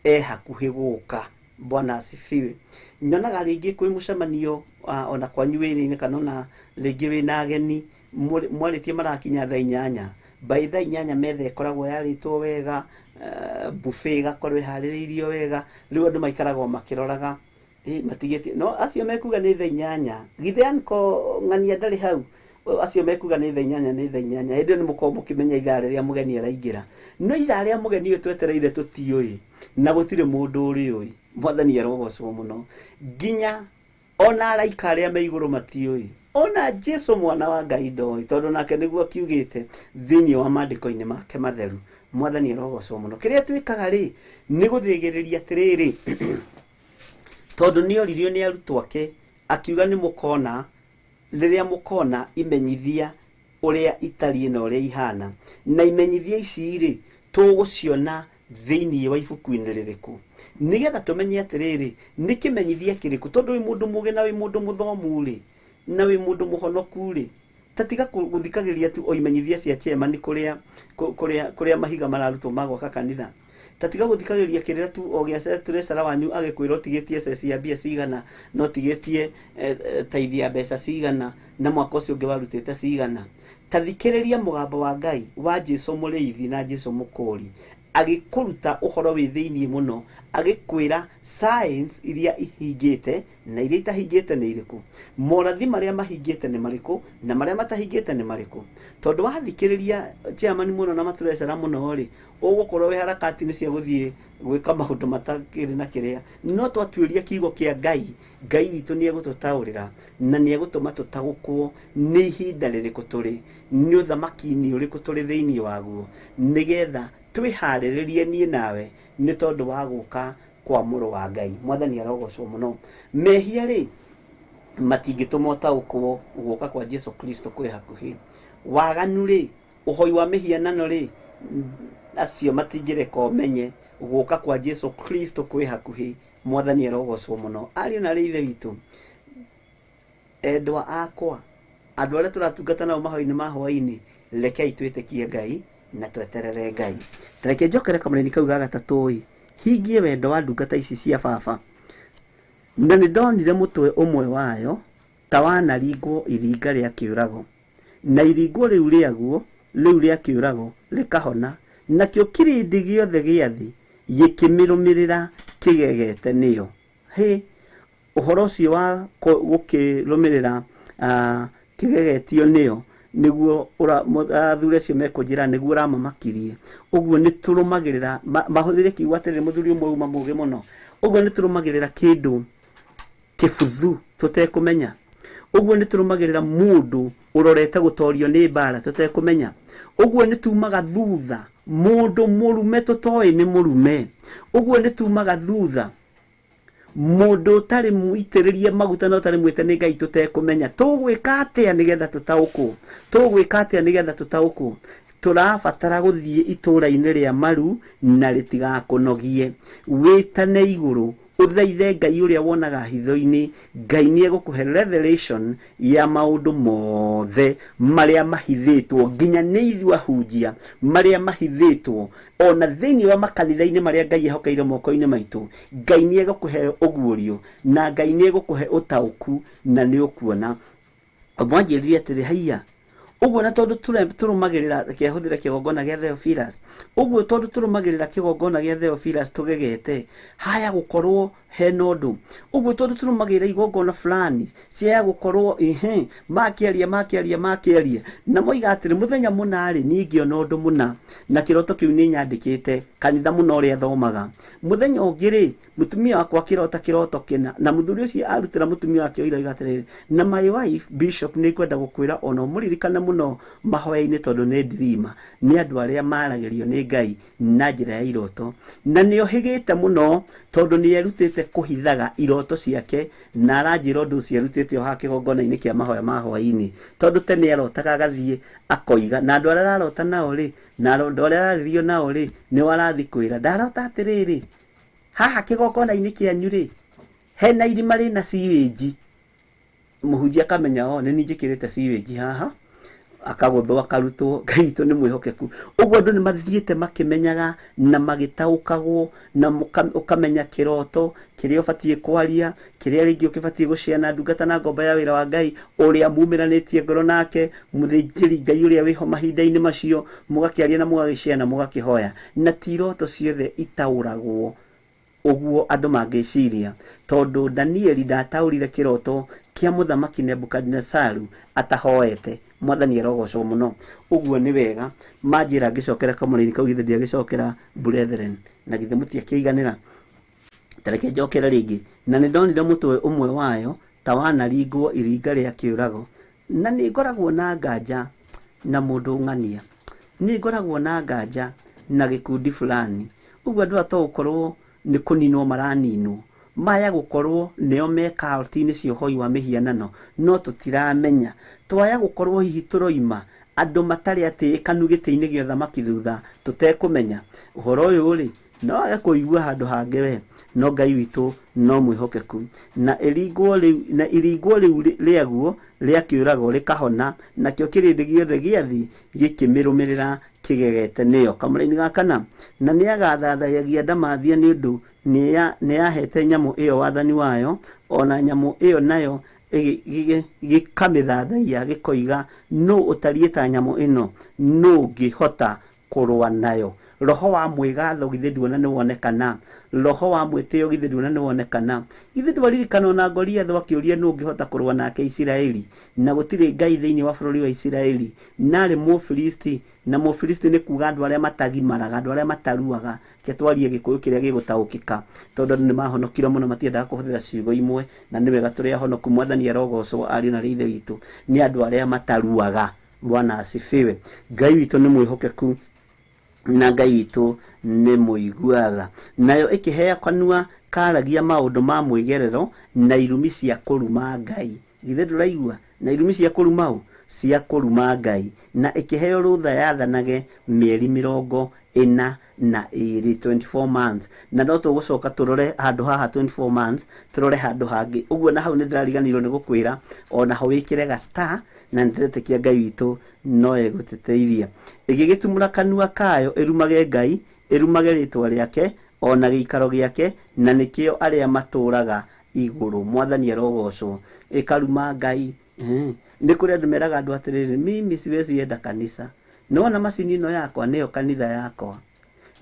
Speaker 3: e hakuhĩ gũka. Bwana asifiwe. Nyonaga rĩngĩ kwĩ mũcemanio ona kwanyu wĩra-inĩ kana ona rĩngĩ wĩna ageni, mwarĩtie marakinya thaa inyanya. By thaa inyanya metha ĩkoragwo yarĩtwo wega, buffet ĩgakorwo ĩharĩrĩirio wega. Rĩu andũ maikaragwo makĩroraga, matigĩtie. No acio mekuga nĩ thaa inyanya, githĩ anko ng'ania ndarĩ hau? Acio mekuga nĩ thaa inyanya, nĩ thaa inyanya. Hĩndĩ ĩyo nĩ mũkoragwo mũkĩmenya ithaa rĩrĩa mũgeni araingĩra. No ithaa rĩa mũgeni ũyũ twetereire tũtiũĩ, na gũtirĩ mũndũ ũrĩũĩ. Mwathani arogocwo mũno. Nginya ona araika arĩa me igũrũ matiũĩ, ona Jesu mwana wa Ngai ndoĩ, tondũ nake nĩguo akiugĩte thĩinĩ wa maandĩko-inĩ make matheru. Mwathani arogocwo mũno. Kĩrĩa twĩkaga rĩ, nĩ gũthĩgĩrĩria atĩrĩrĩ, tondũ nĩ oririo nĩ arutwo ake, akiuga nĩ mũkona, rĩrĩa mũkona imenyithia ũrĩa itariĩ na ũrĩa ihana. Na imenyithia ici rĩ, tũgũciona thĩinĩ wa ibuku-inĩ rĩrĩkũ, nĩgetha tũmenye atĩrĩrĩ, nĩ kĩmenyithia kĩrĩkũ. Tondũ wĩ mũndũ mũgĩ na wĩ mũndũ mũthomu rĩ, na wĩ mũndũ mũhonoku rĩ, ta tiga gũthikagĩrĩria tu o imenyithia cia chairman kũrĩa mahiga mararutwo ma gwaka kanitha. Ta tiga gũthikagĩrĩria kĩrĩra tu o gĩa treasurer wanyu agĩkwĩra ũtigĩtie ceci ya mbia cigana, na ũtigĩtie taithi ya mbeca cigana, na mwaka ũcio ũngĩ warutĩte cigana. Ta thikĩrĩria mũgambo wa Ngai wa Jesu mũrĩithi na Jesu mũkũri, agĩkũruta ũhoro wĩ thĩinĩ mũno, agĩkwĩra science iria ihingĩte na iria itahingĩte nĩ irĩkũ, morathi marĩa mahingĩte nĩ marĩkũ na marĩa matahingĩte nĩ marĩkũ. Tondũ wathikĩrĩria chairman mũno na matreasurer mũno rĩ, ũgũkorwo wĩ harakati-inĩ cia gũthiĩ gwĩka maũndũ matakĩrĩ na kĩrĩa. No twatuĩria kiugo kĩa Ngai, Ngai witũ nĩ egũtũtaũrĩra na nĩ egũtũma tũtaũkwo nĩ ihinda rĩrĩkũ tũrĩ, nĩ ũthamaki-inĩ ũrĩkũ tũrĩ thĩinĩ waguo, nĩgetha twĩharĩrĩrie niĩ nawe nĩ tondũ wa gũka kwa mũrũ wa Ngai. Mwathani arogocwo mũno. Mehia rĩ, matingĩtũma ũtaũkwo gũka kwa Jesu Kristo kwĩ hakuhĩ. Waganu rĩ, ũhoi wa mĩhianano rĩ, acio matingĩreka ũmenye gũka kwa Jesu Kristo kwĩ hakuhĩ. Mwathani arogocwo mũno. Ariũ na arĩ ithe witũ, endwa akwa, andũ arĩa tũratungata nao mahoya-inĩ ma hwaĩ-inĩ, rekei twĩtĩkie Ngai na tweterere Ngai. Ta reke njokere kamũraini kau ga gatatũ ĩ, hingie wendo wa ndungata ici cia baba. Na nĩ ndonire mũtwe ũmwe wayo ta wanaringwo iringa rĩa kĩũrago, na iringwo rĩu rĩaguo rĩu rĩa kĩũrago rĩkahona, nakĩo kĩrĩndĩ gĩothe gĩa thĩ gĩkĩmĩrũmĩrĩra kĩgegete nĩyo. Hĩ, ũhoro ũcio wa gũkĩrũmĩrĩra kĩgegetio nĩyo nĩguo athuri acio mekũnjĩra nĩguo ũramamakirie. Ũguo nĩ tũrũmagĩrĩra, mahũthĩre kiugo atĩrĩrĩ, mũthuri ũmwe uma mũũgĩ mũno. Ũguo nĩ tũrũmagĩrĩra kĩndũ kĩbuthu tũtekũmenya. Ũguo nĩ tũrũmagĩrĩra mũndũ ũrorete gũtorio nĩ mbara tũtekũmenya. Ũguo nĩ tumaga thutha mũndũ mũrume tũtoĩ nĩ mũrume. Ũguo nĩ tumaga thutha mũndũ ũtarĩ mũitĩrĩrie maguta na ũtarĩ mwĩte nĩ Ngai tũtekũmenya. Tũgwĩka atĩa nĩgetha tũtaũkwo? Tũgwĩka atĩa nĩgetha tũtaũkwo? Tũrabatara gũthiĩ itũũra-inĩ rĩa maru na rĩtigakũnogie. Wĩtane igũrũ, ũthaithe Ngai ũrĩa wonaga hitho-inĩ. Ngai nĩ egũkũhe revelation ya maũndũ mothe marĩa mahithĩtwo, nginya nĩ ithuĩ ahunjia marĩa mahithĩtwo ona thĩinĩ wa makanitha-inĩ marĩa Ngai ehokeire moko-inĩ maitũ. Ngai nĩ egũkũhe ũguũrio na Ngai nĩ egũkũhe ũtaũku na nĩ ũkuona. Mwanjĩrire atĩrĩ, haiya, ũguo na tondũ tũrũmagĩrĩra, kĩahũthĩra kĩgongona gĩa Theophilus, ũguo tondũ tũrũmagĩrĩra kĩgongona gĩa Theophilus tũgegete, haya gũkorwo Hena ũndũ ũguo tondũ tũrũmagĩrĩra igongona fulani cia gũkorwo ihe makĩaria makĩaria makĩaria na moiga atĩrĩ mũthenya mũna rĩ niĩ ngĩona ũndũ mũna na kĩroto kĩu nĩ nyandĩkĩte kanitha mũna ũrĩa thomaga. Mũthenya ũngĩ rĩ mũtumia wakwa kĩrota kĩroto kĩna na mũthuri ũcio arutĩra mũtumia wake ũira oiga atĩrĩrĩ na my wife bishop nĩ kwenda gũkwĩra ona ũmũririkane mũno mahoya-inĩ tondũ nĩ ndirima nĩ andũ arĩa maragĩrio nĩ Ngai na njĩra ya iroto na nĩ ohĩgĩte mũno tondũ nĩ erutĩte kũhithaga iroto ciake na aranjĩra ũndũ ũcio erutĩte o haha kĩgongona-inĩ kĩa mahoya ma hwaĩ-inĩ tondũ tene arotaga agathiĩ akoiga na andũ arĩa ararota nao rĩ na andũ arĩa ararĩrio nao rĩ nĩo arathiĩ kwĩra ndarota atĩrĩrĩ haha kĩgongona-inĩ kĩanyu rĩ hena irima rĩna sewage. Mũhunjia akamenya o nĩ niĩ njĩkĩrĩte sewage haha akagũthwo akarutwo. Ngai witũ nĩ mwĩhokeku. Ũguo andũ nĩ mathiĩte makĩmenyaga na magĩtaũkagwo na ũkamenya kĩroto kĩrĩa ũbatiĩ kwaria kĩrĩa rĩngĩ ũkĩbatiĩ gũciana ndungata na ngombo ya wĩra wa Ngai ũrĩa mumĩranĩtie ngoro nake mũthĩnjĩri Ngai ũrĩa wĩho mahinda-inĩ macio mũgakĩaria na mũgagĩciana mũgakĩhoya na ti iroto ciothe itaũragwo ũguo andũ mangĩciria tondũ Danieli ndataũrire kĩroto kĩa mũthamaki Nebukadinesaru atahoete. Mwathani arogocwo mũno. Ũguo nĩ wega manjĩra ngĩcokera kamũraini kau githĩ ndiagĩcokera brethren na githĩ mũtiakĩiganĩra. Tareke njokere rĩngĩ na nĩ ndonire mũtwe ũmwe wayo ta wanaringwo iringa rĩa kĩũrago na nĩ ngoragwo na nganja na mũndũ ng'ania nĩ ngoragwo na nganja na gĩkundi fulani. Ũguo andũ aya to gũkorwo nĩ kũninwo maraninwo maya gũkorwo nĩo me cult-inĩ cia ũhoi wa mĩhianano no tũtiramenya twaya gũkorwo hihi tũroima andũ matarĩ atĩĩkanu gĩtĩ-inĩ gĩa ũthamaki thutha tũtekũmenya ũhoro ũyũ rĩ no age kũigua handũ hangĩ we no Ngai witũ no mwĩhokeku na iringwo rĩu rĩaguo rĩa kĩũrago rĩkahona nakĩo kĩrĩndĩ gĩothe gĩathi gĩkĩmĩrũmĩrĩra kĩgegete nĩyo. Kamũraini ga kana na nĩagathathayagia ndamathia nĩ ũndũ nĩ yahete nyamũ ĩyo wathani wayo ona nyamũ ĩyo nayo gĩkamĩthathaiya gĩkoiga nũ ũtariĩ ta nyamũ ĩno nũ ũngĩhota kũrũa nayo. Roho wa mwĩgatho githĩ nduona nĩ wonekana, roho wa mwĩtĩo githĩ nduona nĩ wonekana. Githĩ ndwaririkana ona Goliathũ akĩũria nũ ũngĩhota kũrũa nake Isiraeli na gũtirĩ Ngai thĩinĩ wa bũrũri wa Isiraeli narĩ Mũfilisti na Mũfilisti nĩ kuga andũ arĩa matagimaraga andũ arĩa mataruaga. Reke twarie Gĩkũyũ kĩrĩa gĩgũtaũkĩka tondũ andũ nĩ mahonokire mũno matiendaga kũhũthĩra ciugo imwe na nĩ wega tũrĩ ahonoku. Mwathani arogocwo ariũ na Ithe witũ nĩ andũ arĩa mataruaga. Bwana asifiwe. Ngai witũ nĩ mwĩhokeku na Ngai witũ nĩ mũiguaga. Nayo ĩkĩheo kanua karagia maũndũ ma mwĩgerero na irumi cia kũruma Ngai. Githĩ ndũraigua? Na irumi cia kũruma ũ? Cia kũruma Ngai. Na ĩkĩheo rũtha yathanage mĩeri 42 24 months. Na no tũgũcoka tũrore handũ haha 24 months tũrore handũ hangĩ. Ũguo na hau nĩ ndĩrariganĩirwo nĩ gũkwĩra ona ho wĩkĩre ga star na nĩndĩretĩkia Ngai witũ no egũtũteithia. Ĩgĩgĩtumũra kanua kayo ĩrumage Ngai ĩrumage rĩtwa rĩake ona gĩikaro gĩake na nĩkĩo arĩa matũraga igũrũ. Mwathani arogocwo. Ĩkaruma Ngai. Nĩ kũrĩ andũ meraga andũ atĩrĩrĩ mimi siwezi enda kanitha nĩwona macini ĩno yakwa nĩyo kanitha yakwa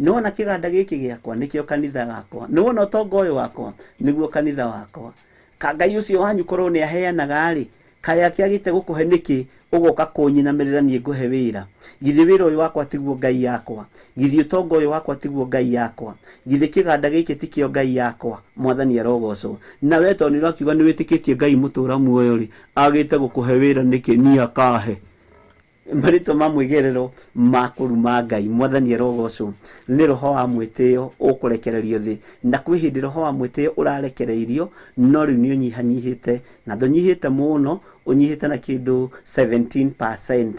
Speaker 3: nĩwona kĩganda gĩkĩ gĩakwa nĩkĩo kanitha wakwa nĩwona ũtonga ũyũ wakwa nĩguo kanitha wakwa. Ka Ngai ũcio wanyu korwo nĩ aheanaga rĩ kaya akĩagĩte gũkũhe nĩkĩ ũgoka kũnyinamĩrĩra niĩ ngũhe wĩra. Githĩ wĩra ũyũ wakwa tiguo Ngai yakwa, githĩ ũtonga ũyũ wakwa tiguo Ngai yakwa, githĩ kĩganda gĩkĩ tikĩo Ngai yakwa. Mwathani arogocwo. Na we tondũ nĩũrakiuga nĩ wĩtĩkĩtie Ngai mũtũra muoyo rĩ agĩte gũkũhe wĩra nĩkĩ niĩ akahe. Marĩtwa ma mwĩgerero ma kũruma Ngai. Mwathani arogocwo. Nĩ roho wa mwĩtĩo ũkũrekererio thĩ na kwĩ hĩndĩ roho wa mwĩtĩo ũrarekereirio no rĩu nĩ ũnyihanyihĩte na ndũnyihĩte mũno ũnyihĩte na kĩndũ 17%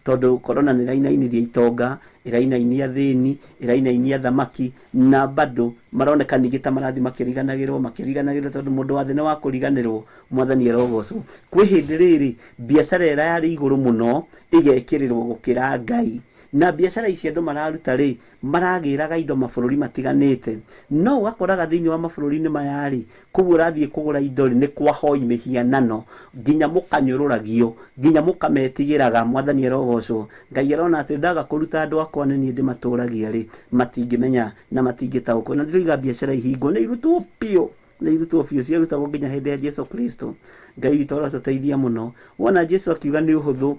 Speaker 3: tondũ corona nĩ ĩrainainirie itonga ĩrainainia athĩni ĩrainainia thamaki na bado maroneka ningĩ ta marathiĩ makĩriganagĩrwo tondũ mũndũ wa thĩ nĩ wa kũriganĩrwo. Mwathani arogocwo. Kwĩ hĩndĩ rĩrĩ biacara ĩrĩa yarĩ igũrũ mũno ĩgekĩrĩrwo gũkĩra Ngai na biacara ici andũ mararuta rĩ maragĩraga indo mabũrũri matiganĩte no ũgakoraga thĩinĩ wa mabũrũri-inĩ maya rĩ kũu ũrathiĩ kũgũra indo rĩ nĩ kwa hoi mĩhianano nginya mũkanyũrũragio nginya mũkametigĩraga. Mwathani arogocwo. Ngai arona atĩ ndaga kũruta andũ akwa nĩ niĩ ndĩmatũragia rĩ matingĩmenya na matingĩtaũkwo. Na ndĩroiga biacara ihingwo nĩ irutwo biũ Nĩ irutwo biũ, ciarutagwo nginya hĩndĩ ya Jesu Kristo. Ngai witũ aratũteithia mũno. Wona Jesu akiuga nĩ ũhũthũ,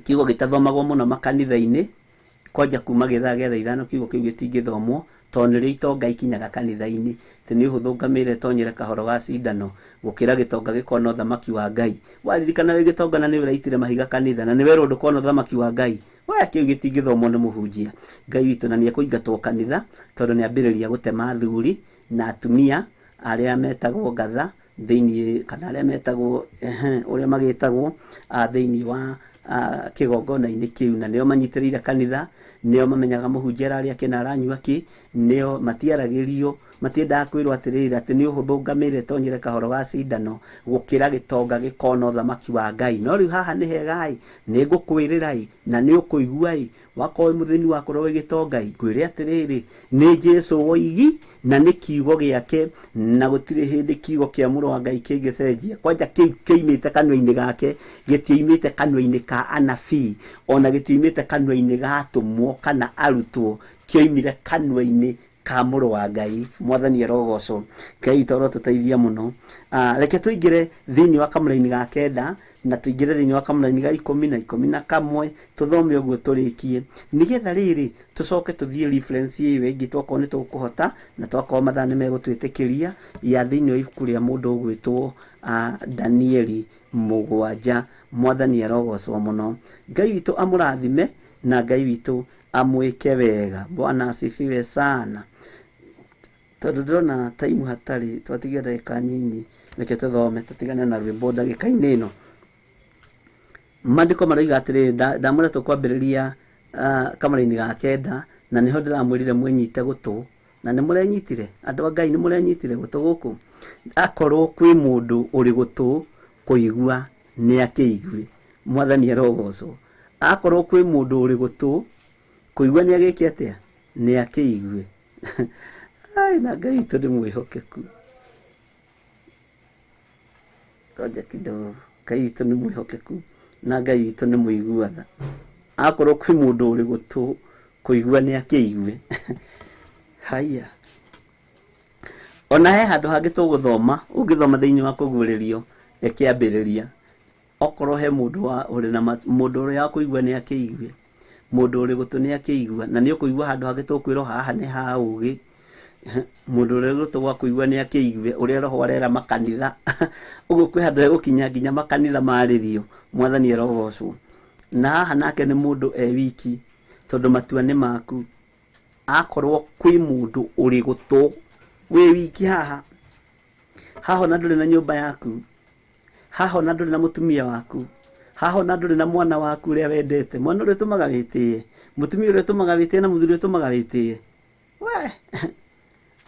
Speaker 3: kiugo gĩtathomagwo mũno makanitha-inĩ, kwanja kuma gĩthaa gĩa thaa ithano kiugo kĩu gĩtingĩthomwo, tondũ nĩrĩo itonga ikinyaga kanitha-inĩ. Atĩ nĩ ũhũthũ ngamĩra ĩtonyere kahoro ga cindano gũkĩra gĩtonga gĩkona ũthamaki wa Ngai. Waririkana wĩ gĩtonga na nĩwe ũraitire mahiga kanitha na nĩwerwo ndũkona ũthamaki wa Ngai, we kĩu gĩtingĩthomwo nĩ mũhunjia. Ngai witũ na nĩekũingatwo kanitha tondũ nĩambĩrĩria gũtema athuri na atumia arĩa metagwo ngatha thĩinĩ, kana arĩa metagwo ũrĩa magĩtagwo thĩinĩ wa kĩgongona-inĩ kĩu, na nĩo manyitĩrĩire kanitha, nĩo mamenyaga mũhunjia ararĩa kĩ na aranyua kĩ, nĩo matiaragĩrio, matiendaga kwĩrwo atĩrĩrĩ atĩ nĩ ũhũthũ ngamĩra ĩtonyere kahoro ga cindano gũkĩra gĩtonga gĩkona ũthamaki wa Ngai. No rĩu haha nĩ hega-ĩ, nĩ ngũkwĩrĩra-ĩ, na nĩ ũkũigua-ĩ, wakorwo wĩ mũthĩni, wakorwo wĩ gĩtonga-ĩ, ngwĩre atĩrĩrĩ, nĩ Jesu woigi na nĩ kiugo gĩake, na gũtirĩ hĩndĩ kiugo kĩa mũrũ wa Ngai kĩngĩcenjia. Kwanja kĩu kĩoimĩte kanua-inĩ gake, gĩtioimĩte kanua-inĩ ka anabii, ona gĩtioimĩte kanua-inĩ ga atũmwo kana arutwo, kĩoimire kanua-inĩ ka mũrũ wa Ngai. Mwathani arogocwo. Ngai witũ arotũteithia mũno. Reke tũingĩre thĩinĩ wa kamũraini ga kenda na tũingĩre thĩinĩ wa kamũraini ga ikũmi na ikũmi na kamwe, tũthome ũguo tũrĩkie, nĩgetha rĩrĩ tũcoke tũthiĩ reference ĩyo ĩngĩ twakorwo nĩ tũkũhota na twakorwo mathaa nĩ megũtwĩtĩkĩria, ya thĩinĩ wa ibuku rĩa mũndũ ũgwĩtwo Danieli 7. Mwathani arogocwo mũno. Ngai witũ amũrathime na Ngai witũ amwĩke wega. Bwana asifiwe sana. Tondũ ndĩrona time hatarĩ, twatigia ndagĩka nyinyi, reke tũthome tũtigane na rwĩmbo ndagĩka-inĩ ĩno. Maandĩko maroiga atĩrĩrĩ, ndamwĩra tũkwambĩrĩria kamũraini ga kenda, na nĩho ndĩramwĩrire mwĩnyite gũtũ, na nĩ mũrenyitire, andũ a Ngai nĩ mũrenyitire gũtũ gũkũ. Akorwo kwĩ mũndũ ũrĩ gũtũ kũigua nĩ akĩigue. Mwathani arogocwo. Akorwo kwĩ mũndũ ũrĩ gũtũ kũigua nĩ agĩke atĩa? Nĩ akĩigue. Ai, na Ngai witũ nĩ mwĩhokeku. Ngoja kidogo. Ngai witũ nĩ mwĩhokeku na Ngai witũ nĩ mũigua tha. Akorwo kwĩ mũndũ ũrĩ gũtũ kũigua nĩ akĩigue. Haya. Ona he handũ hangĩ tũgũthoma, ũngĩthoma thĩinĩ wa kũguũrĩrio kĩambĩrĩria. Okorwo he mũndũ wa ũrĩ na mũndũ ũrĩa wa kũigua nĩ akĩigue, mũndũ ũrĩ gũtũ nĩ akĩigua, na nĩ ũkũigua handũ hangĩ tũkwĩrwo haha nĩ ha ũgĩ. Mũndũ ũrĩa gũtũ gwa kũigua nĩ akĩigue ũrĩa roho arera makanitha. Ũguo kwĩ handũ hegũkinya nginya makanitha marĩrio. Mwathani arogocwo. Na haha nake nĩ mũndũ e wiki, tondũ matua nĩ maku. Akorwo kwĩ mũndũ ũrĩ gũtũ wĩ wiki haha, haha ona ndũrĩ na nyũmba yaku, haha ona ndũrĩ na mũtumia waku, haha ona ndũrĩ na mwana waku ũrĩa wendete, mwana ũrĩa ũtũmaga wĩtĩe, mũtumia ũrĩa ũtũmaga wĩtĩe na mũthuri ũrĩa ũtũmaga wĩtĩe. We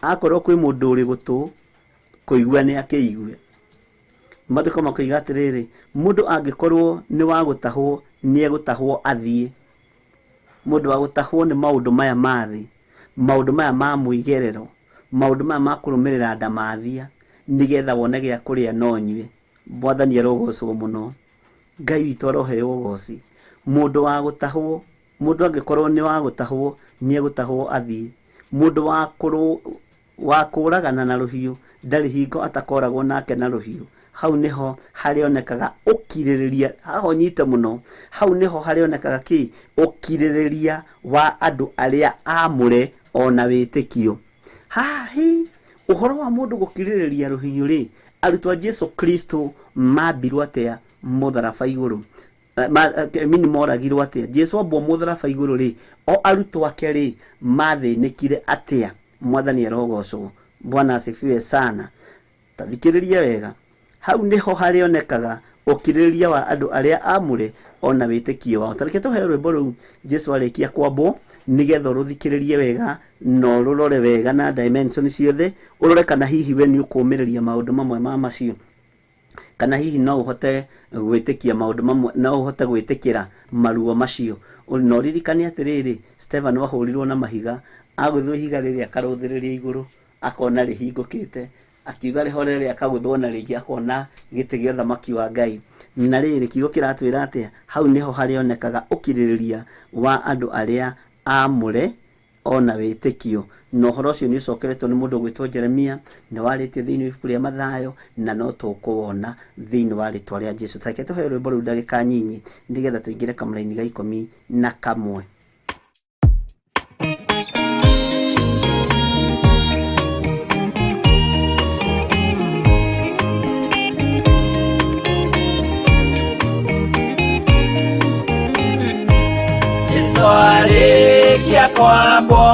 Speaker 3: akorwo kwĩ mũndũ ũrĩ gũtũ kũigua nĩ akĩigue. Maandĩko makoiga atĩrĩrĩ, mũndũ angĩkorwo nĩ wa gũtahwo nĩ egũtahwo athiĩ. Mũndũ wa gũtahwo nĩ maũndũ maya ma thĩ, maũndũ maya ma mwĩgerero, maũndũ maya ma kũrũmĩrĩra ndamathia, nĩgetha wone gĩa kũrĩa no ũnyue. Mwathani arogocwo mũno. Ngai witũ aroheo ũgoci. Mũndũ wa gũtahwo, mũndũ angĩkorwo nĩ wa gũtahwo nĩ egũtahwo athiĩ. Mũndũ wa kũragana na rũhiũ ndarĩ hingo atakoragwo nake na rũhiũ. Hau nĩho harĩonekaga ũkirĩrĩria, haha ũnyite mũno, hau nĩho harĩonekaga kĩ? Ũkirĩrĩria wa andũ arĩa aamũre ona wĩtĩkio. Haha hi ũhoro wa mũndũ gũkirĩrĩria rũhiũ rĩ, arutwo a Jesu Kristo mambirwo atĩa mũtharaba igũrũ? Mini moragirwo atĩa? Jesu ambwo mũtharaba igũrũ rĩ, o arutwo ake rĩ mathĩnĩkire atĩa? Mwathani arogocwo. Bwana asifiwe sana. Tathikĩrĩria wega. Hau nĩho harĩonekaga ũkirĩrĩria wa andũ arĩa aamũre ona wĩtĩkio wao. Ta reke tũheo rwĩmbo rũu Jesu arĩkia kwambwo, nĩgetha ũrũthikĩrĩrie wega na ũrũrore wega na dimension ciothe, ũrore kana hihi we nĩ ũkũmĩrĩria maũndũ mamwe ma macio, kana hihi no ũhote gwĩtĩkia maũndũ mamwe, no ũhote gwĩtĩkĩra maruo macio. Na ũririkane atĩrĩrĩ, Stephen ahũrirwo na mahiga, agũthwo ihiga rĩrĩa akarũthĩrĩria igũrũ, akona rĩhingũkĩte, akiuga rĩhorere akagũthwo na rĩngĩ akona gĩtĩ gĩa ũthamaki wa Ngai. Na rĩrĩ kiugo kĩratwĩra atĩa? Hau nĩho harĩonekaga ũkirĩrĩria wa andũ arĩa aamũre
Speaker 2: Ona wĩtĩkio. Na ũhoro ũcio nĩ ũcokeretwo nĩ mũndũ ũgwĩtwo Jeremia, nĩ warĩtio thĩinĩ wa ibuku rĩa Mathayo, na no tũkũwona thĩinĩ wa rĩtwa rĩa Jesu. Ta reke tũheo rwĩmbo rũu ndagĩka nyinyi nĩgetha tũingĩre kamũraini ga 11.
Speaker 6: Jesu arĩkia kwambwo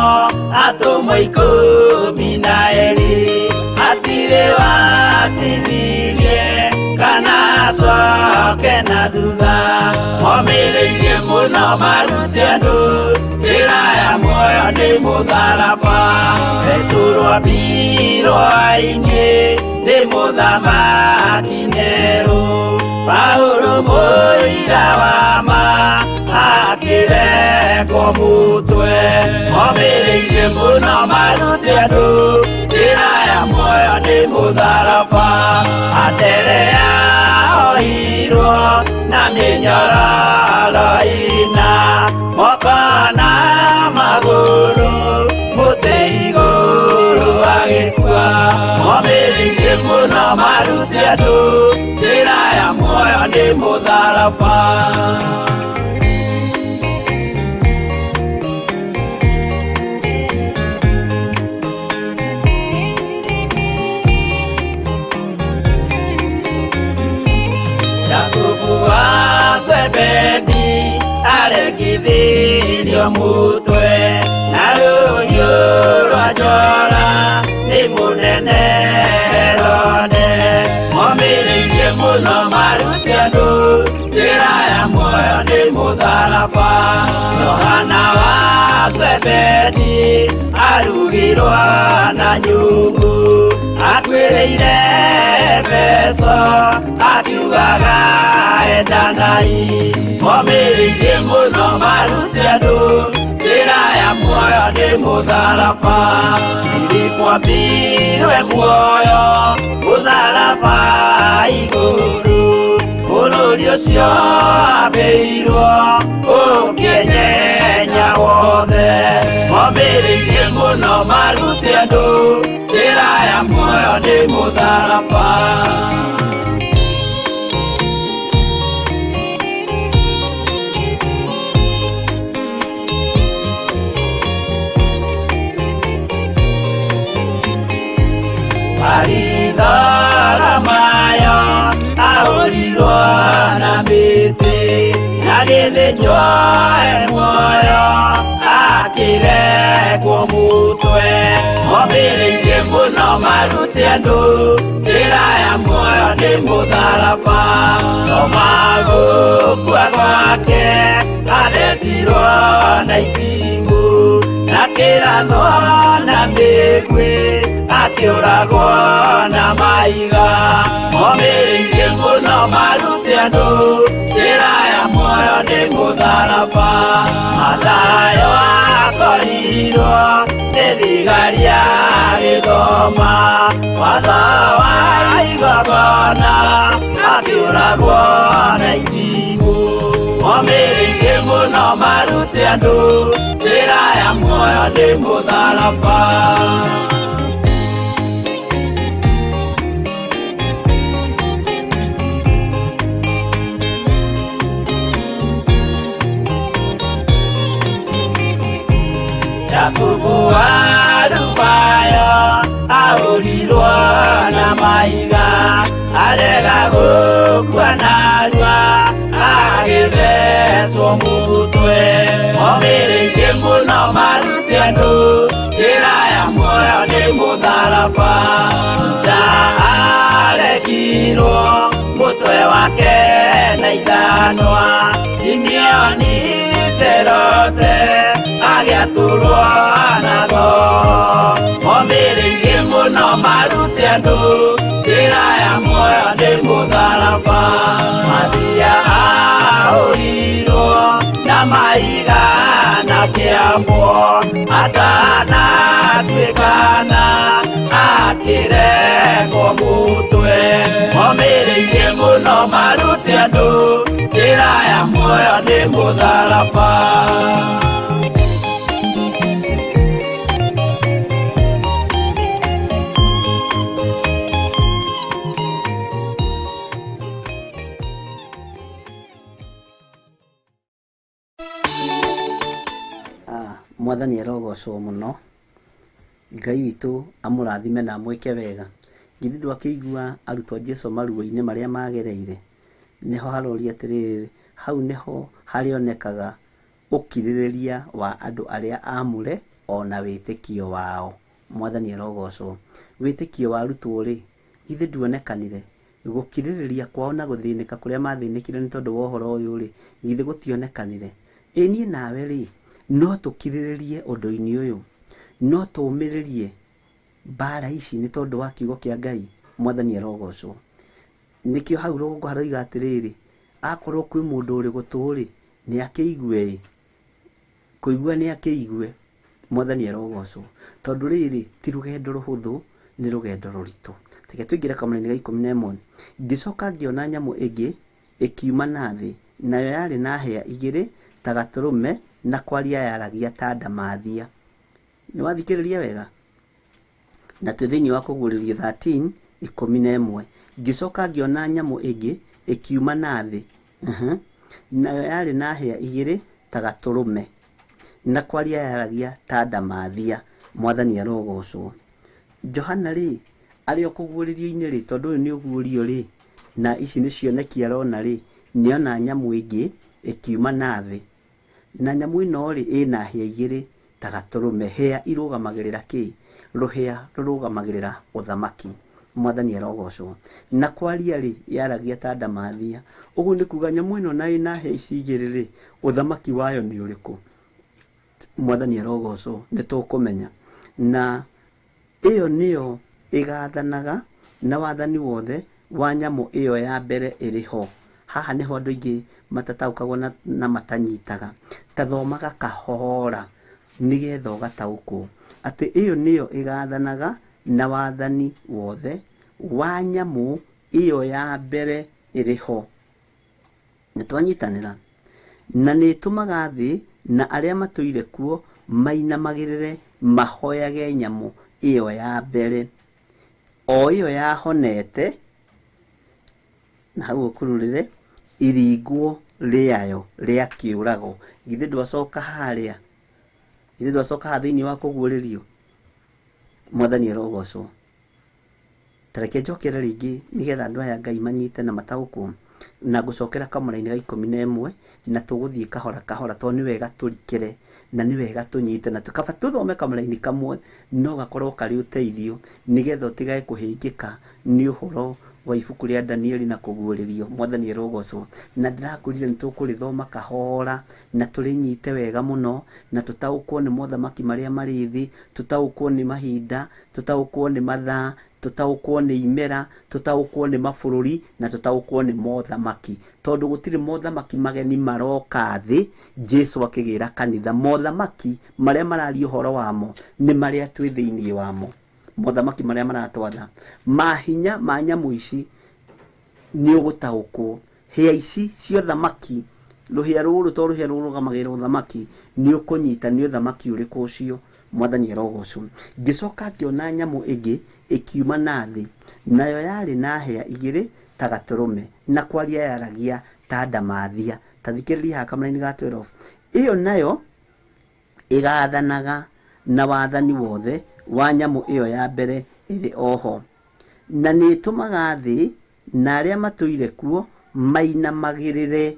Speaker 6: atũmwo 12, hatirĩ watithirie kana acoke na thutha. Momĩrĩirie mũno marute andũ njĩra ya muoyo nĩ mũtharaba. Petero ambirwo-inĩ nĩ mũthamaki Nero, Paulo mũira wa ma akĩrekwo mũtwe. Momĩrĩirie mũno marute andũ njĩra ya muoyo nĩ mũtharaba. Anderea ohirwo na mĩnyororo ĩna, moko na magũrũ mũtĩ igũrũ agĩkua. Momĩrĩirie mũno marute andũ njĩra ya muoyo nĩ mũtharaba. Jakubu wa Zebedi arekithirio mũtwe na rũhiũ rwa njora nĩ mũnene Herode. Momĩrĩirie mũno marute andũ njĩra ya muoyo nĩ mũtharaba. Johana wa Zebedi arugirwo na nyungu, akuĩrĩire mbeca akiugaga endanai. Momĩrĩirie mũno marute andũ njĩra ya muoyo nĩ mũtharaba. Filipo ambirwe muoyo mũtharaba igũrũ, bũrũri ũcio ambĩirwo ũkĩnyenya wothe. Momĩrĩirie mũno marute andũ njĩra ya muoyo nĩ mũtharaba. Maritharamayo ahũrirwo na mĩtĩ, agĩthĩnjwo e muoyo akĩrekwo mũtwe. Momĩrĩirie mũno marute andũ njĩra ya muoyo nĩ mũtharaba. Toma gũkua gwake athecirwo na itimũ, na kĩrathwo na mĩguĩ akĩũragwo na mahiga. Momĩrĩirie mũno marute andũ njĩra ya muoyo nĩ mũtharaba. Mathayo akorirwo nĩ thigari agĩthoma watho wa igongona, akĩũragwo na itimũ. Momĩrĩirie mũno marute andũ njĩra ya muoyo nĩ mũtharaba. Jakubu wa Alufayo ahũrirwo na mahiga, arega gũkua narua agĩthecwo mũtwe. Momĩrĩirie mũno marute andũ njĩra ya muoyo nĩ mũtharaba. Juda arekirwo mũtwe wake na ithanwa, Simeoni Serote agĩatũrwo na thoo. Momĩrĩirie mũno marute andũ njĩra ya muoyo nĩ mũtharaba. Mathia ahũrirwo na mahiga na kĩambwo, atanatuĩkana akĩrekwo mũtwe. Momĩrĩirie mũno marute andũ njĩra ya muoyo nĩ mũtharaba.
Speaker 2: Mwathani arogocwo mũno. Ngai witũ amũrathime na amwĩke wega. Githĩ ndwakĩigua arutwo a Jesu maruo-inĩ marĩa magereire? Nĩho haroria atĩrĩrĩ, hau nĩho harĩonekaga ũkirĩrĩria wa andũ arĩa aamũre ona wĩtĩkio wao. Mwathani arogocwo. Wĩtĩkio wa arutwo rĩ, githĩ nduonekanire? Gũkirĩrĩria kwao na gũthĩnĩka kũrĩa mathĩnĩkire nĩ tondũ wa ũhoro ũyũ rĩ, githĩ gũtionekanire? Ĩ niĩ nawe rĩ, no tũkirĩrĩrie ũndũ-inĩ ũyũ, no tũũmĩrĩrie mbara ici nĩ tondũ wa kiugo kĩa Ngai. Mwathani arogocwo. Nĩkĩo hau rũgongo haroiga atĩrĩrĩ, akorwo kwĩ mũndũ ũrĩ gũtũ rĩ, nĩ akĩigue ĩ, kũigua nĩ akĩigue. Mwathani arogocwo. Tondũ rĩrĩ ti rũgendo rũhũthũ, nĩ rũgendo rũritũ. Reke tũingĩre kamũra-inĩ ga 11. Ngĩcoka ngĩona nyamũ ĩngĩ ĩkiuma na thĩ, nayo yarĩ na hĩa igĩrĩ ta gatũrũme, na kwaria yaragia ta ndamathia. Nĩ wathikĩrĩria wega? Na twĩ thĩinĩ wa kũguũrĩrio 13 11. Ngĩcoka ngĩona nyamũ ĩngĩ ĩkiuma na thĩ, nayo yarĩ na hĩa igĩrĩ ta gatũrũme, na kwaria yaragia ta ndamathia. Mwathani arogocwo. Johana rĩ, arĩ o kũguũrĩrio-inĩ rĩ, tondũ ũyũ nĩ ũguũrio rĩ, na ici nĩ cioneki arona rĩ, nĩona nyamũ ĩngĩ ĩkiuma na thĩ. Na nyamũ ĩno rĩ, ĩna hĩa igĩrĩ ta gatũrũme. Hĩa irũgamagĩrĩra kĩ? Rũhĩa rũrũgamagĩrĩra ũthamaki. Mwathani arogocwo. Na kwaria rĩ, yaragia ta ndamathia. Ũguo nĩ kuga nyamũ ĩno na ĩna hĩa ici igĩrĩ rĩ, ũthamaki wayo nĩ ũrĩkũ? Mwathani arogocwo. Nĩ tũkũmenya. Na ĩyo nĩyo ĩgathanaga na wathani wothe wa nyamũ ĩyo ya mbere ĩrĩ ho. Haha nĩho andũ aingĩ matataũkagwo na matanyitaga. Tathomaga kahora nĩgetha ũgataũkwo atĩ ĩyo nĩyo ĩgathanaga na wathani wothe wa nyamũ ĩyo ya mbere ĩrĩ ho. Nĩ twanyitanĩra. Na nĩ ĩtũmaga thĩ na arĩa matũire kuo mainamagĩrĩre mahoyage nyamũ ĩyo ya mbere, o ĩyo yahonete, na hau ũkururĩre iringwo rĩayo rĩa kĩũrago. Githĩ ndwacoka harĩa? Githĩ ndwacoka haha thĩinĩ wa kũguũrĩrio? Mwathani arogocwo. Ta reke njokere rĩngĩ nĩgetha andũ aya Ngai manyite na mataũkwo. Na ngũcokera kamũra-inĩ ga 11 na tũgũthiĩ kahora kahora, tondũ nĩ wega tũrikĩre na nĩ wega tũnyite, na kaba tũthome kamũra-inĩ kamwe no gakorwo karĩ ũteithio nĩgetha ũtigage kũhĩngĩka nĩ ũhoro wa ibuku rĩa Danieli na kũguũrĩrio. Mwathani arogocwo. Na ndĩrakwĩrire nĩ tũkũrĩthoma kahora na tũrĩnyite wega mũno, na tũtaũkwo nĩ mothamaki marĩa marĩ thĩ, tũtaũkwo nĩ mahinda, tũtaũkwo nĩ mathaa, tũtaũkwo nĩ imera, tũtaũkwo nĩ mabũrũri, na tũtaũkwo nĩ mothamaki. Tondũ gũtirĩ mothamaki mageni maroka thĩ, Jesu akĩgĩra kanitha. Mothamaki marĩa mararia ũhoro wamo nĩ marĩa twĩ thĩinĩ wamo. Mothamaki marĩa maratwatha mahinya ma nyamũ ici nĩ ũgũtaũkwo. Hĩa ici cia ũthamaki, rũhĩa rũrũ to rũhĩa rũrũgamagĩrĩra ũthamaki, nĩ ũkũnyita nĩ ũthamaki ũrĩkũ ũcio. Mwathani arogocwo. Ngĩcoka ngĩona nyamũ ĩngĩ ĩkiuma na thĩ, nayo yarĩ na hĩa igĩrĩ ta gatũrũme, na kwaria yaragia ta ndamathia. Ta thikĩrĩria haha kamũra-inĩ ga 12. Ĩyo nayo ĩgathanaga na wathani wothe wa nyamũ ĩyo ya mbere ĩrĩ oho, na nĩ ĩtũmaga thĩ na arĩa matũire kuo mainamagĩrĩre.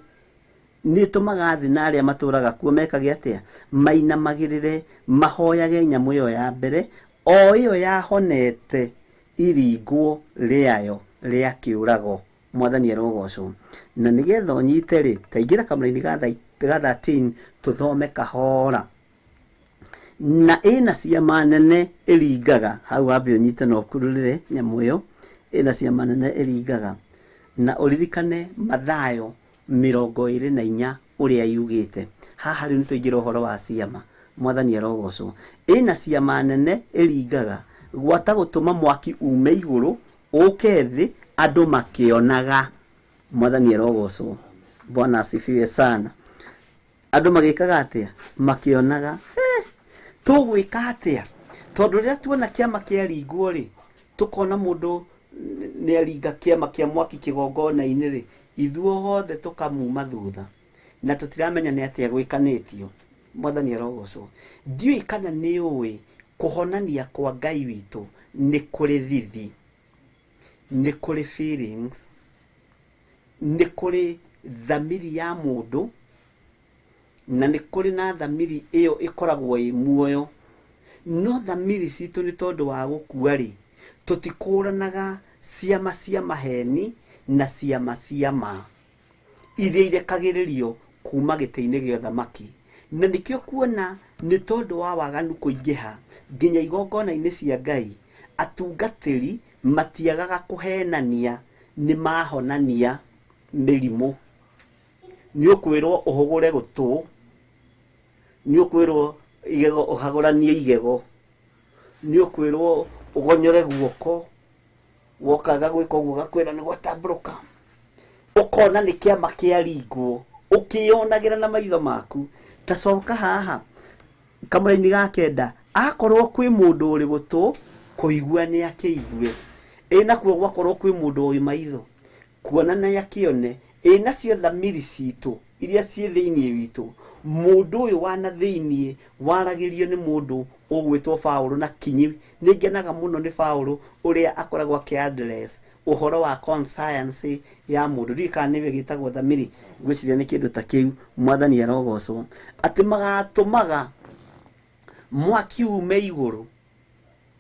Speaker 2: Nĩ ĩtũmaga thĩ na arĩa matũraga kuo mekage atĩa? Mainamagĩrĩre, mahoyage nyamũ ĩyo ya mbere, o ĩyo yahonete iringwo rĩayo rĩa kĩũrago. Mwathani arogocwo. Na nĩgetha ũnyite rĩ, ta ingĩra kamũra-inĩ ga 13 tũthome kahora. Na ĩna ciama nene ĩringaga, hau wambe ũnyite na ũkururĩre nyamũ ĩyo, ĩna ciama nene ĩringaga. Na ũririkane Mathayo 24 ũrĩa yugĩte. Haha rĩu nĩtũingĩra ũhoro wa ciama. Mwathani arogocwo. Ĩna ciama nene ĩringaga, gwata gũtũma mwaki ume igũrũ ũke thĩ andũ makĩonaga. Mwathani arogocwo. Bwana asifiwe sana. Andũ magĩkaga atĩa? Makĩonaga. Tũgwĩka atĩa? Tondũ rĩrĩa tuona kĩama kĩaringwo rĩ, tũkona mũndũ nĩ aringa kĩama kĩa mwaki kĩgongona-inĩ rĩ, ithuothe tũkamuma thutha na tũtiramenya nĩ atĩa gwĩkanĩtio.
Speaker 3: Mwathani arogocwo. Ndiũĩ kana nĩ ũĩ kũhonania kwa Ngai witũ nĩ kũrĩ thithi, nĩ kũrĩ feelings, nĩ kũrĩ thamiri ya mũndũ, na nĩ kũrĩ na thamiri ĩyo ĩkoragwo ĩ muoyo. No thamiri citũ nĩ tondũ wa gũkua rĩ, tũtikũranaga ciama cia maheni na ciama cia ma iria irekagĩrĩrio kuma gĩtĩ-inĩ gĩa ũthamaki. Na nĩkĩo kuona nĩ tondũ wa waganu kũingĩha nginya igongona-inĩ cia Ngai, atungatĩri matiagaga kũhenania, nĩ mahonania mĩrimũ. Nĩ ũkwĩrwo ũhũgũre gũtũ, nĩ ũkwĩrwo igego ũhagũranie igego, nĩ ũkwĩrwo ũgonyore guoko, wokaga gwĩka ũguo ũgakwĩra nĩ gwatambũrũka, ũkona nĩ kĩama kĩaringwo, ũkĩyonagĩra na maitho maku. Ta coka haha kamũraini ga kenda, akorwo kwĩ mũndũ ũrĩ gũtũ kũigua nĩ akĩigue, ĩ nakuo gwakorwo kwĩ mũndũ ũrĩ maitho kuona nĩ akĩone, ĩ nacio thamiri citũ iria ciĩ thĩinĩ witũ, mũndũ ũyũ wa na thĩinĩ waragĩrio nĩ mũndũ ũgwĩtwo Paũlũ na kinyi. Nĩ ngenaga mũno nĩ Paũlũ ũrĩa akoragwo akĩ-address ũhoro wa conscience ya mũndũ. Ndiũĩ kana nĩwe gĩtagwo thamiri, ngwĩciria nĩ kĩndũ ta kĩu. Mwathani arogocwo. Atĩ magatũmaga mwaki ume igũrũ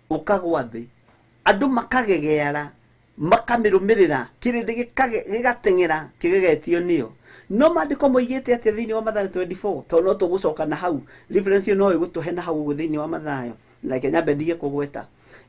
Speaker 3: ũkagwa thĩ, andũ makagegeara, makamĩrũmĩrĩra, kĩrĩndĩ gĩgateng'era kĩgegetio nĩyo. No maandĩko moigĩte atĩa thĩinĩ wa Mathayo 24? Tondũ no tũgũcoka na hau, reference ĩyo no ĩgũtũhe na hau ũguo thĩinĩ wa Mathayo. Reke nyambe ndige kũgweta.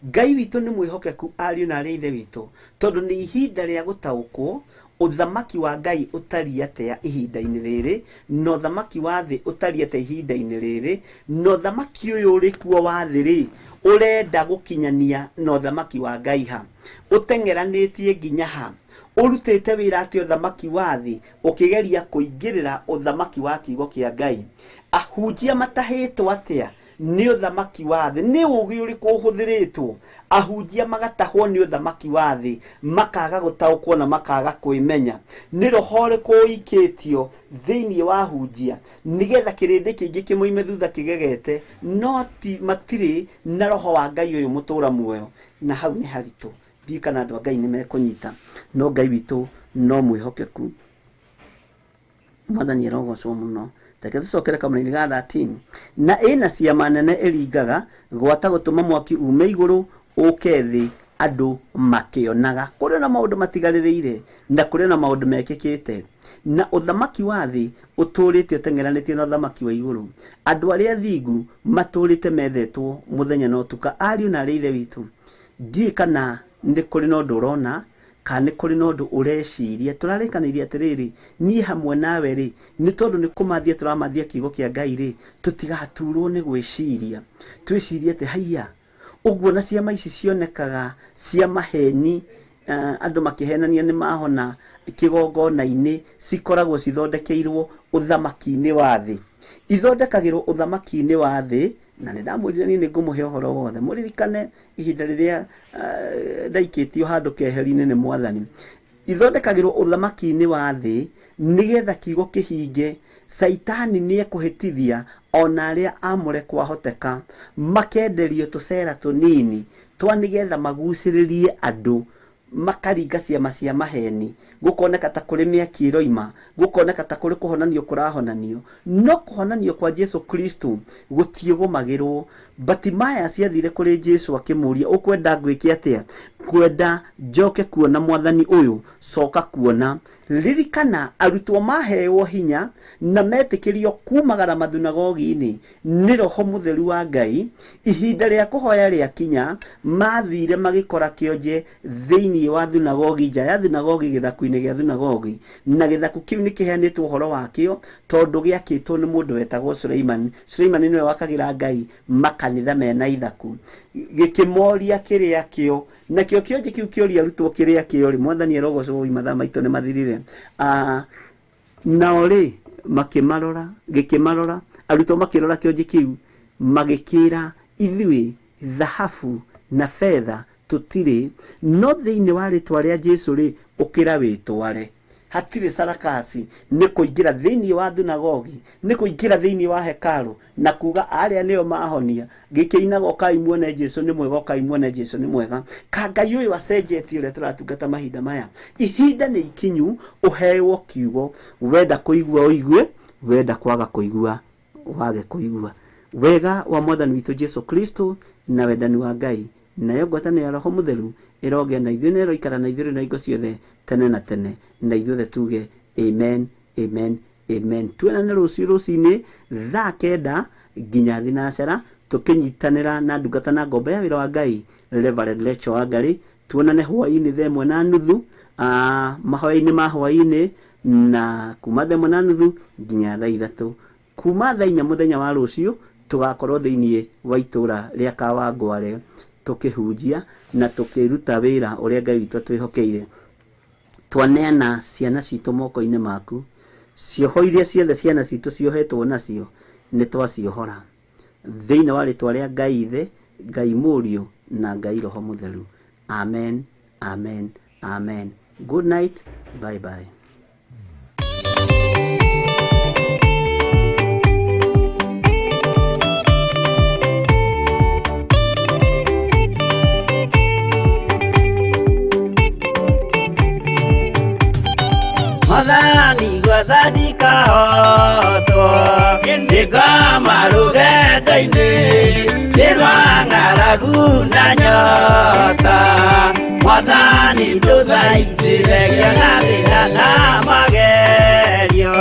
Speaker 3: Ngai witũ nĩ mwĩhokeku, ariũ na arĩ a ithe witũ, tondũ nĩ ihinda rĩa gũtaũkwo ũthamaki wa Ngai ũtariĩ atĩa ihinda-inĩ rĩrĩ, na ũthamaki wa thĩ ũtariĩ atĩa ihinda-inĩ rĩrĩ, na ũthamaki ũyũ ũrĩ kuo wa thĩ rĩ, ũrenda gũkinyania na ũthamaki wa Ngai ha, ũteng'eranĩtie nginya ha, ũrutĩte wĩra atĩa ũthamaki wa thĩ ũkĩgeria kũingĩrĩra ũthamaki wa kiugo kĩa Ngai. Ahunjia matahĩtwo atĩa nĩ ũthamaki wa thĩ? Nĩ ũũgĩ ũrĩkũ ũhũthĩrĩtwo ahunjia magatahwo nĩ ũthamaki wa thĩ, makaga gũtaũkwo na makaga kwĩmenya? Nĩ roho ũrĩkũ ũikĩtio thĩinĩ wa ahunjia nĩgetha kĩrĩndĩ kĩingĩ kĩmoime thutha kĩgegete, no ti matirĩ na roho wa Ngai ũyũ mũtũra muoyo? Na hau nĩ haritũ. Ndiũĩ kana andũ a Ngai nĩ mekũnyita, no Ngai witũ no mwĩhokeku. Mwathani arogocwo mũno. Reke tũcokere kamũraini ga 13. Na ĩna ciama nene ĩringaga gwata gũtũma mwaki ume igũrũ ũke thĩ andũ makĩonaga. Kũrĩ na maũndũ matigarĩrĩire na kũrĩ na maũndũ mekĩkĩte, na ũthamaki wa thĩ ũtũrĩte ũteng'eranĩtie na ũthamaki wa igũrũ. Andũ arĩa athingu matũrĩte methetwo mũthenya na ũtukũ. Ariũ na arĩ ithe witũ, ndiũĩ kana nĩ kũrĩ na ũndũ ũrona kana nĩ kũrĩ na ũndũ ũreciria. Tũrarĩkanĩirie atĩrĩrĩ, niĩ hamwe nawe rĩ, nĩ tondũ nĩ kũmathia tũramathia kiugo kĩa Ngai rĩ, tũtigaturwo nĩ gwĩciria. Twĩcirie atĩ haiya, ũguo na ciama ici cionekaga cia maheni, andũ makĩhenania nĩ mahona kĩgongona-inĩ, cikoragwo cithondekeirwo ũthamaki-inĩ wa thĩ. Ithondekagĩrwo ũthamaki-inĩ wa thĩ, na nĩ ndamwĩrire niĩ nĩ ngũmũhe ũhoro wothe. Mũririkane ihinda rĩrĩa ndaikĩtio handũ keheri-inĩ nĩ Mwathani. Ithondekagĩrwo ũthamaki-inĩ wa thĩ nĩgetha kiugo kĩhinge. Caitani nĩ ekũhĩtithia ona arĩa amũre kwahoteka, makenderio tũcera tũnini twa nĩgetha magucĩrĩrie andũ, makaringa ciama cia maheni, gũkoneka ta kũrĩ mĩaki ĩroima, gũkoneka ta kũrĩ kũhonanio kũrahonanio. No kũhonanio kwa Jesu Kristo gũtiĩgũmagĩrwo. Bartimaeus athire kũrĩ Jesu akĩmũũria, ũkwenda ngwĩke atĩa? Ngwenda njoke kuona Mwathani ũyũ. Coka kuona. Ririkana arutwo maheirwo hinya na metĩkĩrio kumagara mathunagogi-inĩ nĩ Roho Mũtheru wa Ngai. Ihinda rĩa kũhoya rĩakinya, mathire magĩkora kĩonje thĩinĩ wa thunagogi, nja ya thunagogi, gĩthaku-inĩ gĩa thunagogi. Na gĩthaku kĩu nĩ kĩheanĩtwo ũhoro wakĩo tondũ gĩakĩtwo nĩ mũndũ wetagwo Suleimani. Suleimani nĩwe wakagĩra Ngai makanitha mena ithaku. Gĩkĩmoria kĩrĩa kĩo, nakĩo kĩonje kĩu kĩoria arutwo kĩrĩa kĩo rĩ, Mwathani arogocwo, mathaa maitũ nĩ mathirire. Nao rĩ makĩmarora, gĩkĩmarora, arutwo makĩrora kĩonje kĩu, magĩkĩra, ithuĩ thahabu na betha tũtirĩ, no thĩinĩ wa rĩtwa rĩa Jesu rĩ, ũkĩra wĩtware.
Speaker 4: Hatirĩ sarakasi, nĩ kũingĩra thĩinĩ wa thunagogi, nĩ kũingĩra thĩinĩ wa hekalu na kuga arĩa nĩo mahonia gĩkĩinaga ũkai muone Jesu nĩ mwega, ũkai muone Jesu nĩ mwega. Ka Ngai ũyũ acenjetie ũrĩa tũratungata mahinda maya. Ihinda nĩ ikinyu ũheo kiugo, wenda kũigua ũigue, wenda kwaga kũigua wage kũigua. Wega wa Mwathani witũ Jesu Kristo na wendani wa Ngai nayo ngwatanĩro ya Roho Mũtheru ĩrogĩa na ithuĩ na ĩroikara na ithuĩ na hingo ciothe tene na tene, na ithuothe tuge amen, amen, amen. Tuonane rũciũ rũcinĩ thaa 9 nginya 9 tũkĩnyitanĩra na ndungata na ngombo ya wĩra wa Ngai Reverend Lecho Wangari. Tuonane hwaĩ-inĩ thaa 1:30 mahoya-inĩ ma hwaĩ-inĩ, na kuma thaa 1:30 nginya thaa 3. Kuma thaa 4 mũthenya wa rũciũ tũgakorwo thĩinĩ wa itũra rĩa Kawangware tũkĩhunjia na tũkĩruta wĩra ũrĩa Ngai witũ atwĩhokeire. Twaneana ciana citũ moko-inĩ maku, cioho iria ciothe ciana citũ ciohetwo nacio nĩ twaciohora thĩinĩ wa rĩtwa rĩa Ngai Ithe, Ngai Mũriũ na Ngai Roho Mũtheru. Amen, amen, amen. Good night, bye bye.
Speaker 6: Mwathani gwathandika hotwo ndĩkoma rũgendo-inĩ nĩ rwa ng'aragu na nyota. Mwathani ndũthaitĩre ngĩona thĩna na magerio,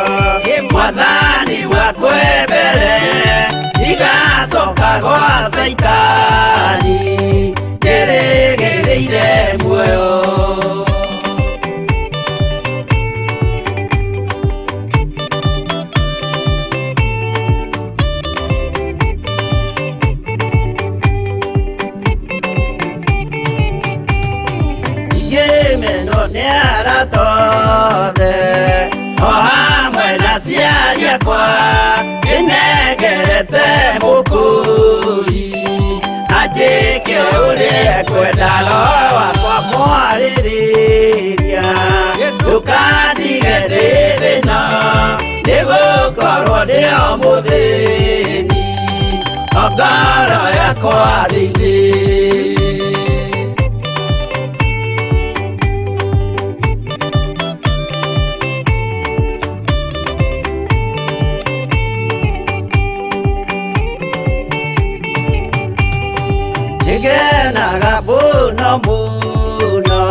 Speaker 6: Mwathani wakwembere ndigacoka gwa Caitani njĩrĩgĩrĩire muoyo. O hamwe na aciari akwa nĩnengerete mũkũri anjĩke ũrĩa ekwenda, Roho wakwa mwarĩrĩria ndũkandige ndĩ thĩna nĩgũkorwo ndĩ o mũthĩni o ngoro yakwa thĩinĩ. Nĩngenaga mũno mũno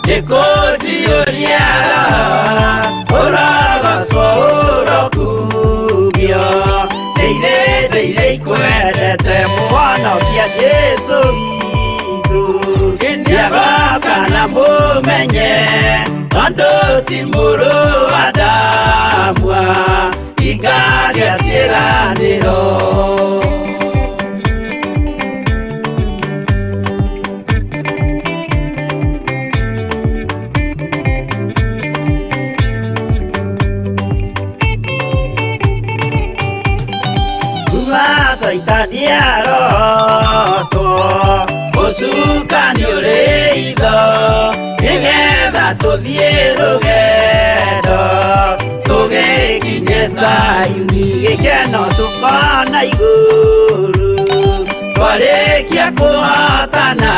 Speaker 6: nĩkũnjiyũria Roho, ũrogocwo ũrokumio ndĩire ndĩire ikwendete Mũhonokia Jesũ witũ. Nĩagoka na mũmenye tondũ ti mũrũ wa Adamu ingagĩa ciĩranĩro. Caitani arotwo ũcukani ũrĩ itho nĩgetha tũthiĩ rũgendo tũgĩkinye Zayuni gĩkeno tũkona igũrũ twarĩkia kũhotana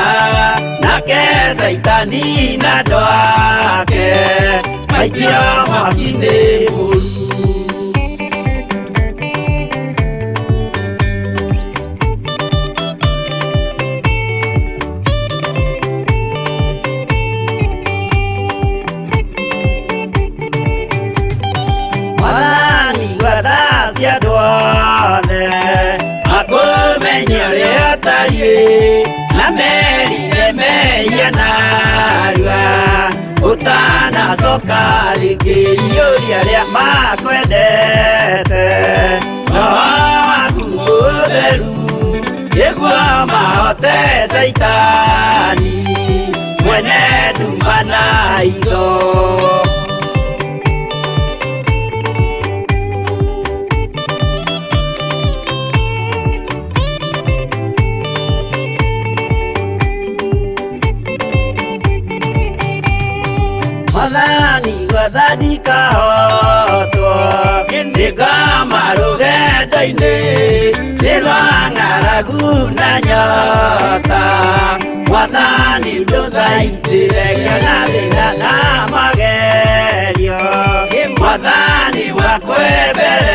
Speaker 6: nake Caitani na andũ ake maikio mwaki-inĩ mũru. Makũmenye ũrĩa ũtariĩ na merire mehia narua ũtanacoka rĩngĩ iyũria arĩa makwendete Roho waku mũtheru nĩguo mahote Caitani mwene nduma na itho. Mwathani gwetha ndikahotwo Nĩngoma rũgendo-inĩ Nĩ rwa ng'aragu na nyota Mwathani ndũthaitĩre ngĩona thĩna na magerio Mwathani wakwĩ mbere.